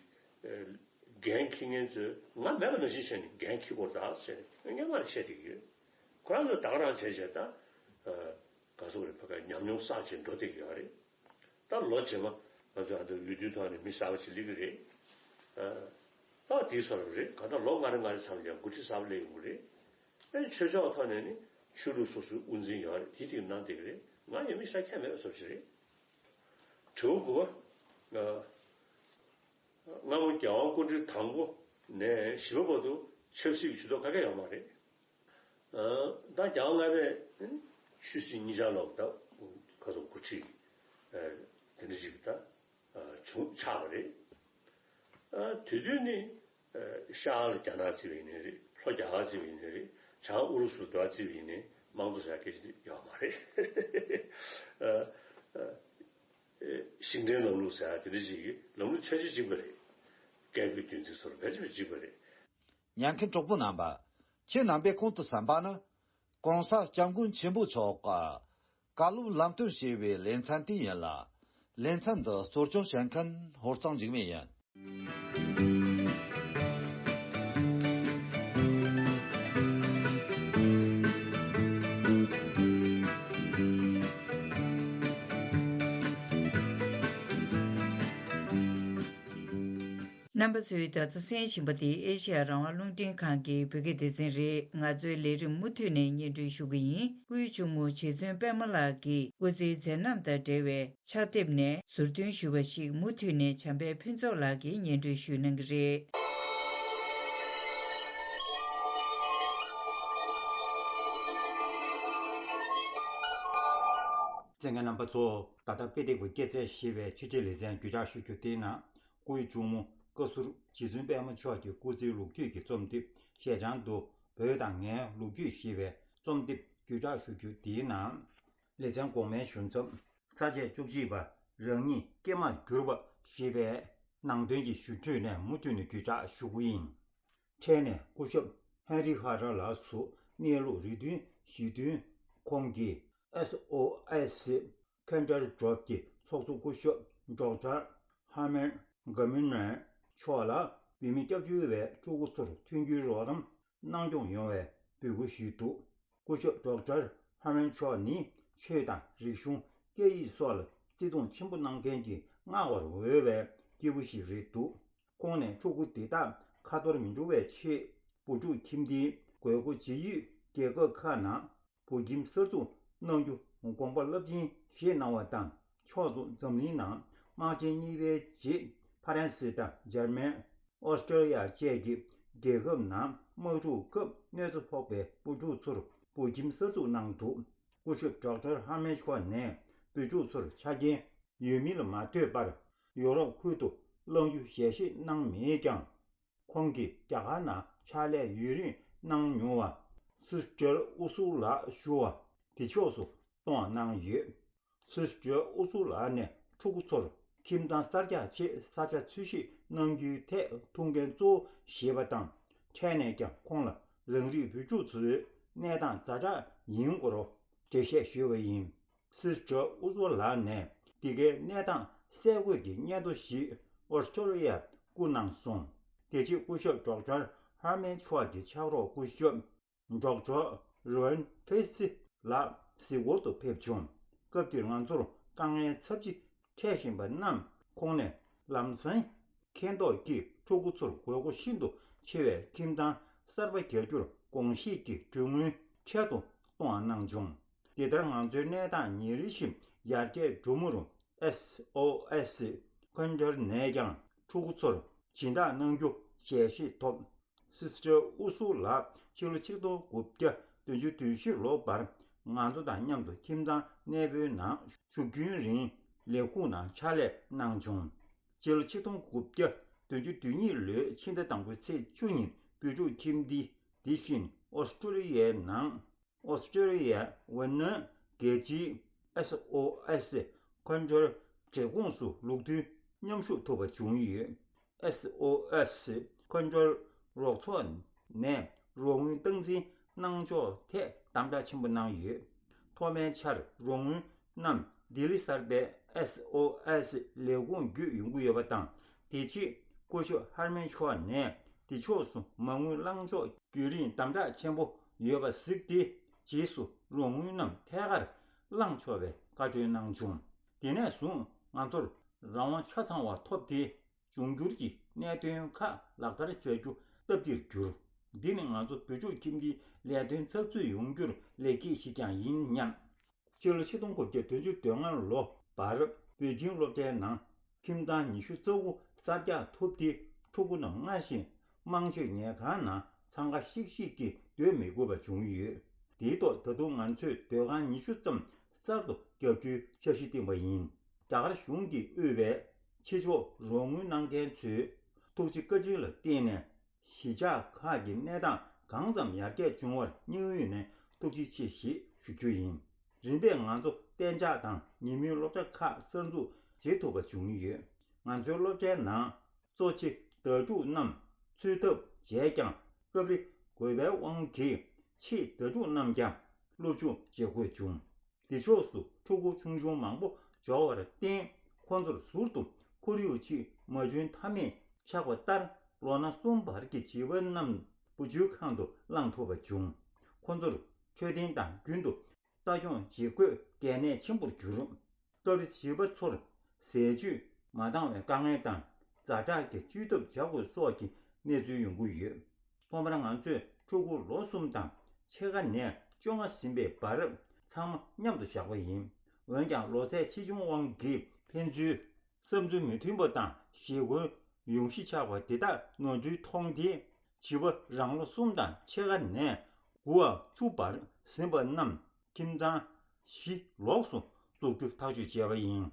འགན་འཁྱེར་མཁན་ཚོས་ང་མེད་པ་ནང་བཞིན་བྱས་ནས་འགན་འཁྱེར་དགོས་རེད་ད་ཟེར་ནས་སྔན་མ་ནས་བཤད་བསྡད་ཀྱི་ཡོད། ཁོ་རང་ཚོ་ད་ག་རང་བྱས་བྱས་ད་ག་ཚོད་རེད་ཕ་ག་ཉམས་མྱོང་བསགས་བྱས་འགྲོ་བསྡད་ཀྱི་ཡོད་རེད། ད་ལོ་རྗེས་མ་ང་ཚོ་ཨ་ད་འོས་བསྡུའི་ཐོག་ནས་མི་གསར་པ་ཞིག་སླེབས་ཀྱི་རེད། ཨ་ད་དེའི་བཟོ་འདྲ་རེད། གང་ལྟར་ལོ་ལྔ་རེ་ལྔ་རེ་ཚང་ལ་ཡང་འགོ་ཁྲིད་གསར་པ་སླེབས་ཡོང་གི་རེད། ཨ་ནི་ཆོས་ཕྱོགས་ཐོག་ནས་ནི་ཆོས་ལུགས་སོ་སོའི་དབུ་འཛིན་ཡོད་རེད། དེ་དེ་གནང་བསྡད་ཀྱི་རེད། ང་ཡང་མི་ཤ་ཁྱད་མེད་པ་བཟོ་ཞིག་རེད། དྲི་བ་དགུ་པ། ཨ་སྔ་མོ་རྒྱལ་དབང་སྐུ་ཕྲེང་དང་པོ་ནས་བཞི་པ་བར་དུ་ཆབ་སྲིད་ཀྱི་ཇུས་གཏོགས་ག་གེ་ཡོད་མ་རེད། ད་རྒྱལ་བ་ལྔ་པས་ཆོས་སྲིད་གཉིས་ཆར་ལོག་ད་ཁ་སང་འགོ་ཁྲིད་དེ་འདྲ་ཞིག་ད་བྱུང་ཆགས་པ་རེད། དེ་དུས་ནི་ཤར་ལ་རྒྱ་ནག་བརྩི་བ་ཡིན་ནའི་རེད། ལྷོ་རྒྱ་གར་བརྩི་བ་ཡིན་ནའི་རེད། བྱང་ཨུ་རུ་སུ་དེ་བརྩི་བ་ཡིན་ནའི་དམངས་གཙོ་ཟེར་སྐད་ཆ་ཡོད་མ་རེད། ཞིང་བྲན་ལམ་ལུགས་ཟེར་དེ་འདྲ་ཞིག་གི་ལམ་ལུགས་ཆ་ཆེ་གཅིག་པ་རེད། སྐད་འབོད་རྒྱུན་འཛིན་སོགས་ལ་ཕལ་ཆེར་གཅིག་པ་རེད། ཉན་མཁན་གྲོགས་པོ་རྣམ་པ། ཁྱེད་རྣམ་པས་ཁོང་དུ་བསམ་པ་ནི། ༸གོང་ས་༸སྐྱབས་མགོན་ཆེན་པོ་མཆོག་གི་བཀའ་སློབ་ལམ་སྟོན་ཞེས་པའི་ལེ་ཚན་དེ་ཡིན་ལ། ལེ་ཚན་འདི་གཙོ་སྐྱོང་བྱེད་མཁན་ཧོར་གཙང་འཇིགས་མེད་ཡིན། རྣམ་པ་ཚོས་ད་ལྟ་གསན་བཞིན་པ་འདི་ཨེ་ཤེ་ཡ་རང་དབང་རླུང་འཕྲིན་ཁང་གི་བོད་སྐད་སྡེ་ཚན་རེད། ང་ཚོའི་ལས་རིམ་མུ་མཐུད་ནས་སྙན་སྒྲོན་ཞུ་གི་ཡིན། སྐུའི་གཅུང་མོ་རྗེ་བཙུན་པད་མ་ལགས་ཀྱི་སྐུ་ཚེའི་མཛད་རྣམ་དང་འབྲེལ་བའི་ཕྱག་དེབ་ནས་ཟུར་འདོན་ཞུས་པ་ཞིག་མུ་མཐུད་ནས་བྱམས་པའི་ཕུན་ཚོགས་ལགས་ཀྱིས་སྙན་སྒྲོན་ཞུ་གནང་གི་རེད། གསན་མཁན་རྣམ་པ་ཚོ། ད་ལྟ་དཔེ་དེབ་ཀྱི་སྐྱེད་ཚལ་ཞེས་པའི་ཕྱི་དྲིལ་ལེ་ཚན་བརྒྱུད་བསྒྲགས་ཞུ་རྒྱུ་དེའི་ནང་། སྐུའི་གཅུང་མོ་བཀའ་ཟུར་རྗེ་བཙུན་པད་མ་མཆོག་གི་སྐུ་ཚེའི་ལོ་རྒྱུས་ཀྱི་རྩོམ་དེབ་ཞལ་བྱང་དུ། བོད་དང་ངའི་ལོ་རྒྱུས་ཞེས་པའི་རྩོམ་དེབ་བརྒྱུད་བསྒྲགས་ཞུ་རྒྱུ་དེའི་ནང་། ལེ་ཚན་གོང་མའི་ཞུ་མཚམས། ས་བཅད་བཅུ་གཅིག་པ། རང་ཉིད་སྐྱེས་མར་གྱུར་པ་ཞེས་པའི་ནང་དོན་གྱི་ཞུ་འཕྲོས་ནས་མུ་མཐུད་ནས་བརྒྱུད་བསྒྲགས་ཞུ་གི་ཡིན། འཕྲལ་ནས་སྐུ་ཞབས་ཧན་རི་ཧ་ར་ལགས་སུ་གནས་ལུགས་རེ་འདུན་ཞུས་དོན། ཁོང་གིས་ཨེས་ཨོ་ཨེས་སི་ཁོན་ཊར་སྒྲུབ་ཀྱི་ཚོགས་གཙོ་སྐུ་ཞབས་ཌོག་ཊར་ཧར་མན་གྷ་མི་ནན་མཆོག་ལ་བོད་མི་སྐྱབས་བཅོལ་བའི་ཕྲུ་གུ་ཚོར་མཐུན་འགྱུར་རོགས་རམ་གནང་སྐྱོང་ཡོང་བའི་འབོད་སྐུལ་ཞུས་འདུག་སྐུ་ཞབས་ཌོག་ཊར་ཧར་མན་མཆོག་ནི་ཆོས་དང་རིག་གཞུང་། སྐད་ཡིག་སོགས་ལ་བརྩི་མཐོང་ཆེན་པོ་གནང་མཁན་གྱི་བསྔགས་པར་འོས་པའི་སྐྱེས་བུ་ཞིག་རེད་འདུག་ཁོང་ནས་ཕྲུ་གུ་འདི་དག་ཁ་ཐོར་མི་འགྲོ་བའི་ཆེད། བུ་ཕྲུག་ཁྱིམ་སྡེའི་དགོས་མཁོ་ཇི་ཡོད་རྒྱལ་ཁབ་ཁག་ནང་བོད་ཁྱིམ་གསར་འཛུགས་གནང་རྒྱུ་དགོངས་པ་རླབས་ཆེན་བཞེས་གནང་བ་དང་། ཕྱོགས་མཚུངས་འཛམ་གླིང་ནང་དམག་ཆེན་གཉིས་པའི་རྗེས་ཕ་རན་སི་དང་འཇར་མན། ཨོ་སི་ཀྲོ་ལི་ཡ་བཅས་ཀྱི་རྒྱལ་ཁབ་ནང་དམག་འཁྲུག་སྐབས་གནོད་འཚེ་ཕོག་པའི་བུ་ཕྲུག་ཚོར་བོད་ཁྱིམ་གསར་འཛུགས་གནང་འདུག་སྐུ་ཞབས་ཌོག་ཊར་ཧར་མན་མཆོག་ནས་བུ་ཕྲུག་ཚོར་ཆ་རྐྱེན་ཡོད་མིན་ལ་མ་ལྟོས་པར་ཡོ་རོབ་ཁུལ་དུ་བསླང་རྒྱུ་ཞལ་བཞེས་གནང་མེད་ཀྱང་། ཁོང་གིས་རྒྱ་གར་ནང་ཕྱག་ལས་ཡུན་རིང་གནང་མྱོང་བ་སིས་ཊར་ཨུ་སུ་ལགས་ཞུ་བ་དེ་ཕྱོགས་སུ་གཏོང་གནང་ཡོད། སིས་ཊར་ཨུ་སུ་ལགས་ནས་ཕྲུ་གུ་ཚོར་ཁྱིམ་ཚང་གསར་རྒྱག་ཆེད་ས་ཆ་འཚོལ་ཞིབ་གནང་རྒྱུའི་ཐད་ཐུགས་འགན་གཙོ་བོ་བཞེས་པ་དང་། འཕྲལ་ནས་ཀྱང་ཁོང་ལ་རང་རིགས་བུ་ཕྲུག་ཚོའི་གནས་སྟངས་ཛ་དྲག་ཡིན་སྐོར་འགྲེལ་བཤད་ཞུས་པ་ཡིན། སིས་ཊར་ཨུ་སུ་ལགས་ནས་འདི་གའི་གནས་སྟངས་གསལ་འགོད་ཀྱི་སྙན་ཐོ་ཞིག་ཨོ་སི་ཀྲོ་ལི་ཡར་བསྐུར་གནང་སོང་། དེ་རྗེས་སྐུ་ཞབས་ཌོག་ཊར་ཧར་མན་མཆོག་གི་ཕྱག་རོགས་སྐུ་ཞབས་ཌོག་ཊར་རོན་ཕེ་སི་ལགས་གཟིགས་སྐོར་དུ་ཕེབས་བྱུང་། སྐབས་དེར་ང་ཚོར་དཀའ་ངལ་ཚབས་ཆེ་འཕྲད་བཞིན་པ་རྣམས་ཁོང་ནས་ལམ་སང་མཁྱེན་རྟོགས་ཀྱིས་ཕྲུ་གུ་ཚོར་དགོས་མཁོ་ཤིན་ཏུ་ཆེ་བའི་ཁྱིམ་ཚང་གསར་པ་རྒྱག་རྒྱུར་དགོངས་བཞེས་ཀྱིས་གྲོན་དངུལ་འཕྲལ་དུ་གཏོང་བ་གནང་བྱུང་། འདི་ལྟར་ང་ཚོའི་གནས་སྟངས་ཉིན་རེ་བཞིན་ཡར་རྒྱས་འགྲོ་མུར། ཨེས་ཨོ་ཨེས་ཁོན་ཊར་ནས་ཀྱང་ཕྲུ་གུ་ཚོར་སྦྱིན་བདག་གནང་རྒྱུ་ཞལ་བཞེས་ཐོབ། སིས་ཊར་ཨུ་སུ་ལགས་ཕྱི་ལོ་ཆིག་སྟོང་དགུ་བརྒྱ་བདུན་ཅུ་དོན་བཞི་ལོ་བར་ང་ཚོ་དང་མཉམ་དུ་ཁྱིམ་ཚང་གནས་སྤོའི་ནང་བཞུགས་རྒྱུན་རིང་ལས་ཁུངས་ནང་ཕྱག་ལས་གནང་བྱུང་། ཕྱི་ལོ་ཆིག་སྟོང་དགུ་བརྒྱ་བདུན་ཅུ་དོན་གཉིས་ལོའི་ཕྱི་ཟླ་དང་པོའི་ཚེས་བཅུ་ཉིན་བུ་ཕྲུག་ཁྱིམ་སྡེ་འདི་བཞིན་ཨོ་སི་ཀྲོ་ལི་ཡའི་ནང་ཨོ་སི་ཀྲོ་ལི་ཡའི་ཝེ་ནན་རྒྱལ་སྤྱིའི་ཨེས་ཨོ་ཨེས་ཁོན་ཊར་འབྲེལ་ཁོངས་སུ་ལུགས་མཐུན་མཉམ་ཞུགས་ཐུབ་པ་བྱུང་ཡོད། ཨེས་ཨོ་ཨེས་ཁོན་ཊར་རོགས་ཚོགས་ནས་རོགས་དངུལ་སྟངས་འཛིན་གནང་ཕྱོགས་ཐད་དམ་དྲག་ཆེན་པོ་གནང་ཡོད། ཐོག་མའི་ཆར་རོགས་དངུལ་རྣམས་ལྡི་ལི་གསར་པའི་ཨེས་ཨོ་ཨེས་ལས་ཁུངས་བརྒྱུད་ཡོང་གི་ཡོད་པ་དང་། དེ་རྗེས་སྐུ་ཞབས་ཧར་མན་མཆོག་ནས་འདི་ཕྱོགས་སུ་མ་དངུལ་བླང་ཕྱོགས་རྒྱུན་རིང་དམ་དྲག་ཆེན་པོ་ཡོད་པ་གཟིགས་ཏེ། རྗེས་སུ་རོགས་དངུལ་རྣམས་ཐད་ཀར་བླང་ཆོག་པའི་བཀའ་འཁྲོལ་གནང་བྱུང་། དེ་ནས་བཟུང་ང་ཚོར་རང་དབང་ཆ་ཚང་བ་ཐོབ་སྟེ། འབྱུང་འགྱུར་གྱི་གནད་དོན་ཁག་ལག་བསྟར་བྱ་རྒྱུ་སྟབས་བདེར་གྱུར། འདི་ནི་ང་ཚོ་བུ་ཕྲུག་ཁྱིམ་སྡེའི་ལས་དོན་ཚགས་ཚུད་ཡོང་རྒྱུར་ལེགས་སྐྱེས་ཤིག་ཀྱང་ཡིན་སྙམ། སྤྱི་ལོ་ཆིག་སྟོང་དགུ་བརྒྱ་བདུན་ཅུ་དོན་ལྔ་ལོ་བར་བོད་ཁྱིམ་སློབ་གྲྭའི་ནང་ཁྱིམ་ཚང་ཉི་ཤུ་རྩ་དགུ་གསར་རྒྱག་ཐུབ་སྟེ། ཕྲུ་གུ་རྣམས་སྔར་བཞིན་དམངས་སྤྱོད་ཉལ་ཁང་ནང་འཚང་ཁ་ཤིག་ཤིག་གིས་སྡོད་མི་དགོས་པ་བྱུང་ཡོད། དེའི་ཐོག་ད་དུང་ང་ཚོས་སྡོད་ཁང་ཉི་ཤུ་ཙམ་གསར་དུ་རྒྱག་རྒྱུའི་འཆར་གཞི་བཏིང་བ་ཡིན། རྒྱ་གར་གཞུང་གིས་དབུས་པའི་ཕྱི་ཕྱོགས་རོགས་དངུལ་གནང་མཁན་ཚོས་ཐུགས་རྗེ་བཀའ་དྲིན་ལ་བརྟེན་ནས། གཞིས་ཆགས་ཁག་གི་གནས་སྟངས་གང་ཙམ་ཡར་རྒྱས་བྱུང་བར་སྙིང་དབུས་ནས་ཐུགས་རྗེ་ཆེ་ཞེས་ཞུ་རྒྱུ་ཡིན། རིམ་པས་ང་ཚོ་གཏན་འཇགས་དང་ཉིན་མོའི་སློབ་གྲྭ་ཁག་གསར་འཛུགས་བྱེད་ཐུབ་པ་བྱུང་ཡོད། ང་ཚོའི་སློབ་གྲྭའི་ནང་གཙོ་ཆེ་བརྡ་དྲུག་རྣམས་ཚུད་ཐབས་བྱས་ཀྱང་། སྐབས་རེ་དགོས་པའི་དབང་གིས་ཆེད་བརྡ་དྲུག་རྣམས་ཀྱང་སློབ་སྦྱོང་བྱེད་དགོས་བྱུང་། འདི་ཕྱོགས་སུ་ཕྲུ་གུ་ཆུང་ཆུང་མང་པོ་འབྱོར་བར་བརྟེན། ཁོ་ཚོར་ཟུར་དུ་ཁོར་ཡུག་ཅིག་མ་བྱུང་ཐབས་མེད་ཆགས་པ་ལྟར། ལོ་ན་གསུམ་བར་གྱི་བྱིས་པ་རྣམས་བུ་བཅོལ་ཁང་དུ་བླངས་ཐུབ་པ་བྱུང་། ཁོ་ཚོར་འཕྲོད་བསྟེན་དང་རྒྱུན་དུ་ལྟ་སྐྱོང་བྱེད་དགོས་གལ་གནད་ཆེན་པོར་གྱུར། སྐབས་རེ་བྱིས་པ་ཚོར་ཟས་བཅུད་མ་འདང་བའི་དཀའ་ངལ་དང་ ཛ་དྲག་གི་བཅོས་ཐབས་བྱ་དགོས་སོགས་ཀྱི་གནས་ཚུལ་ཡོང་གི་ཡོད། ཐོག་མར་ང་ཚོས་ཕྲུ་གུ་ལོ་གསུམ་དང་ཕྱེད་ཀ་ནས་བཅོ་ལྔ་ཟིན་པའི་བར་ཚང་མ་མཉམ་དུ་བཞག་པ་ཡིན། འོན་ཀྱང་ལོ་ཚད་ཆེ་ཆུང་དབང་གིས་ཕན་ཚུན་བསམ་ཚུལ་མི་མཐུན་པ་དང་ཞེ་འཁོན་ཡོང་གཞི་ཆགས་པ་དེ་དག་ནོར་འཁྲུལ་མཐོང་སྟེ། བྱིས་པ་རང་ལོ་གསུམ་དང་ཕྱེད་ཀ་ནས་དགུ་བ་བཅུ་བར་ཟིན་པ་རྣམས་ཁྱིམ་ཚང་བཞི་ལོགས་སུ་བཙུགས་རྒྱུ་ཐག་གཅོད་བྱས་པ་ཡིན།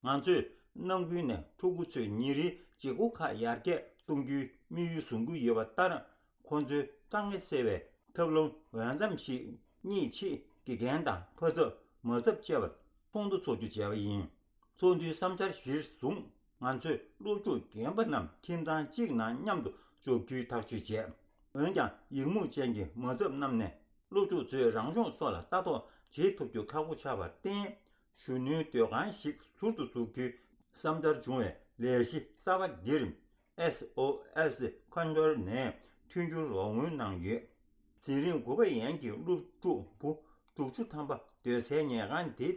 ང་ཚོས་ནང་ཁུལ་ནས་ཕྲུ་གུ་ཚོས་ཉིན་རེའི་བྱེད་སྒོ་ཁག་ཡར་རྒྱས་གཏོང་རྒྱུའི་དམིགས་ཡུལ་བཟུང་གི་ཡོད་པ་ལྟར། ཁོང་ཚོའི་དཀའ་ངལ་སེལ་བའི་ཐབས་ལམ་འོས་འཚམ་ཞིག་རྙེད་ཆེད་དགེ་རྒན་དང་ཕ་ཚབ། མ་ཚབ་བཅས་པར་ཚོགས་འདུ་འཚོགས་རྒྱུ་བྱས་པ་ཡིན། ཚོགས་འདུའི་བསམ་འཆར་གཞིར་བཟུང་། ང་ཚོས་སློབ་ཕྲུག་རྒན་པ་རྣམས་ཁྱིམ་ཚང་གཅིག་ནང་མཉམ་དུ་འཇོག་རྒྱུའི་ཐག་གཅོད་བྱས། འོན་ཀྱང་ཡིག་རྨོངས་ཅན་གྱི་མ་ཚབ་རྣམས་ནས་སློབ་ཕྲུག་ཚོས་རང་སྦྱོང་སོགས་ལ་ལྟ་རྟོག་བྱེད་ཐུབ་རྒྱུ་ཁག་པོ་ཆགས་པར་བརྟེན། གཞོན་ནུའི་སྡོད་ཁང་ཞིག་ཟུར་དུ་འཛུགས་རྒྱུའི་བསམ་འཆར་བྱུང་བའི་ལས་གཞི་གསར་པ་འདིར། S O S Counter ནས་མཐུན་འགྱུར་རོགས་དངུལ་གནང་ཡོད། འཛིན་རིམ་དགུ་པ་ཡན་གྱི་སློབ་ཕྲུག་བུ་དྲུག་ཅུ་ཐམ་པ་སྡོད་སའི་ཉལ་ཁང་འདི་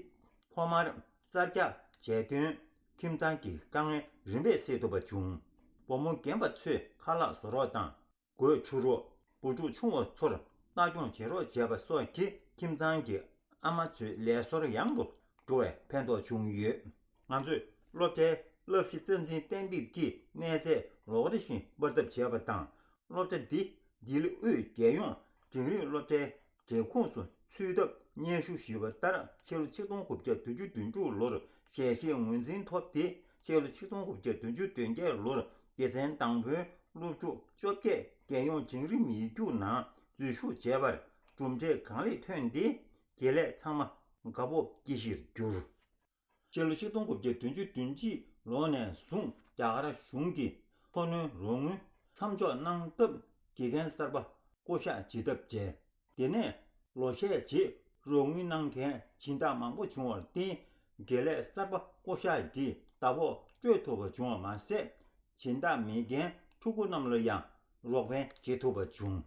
ཐོག་མར་གསར་རྒྱག་བྱས་དོན། ཁྱིམ་ཚང་གི་དཀའ་ངལ་རིམ་པས་སེལ་ཐུབ་པ་བྱུང་། བུ་མོ་རྒན་པ་ཚོས་ཁ་ལག་བཟོ་རོགས་དང་། སྒོས་ཆུ་རོགས། བུ་ཕྲུག་ཆུང་བ་ཚོར་ལྟ་སྐྱོང་བྱེད་རོགས་བྱས་པ་སོགས་ཀྱིས་ཁྱིམ་ཚང་གི་ཨ་མ་ཚོའི་ལས་སོར་ཡང་དུ་འགྲོ་བའི་ཕན་ཐོགས་བྱུང་ཡོད། ང་ཚོས་སློབ་གྲྭའི་བསླབ་གཞི་རྩ་འཛིན་གཏན་འབེབས་ཀྱིས་གནས་ཚད་ལོ་ལྟར་བཞིན་སྤར་ཐབས་བྱས་པ་དང་། སློབ་གྲྭ་འདི་ལྡི་ལི་དབུས་རྒྱལ་ཡོངས་འབྲིང་རིམ་སློབ་གྲྭའི་འབྲེལ་ཁོངས་སུ་ཚུད་ཐབས་སྙན་ཞུ་ཞུས་པ་ལྟར། ཕྱི་ལོ་ཆིག་སྟོང་དགུ་བརྒྱ་བདུན་ཅུ་དོན་དྲུག་ལོར་ཞལ་བཞེས་ངོས་འཛིན་ཐོབ་སྟེ། ཕྱི་ལོ་ཆིག་སྟོང་དགུ་བརྒྱ་བདུན་ཅུ་དོན་བརྒྱད་ལོར་སྡེ་ཚན་དང་པོའི་སློབ་ཕྲུག་བཅོ་བརྒྱད་རྒྱལ་ཡོངས་འབྲིང་རིམ་ཡིག་རྒྱུགས་ནང་འཛུལ་ཞུགས་བྱས་པར་གྲུབ་འབྲས་གང་ལེགས་ཐོན་ཏེ། དགེ་ལས་ཚང་མ་དགའ་སྤོབས་སྐྱེ་གཞིར་གྱུར། སྤྱི་ལོ་ཆིག་སྟོང་དགུ་བརྒྱ་བདུན་ཅུ་དོན་གཅིག་ལོ་ནས་བཟུང་རྒྱ་གར་གཞུང་གིས་འཚོ་སྣོན་རོགས་དངུལ་མཚམས་འཇོག་གནང་སྟབས། དགེ་རྒན་གསར་པ་བསྐོ་གཞག་བྱེད་ཐབས་བྲལ། དེ་ནས་ལོ་ཤས་རྗེས་རོགས་དངུལ་གནང་མཁན་སྦྱིན་བདག་མང་པོ་བྱུང་བར་བརྟེན། དགེ་ལས་གསར་པ་བསྐོ་གཞག་གིས་ཟླ་ཕོགས་སྤྲོད་ཐུབ་པ་བྱུང་བ་མ་ཟད། སྦྱིན་བདག་མེད་མཁན་ཕྲུ་གུ་རྣམས་ལ་ཡང་རོགས་ཕན་བྱེད་ཐུབ་པ་བྱུང་།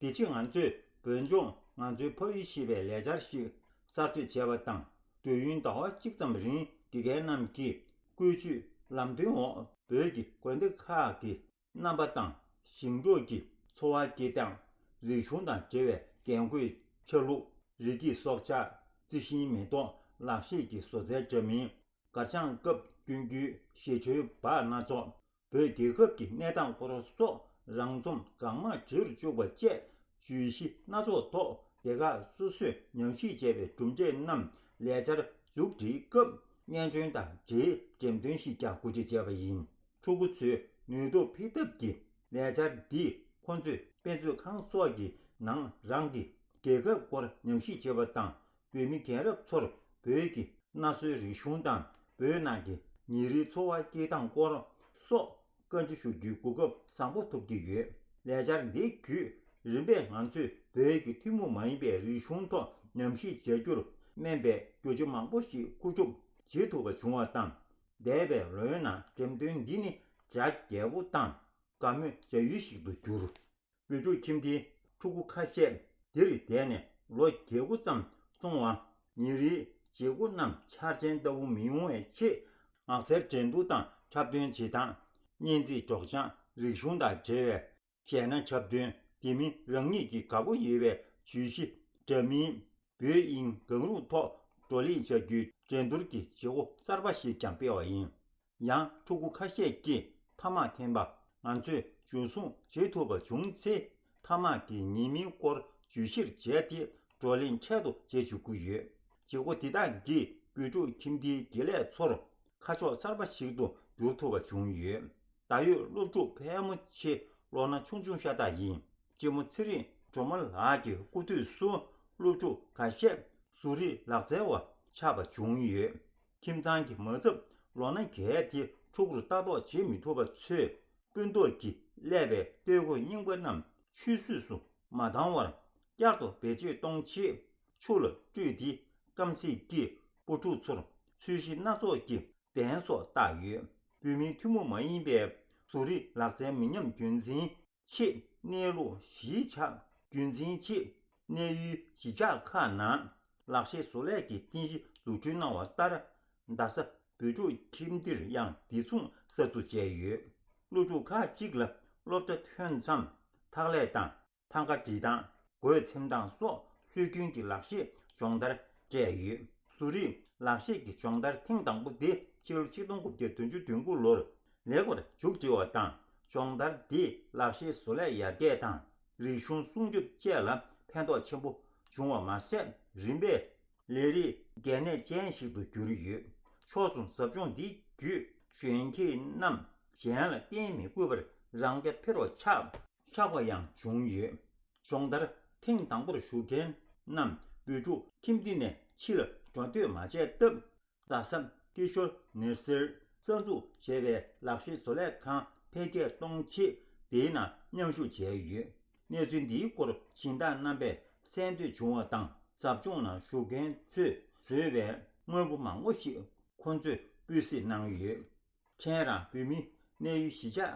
དེ་ཕྱིར་ང་ཚོས་བོད་ལྗོངས་ང་ཚོའི་ཕ་ཡུལ་ཞེས་པའི་ལས་འཆར་ཞིག་གསར་གཏོད་བྱས་པ་དང་། དུས་ཡུན་ཟླ་བ་གཅིག་ཙམ་རིང་དགེ་རྒན་རྣམས་ཀྱིས་བཀོལ་སྤྱོད་ལམ་སྟོན་འོག་བོད་ཀྱི་དགོན་སྡེ་ཁག་གི་རྣམ་པ་དང་། ཞིང་འབྲོག་གི་འཚོ་བ་སྐྱེལ་སྟངས། རིག་གཞུང་དང་འབྲེལ་བའི་རྒྱན་གོས། ཆ་ལུགས། རི་སྐྱེས་སྲོག་ཆགས། རྩི་ཤིང་། མེ་ཏོག་ལག་ཤེས་ཀྱི་བཟོ་རྩལ་འདྲ་མིན། གར་འཆམ་སྐབས་གྱོན་རྒྱུའི་ཞལ་མཆོད་འབག་སྣ་ཚོགས། བོད་རྒྱལ་ཁབ་ཀྱི་གནས་སྟངས་སྐོར་སོགས་རང་རྩོམ་གང་མང་བྲིས་རུ་བཅུག་པ་བཅས། བརྗོད་གཞི་སྣ་ཚོགས་ཐོག་སྡེ་ཁག་སོ་སོས་ཉམས་ཞིབ་བྱས་པའི་གྲུབ་འབྲས་རྣམས་ལས་འཆར་མཇུག་སྒྲིལ་སྐབས་སྙན་སྒྲོན་དང་འབྲེལ་འགྲེམས་སྟོན་ཞིག་ཀྱང་གོ་སྒྲིག་བྱས་པ་ཡིན། ཕྲུ་གུ་ཚོའི་ནུས་སྟོབས་འཕེལ་ཐབས་ཀྱི་ལས་འཆར་འདིས་ཁོང་ཚོས་དཔེ་མཛོད་ཁང་སོགས་ཀྱི་ནང་རང་གི་རྒྱལ་ཁབ་སྐོར་ཉམས་ཞིབ་བྱེད་པ་དང་། བོད་མི་རྒན་རབས་ཚོར་བོད་ཀྱི་གནའ་སྲོལ་རིག་གཞུང་དང་། བོད་ནང་གི་ཉིན་རེའི་འཚོ་བ་སྐྱེལ་སྟངས་སྐོར་སོགས་བཀའ་འདྲི་ཞུ་རྒྱུའི་གོ་སྐབས་བཟང་པོ་ཐོབ་ཀྱི་ཡོད། ལས་འཆར་འདི་བརྒྱུད་རིམ་པས་ང་ཚོས་བོད་ཀྱི་ཐུན་མོང་མ་ཡིན་པའི་རིག་གཞུང་ཐོག་ཉམས་ཞིབ་བྱ་རྒྱུར་སྨན་པའི་རྒྱུ་ཆ་མང་པོ་ཞིག་མཁོ་སྒྲུབ་བྱེད་ཐུབ་པ་བྱུང་བ་དང་། འདས་པའི་ལོའི་ནང་འགྲེམས་སྟོན་འདི་ནི་གྲ་རྒྱས་པོ་དང་དགའ་མོས་བྱ་ཡུལ་ཞིག་ཏུ་གྱུར། བོད་ཕྲུག་ཁྱིམ་སྡེའི་ཕྲུ་གུ་ཁ་ཤས་འདིར་བསྡད་ནས་ལོ་བརྒྱད་དགུ་ཙམ་སོང་བ། ཉིན་རེའི་བྱེད་སྒོ་རྣམས་འཆར་ཅན་ལྟ་བུ་མི་ཡོང་བའི་ཆེད། ངག་རྩལ་འགྲན་བསྡུར་དང་ཁྱབ་སྟོན་བྱེད་སྟངས། སྙན་ཚིག་སྒྲོག་སྦྱང་། རིག་གཞུང་དང་འབྲེལ་བའི་གཞས་སྣ་ཁྱབ་སྟོན། དེ་མིན་རང་ཉིད་ཀྱི་དགའ་པོ་ཡོད་པའི་བརྗོད་གཞི་འདྲ་མིན། བོད་དབྱིན་གང་རུང་ཐོག་བགྲོ་གླེང་བྱ་རྒྱུའི་འགྲན་བསྡུར་གྱི་བྱེད་སྒོ་གསར་པ་ཞིག་ཀྱང་སྤེལ་བ་ཡིན། ཡང་ཕྲུ་གུ་ཁ་ཤས་ཀྱིས་ཐ་མག་འཐེན་པ་ང་ཚོས་འཇུ་བཟུང་བྱེད་ཐུབ་པ་བྱུང་ཚེ། ཐ་མག་གི་ཉེས་མིང་སྐོར་བརྗོད་གཞིར་བྱས་ཏེ་བགྲོ་གླེང་འཕྲལ་དུ་བྱེད་བཅུག་གི་ཡོད། བྱེད་སྒོ་འདི་དག་གིས་བོད་ཕྲུག་ཁྱིམ་སྡེའི་དགེ་ལས་ཚོར་ཁ་ཕྱོགས་གསར་པ་ཞིག་ཏུ་བསྒྱུར་ཐུབ་པ་བྱུང་ཡོད། ད་ཡོད་སློབ་ཕྲུག་ཕལ་མོ་ཆེ་ལོ་ན་ཆུང་ཆུང་ཤ་སྟག་ཡིན། གཅེན་མོ་ཚེ་རིང་སྒྲོལ་མ་ལགས་ཀྱི་སྐུ་དུས་སུ་སློབ་ཕྲུག་ཁ་ཤས་གཟུགས་རིས་ལག་རྩལ་བ་ཆགས་པ་བྱུང་ཡོད། ཁྱིམ་ཚང་གི་མ་ཚབ་ལོ་ན་རྒས་དེ་ཕྲུ་གུར་ལྟ་རྟོག་བྱེད་མི་ཐུབ་པ་ཚོས་སྤུ་མདོག་གིས་བསླད་པའི་སྟོད་གོས་རྙིང་པ་རྣམས་ཆུད་ཟོས་སུ་མ་བཏང་བར་བསྐྱར་དུ་བེད་སྤྱོད་གཏོང་ཆེད་ཆུ་ལ་བཀྲུས་ཏེ་སྐམ་སྲིད་ཀྱིས་བུ་ཕྲུག་ཚོར་ཚོས་གཞི་སྣ་ཚོགས་ཀྱི་གདན་སོགས་བཏགས་ཡོད། བོད་མིའི་ཐུན་མོང་མ་ཡིན་པའི་གཟུགས་རིས་ལག་རྩལ་མི་ཉམས་རྒྱུན་འཛིན་ཆེད་གནས་ལུགས་གཞིས་ཆགས་རྒྱུན་འཛིན་ཆེད་གནས་ཡུལ་གཞིས་ཆགས་ཁག་ནང་ལག་ཤེས་བཟོ་ལས་ཀྱི་རྟེན་གཞི་འཛུགས་སྐྲུན་གནང་བ་ལྟར། རྡ་ས་ བུ་ཕྲུག་ཁྱིམ་སྡེར་ཡང་དེ་མཚུངས་གསར་འཛུགས་བྱས་ཡོད། སློབ་ཕྲུག་ཁག་ཅིག་ལ་སློབ་གྲྭ་ཐོན་མཚམས་ཐག་ལས་དང་། ཐང་ག་སྒྲིག་སྟངས། གོས་འཚེམ་སྟངས་སོགས་སྲོལ་རྒྱུན་གྱི་ལག་ཤེས་སྦྱོང་བརྡར་སྤྲད་ཡོད། བཟོ་རིག་ལག་ཤེས་ཀྱི་སྦྱོང་བརྡར་ཐེངས་དང་པོ་དེ་ཕྱི་ལོ་ཆིག་སྟོང་དགུ་བརྒྱ་བདུན་ཅུ་དོན་དགུ་ལོར་ལེགས་པར་མཇུག་སྒྲིལ་བ་དང་། སྦྱོང་བརྡར་འདིས་ལག་ཤེས་བཟོ་ལས་ཡར་རྒྱས་དང་། རིག་གཞུང་སྲུང་སྐྱོབ་བཅས་ལ་ཕན་ཐོགས་ཆེན་པོ་བྱུང་བ་མ་ཟད། རིམ་པས་ལས་རིགས་གལ་གནད་ཅན་ཞིག་ཏུ་གྱུར་ཡོད། ཕྱོགས་མཚུངས་ཟབ་སྦྱོང་འདི་བརྒྱུད་གཞོན་སྐྱེས་རྣམས་གཞན་ལ་བརྟེན་མི་དགོས་པར་རང་རྐྱ་འཕེར་བ་ཆགས། ཆགས་པ་ཡང་བྱུང་ཡོད། སྦྱོང་བརྡར་ཐེངས་དང་པོར་ཞུགས་མཁན་རྣམས་བུ་ཕྲུག་ཁྱིམ་སྡེ་ནས་ཕྱི་ལ་འགྲོ་འདོད་མ་བྱས་སྟབས། རྡ་ས་སྐྱིད་ཤོར་ནེར་སེར་གསར་འཛུགས་བྱས་པའི་ལག་ཤེས་བཟོ་ལས་ཁང་འཕེལ་རྒྱས་གཏོང་ཆེད་དེའི་ནང་མཉམ་ཞུགས་བྱས་ཡོད། གནས་ཚུལ་འདིའི་སྐོར་སྦྱིན་བདག་རྣམ་པས་གསན་འདོད་བྱུང་བ་དང་། ཟབ་སྦྱོང་ནང་ཞུགས་མཁན་ཚོས་བཟོས་པའི་དངོས་པོ་མང་པོ་ཞིག་ཁོ་ཚོས་སྤུས་གཟིགས་གནང་ཡོད། ཕྲན་རང་བོད་མིའི་གནས་ཡུལ་གཞིས་ཆགས་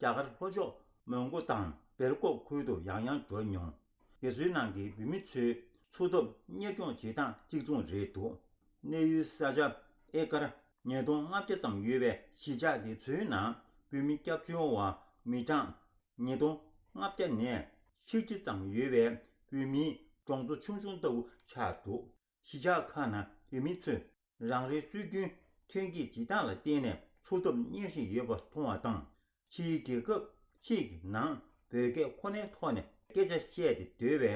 རྒྱ་གར་ལྷོ་ཕྱོགས་མོན་གྷོ་དང་སྦེལ་ཀོབ་ཁུལ་དུ་ཡང་ཡང་འགྲོ་མྱོང་། དེ་ཚོའི་ནང་གི་བོད་མི་ཚོའི་འཚོ་ཐབས་གཉེར་སྐྱོང་བྱེད་སྟངས་གཅིག་མཚུངས་རེད་འདུག་གནས་ཡུལ་ས་ཆ་ཨེ་ཀར་ཉིས་སྟོང་ལྔ་བརྒྱ་ཙམ་ཡོད་པའི་གཞིས་ཆགས་དེ་ཚོའི་ནང་བོད་མི་སྐྱབས་བཅོལ་བ་མི་གྲངས་ཉིས་སྟོང་ལྔ་བརྒྱ་ནས་ཕྱེད་ཀ་ཙམ་ཡོད་པའི་བོད་མིའི་གྲོང་ཚོ་ཆུང་ཆུང་ལྟ་བུ་ཆགས་འདུག་གཞིས་ཆགས་ཁག་ནང་བོད་མི་ཚོས་རང་རེའི་སྲོལ་རྒྱུན་ཐོན་སྐྱེད་བྱེད་སྟངས་ལ་བརྟེན་ནས་འཚོ་ཐབས་གཉེར་བཞིན་ཡོད་པ་མཐོང་བ་དང་། ཕྱིའི་རྒྱལ་ཁབ་ཅིག་གི་ནང་བོད་སྐད་ཁོ་ནའི་ཐོག་ནས་སྐད་ཆ་བཤད་དེ་སྡོད་པའི་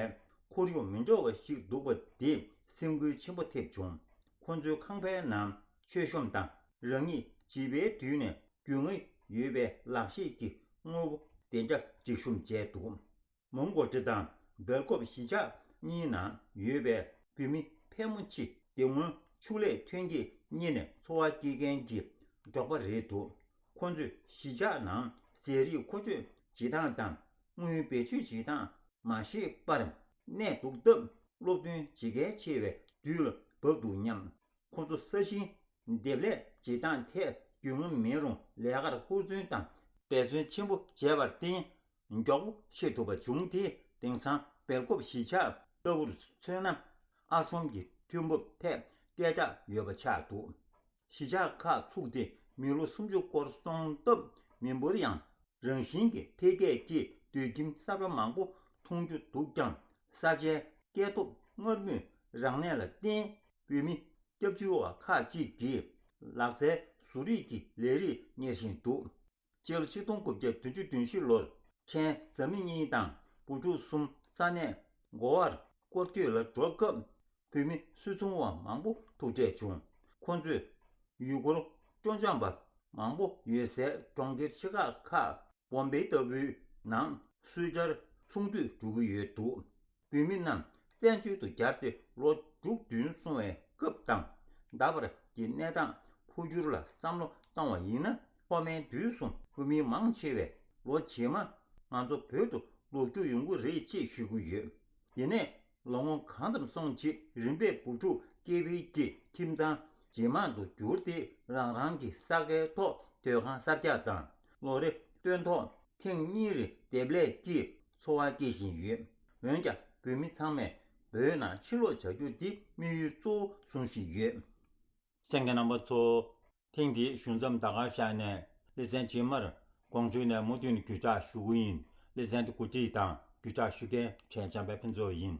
ཁོར་ཡུག་མི་འདྲ་བ་ཞིག་འདུག་པ་དེས་སེམས་འགུལ་ཆེན་པོ་ཐེབས་བྱུང་། ཁོ་ཚོའི་ཁང་པའི་ནང་མཆོད་གཤོམ་དང་རང་ཉིད་བྱིས་པའི་དུས་ནས་རྒྱུས་མངའ་ཡོད་པའི་ལག་ཤེས་ཀྱི་དངོས་པོ་བདེ་འཇགས་སྒྲིག་གཤོམ་བྱས་འདུག་མོན་གྷོ་ཁྲི་དང་སྦེལ་ཀོབ་གཞིས་ཆགས་གཉིས་ནང་ཡོད་པའི་བོད་མི་ཕལ་མོ་ཆེ་དེ་སྔོན་ཕྱུགས་ལས་ཐོན་སྐྱེད་གཉེར་ནས་འཚོ་བ་སྐྱེལ་མཁན་གྱི་འབྲོག་པ་རེད་འདུག་ཁོ་ཚོས་གཞིས་ཆགས་ནང་ཟས་རིགས་མཁོ་སྤྲོད་བྱེད་སྟངས་དང་དངུལ་བེད་སྤྱོད་བྱེད་སྟངས་མ་ཤེས་པར་གནས་འདུག་སྟབས། སློབ་ཐོན་བྱེད་གལ་ཆེ་བའི་དུས་ལ་བབས་འདུག་སྙམ། ཁོ་ཚོ་ས་ཞིང་འདེབས་ལས་བྱེད་སྟངས་ཐད་རྒྱུས་མངའ་མེད་རུང་ལས་ཀར་ཧུར་བརྩོན་དང་འབད་བརྩོན་ཆེན་པོ་བྱས་པར་བརྟེན། མགྱོགས་པོ་ཤེས་ཐུབ་པ་བྱུང་སྟེ། དེང་སང་སྦེལ་ཀོབ་གཞིས་ཆགས་ལྟ་བུར་མཚོན་ན། ཨ་ཧྲོམ་གྱི་ཐོན་འབབ་ཐད་སྐད་གྲགས་ཡོད་པ་ཆགས་འདུག་གཞིས་ཆགས་ཁག་ཚུགས་ཏེ་མི་ལོ་སུམ་ཅུ་འཁོར་སོང་སྟབས། མི་འབོར་ཡང་རང་བཞིན་གྱི་འཕེལ་རྒྱས་ཀྱིས་སྡོད་ཁྱིམ་གསར་པ་མང་པོ་མཐོང་རྒྱུ་འདུག་ཀྱང་། ས་ཆའི་སྐྱེ་སྟོབས་སྔར་མུས་རང་གནས་ལ་བརྟེན། བོད་མི་སྐྱབས་བཅོལ་བ་ཁག་ཅིག་གིས་ལག་རྩལ་བཟོ་རིག་གི་ལས་རིགས་གཉེར་བཞིན་འདུག་སྤྱི་ལོ་ཆིག་སྟོང་དགུ་བརྒྱ་བདུན་ཅུ་དོན་བཞི་ལོར་ཕྲན་བཟའ་མི་གཉིས་དང་བུ་ཕྲུག་གསུམ་ས་གནས་གོ་ཝར་སྐོར་སྐྱོད་ལ་འགྲོ་སྐབས། བོད་མི་སུད་ཚོང་བ་མང་པོ་ཐུག་འཕྲད་བྱུང་། ཁོ་ཚོས་ཡུལ་སྐོར་སྤྲོ་འཆམ་པ་མང་པོ་ཡོད་སའི་གྲོང་ཁྱེར་ཆེ་ཁག་ཁག་བོམ་བེ་ལྟ་བུའི་ནང་སུད་ཆར་ཚོང་འདུས་འགྲོ་གི་ཡོད་འདུག་བོད་མི་རྣམས་བཙན་བྱོལ་དུ་གྱར་ཏེ་ལོ་དྲུག་བདུན་སོང་བའི་སྐབས་དང་། ད་བར་གྱི་གནས་སྟངས་འཕོ་འགྱུར་ལ་བསམ་བློ་བཏང་བ་ཡིན་ན། ཐོག་མའི་དུས་སུ་བོད་མི་མང་ཆེ་བས་ལོ་རྗེས་མ་ང་ཚོ་བོད་དུ་ལོག་རྒྱུ་ཡོང་གི་རེད་ཅེས་ཞུ་གི་ཡོད། དེ་ནས་ལོ་ངོ་གང་ཙམ་སོང་རྗེས། རིམ་པས་བུ་ཕྲུག་སྐྱེ་འཕེལ་གྱིས་ཁྱིམ་ཚང་ཇེ་མང་དུ་གྱུར་ཏེ། རང་རང་གི་ས་ཁའི་ཐོག་སྡོད་ཁང་གསར་རྒྱག་དང་། ལོ་རེ་སྟོན་ཐོག་ཐེངས་གཉིས་རེ་འདེབས་ལས་ཀྱིས་འཚོ་བ་སྐྱེལ་བཞིན་ཡོད། འོན་ཀྱང་བོད་མི་ཚང་མས་བོད་ནང་ཕྱིར་ལོག་བྱ་རྒྱུ་འདི་དམིགས་ཡུལ་གཙོ་བོ་བཟུང་བཞིན་ཡོད། གསན་མཁན་རྣམ་པ་ཚོ། ཐེངས་འདིའི་ཞུ་མཚམས་ད་གར་བཞག་ནས། ལེ་ཚན་རྗེས་མར་དགོང་དྲོ་ནས་མུ་མཐུད་ནས་བརྒྱུད་བསྒྲགས་ཞུ་གི་ཡིན། ལེ་ཚན་དེ་གོ་སྒྲིག་དང་བརྒྱུད་བསྒྲགས་ཞུ་མཁན་བྲན་འཇམ་དཔལ་ཕུན་ཚོགས་ཡིན།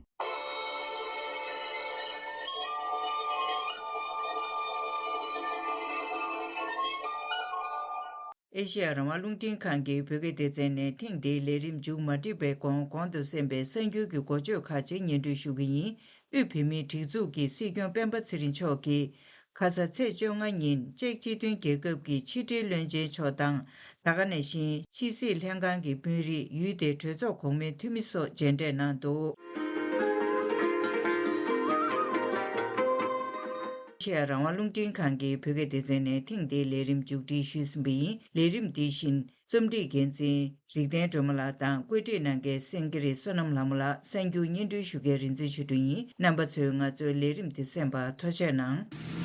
ཨེ་ཤེ་ཡ་རང་དབང་རླུང་འཕྲིན་ཁང་གི་བོད་སྐད་སྡེ་ཚན་ནས་ཐེངས་འདིའི་ལས་རིམ་མཇུག་མ་སྒྲིལ་བའི་གོང་། གོང་དུ་གསན་པའི་གསར་འགྱུར་གྱི་འགོ་བརྗོད་ཁག་ཅིག་སྙན་སྒྲོན་ཞུ་གི་ཡིན། དབུས་བོད་མིའི་སྒྲིག་འཛུགས་ཀྱི་སྲིད་སྐྱོང་སྤེན་པ་ཚེ་རིང་མཆོག་གིས། ཁ་ས་ཚེས་བཅོ་ལྔ་ཉིན་ཅེཀ་སྤྱི་མཐུན་རྒྱལ་ཁབ་ཀྱི་ཕྱི་འབྲེལ་བློན་ཆེན་མཆོག་དང་། ད་ག་ནང་བཞིན་ཕྱི་སྲིད་ལྷན་ཁང་གི་དཔོན་རིགས། ཡུལ་དེའི་གྲོས་ཚོགས་གོང་མའི་འཐུས་མི་སོགས་མཇལ་འཕྲད་གནང་འདུག་ཨེ་ཤེ་ཡ་རང་དབང་རླུང་འཕྲིན་ཁང་གི་བོད་སྐད་སྡེ་ཚན་ནས་ཐེངས་འདིའི་ལས་རིམ་མཇུག་སྒྲིལ་ཞུས་ཟིན་པ་ཡིན། ལས་རིམ་འདི་བཞིན། རྩོམ་སྒྲིག་འགན་འཛིན་རིག་ལྡན་སྒྲོལ་མ་ལགས་དང་བཀོད་སྒྲིག་གནང་མཁན་སེང་གེ་རི་བསོད་ནམས་ལྷ་མོ་ལགས། གསར་འགྱུར་སྙན་སྒྲོན་ཞུ་མཁན་རིག་འཛིན་ཆོས་སྒྲོན་ཡིན། རྣམ་པ་ཚོས་ང་ཚོའི་ལས་རིམ་འདི་གསན་པར་ཐུགས་རྗེ་གནང་།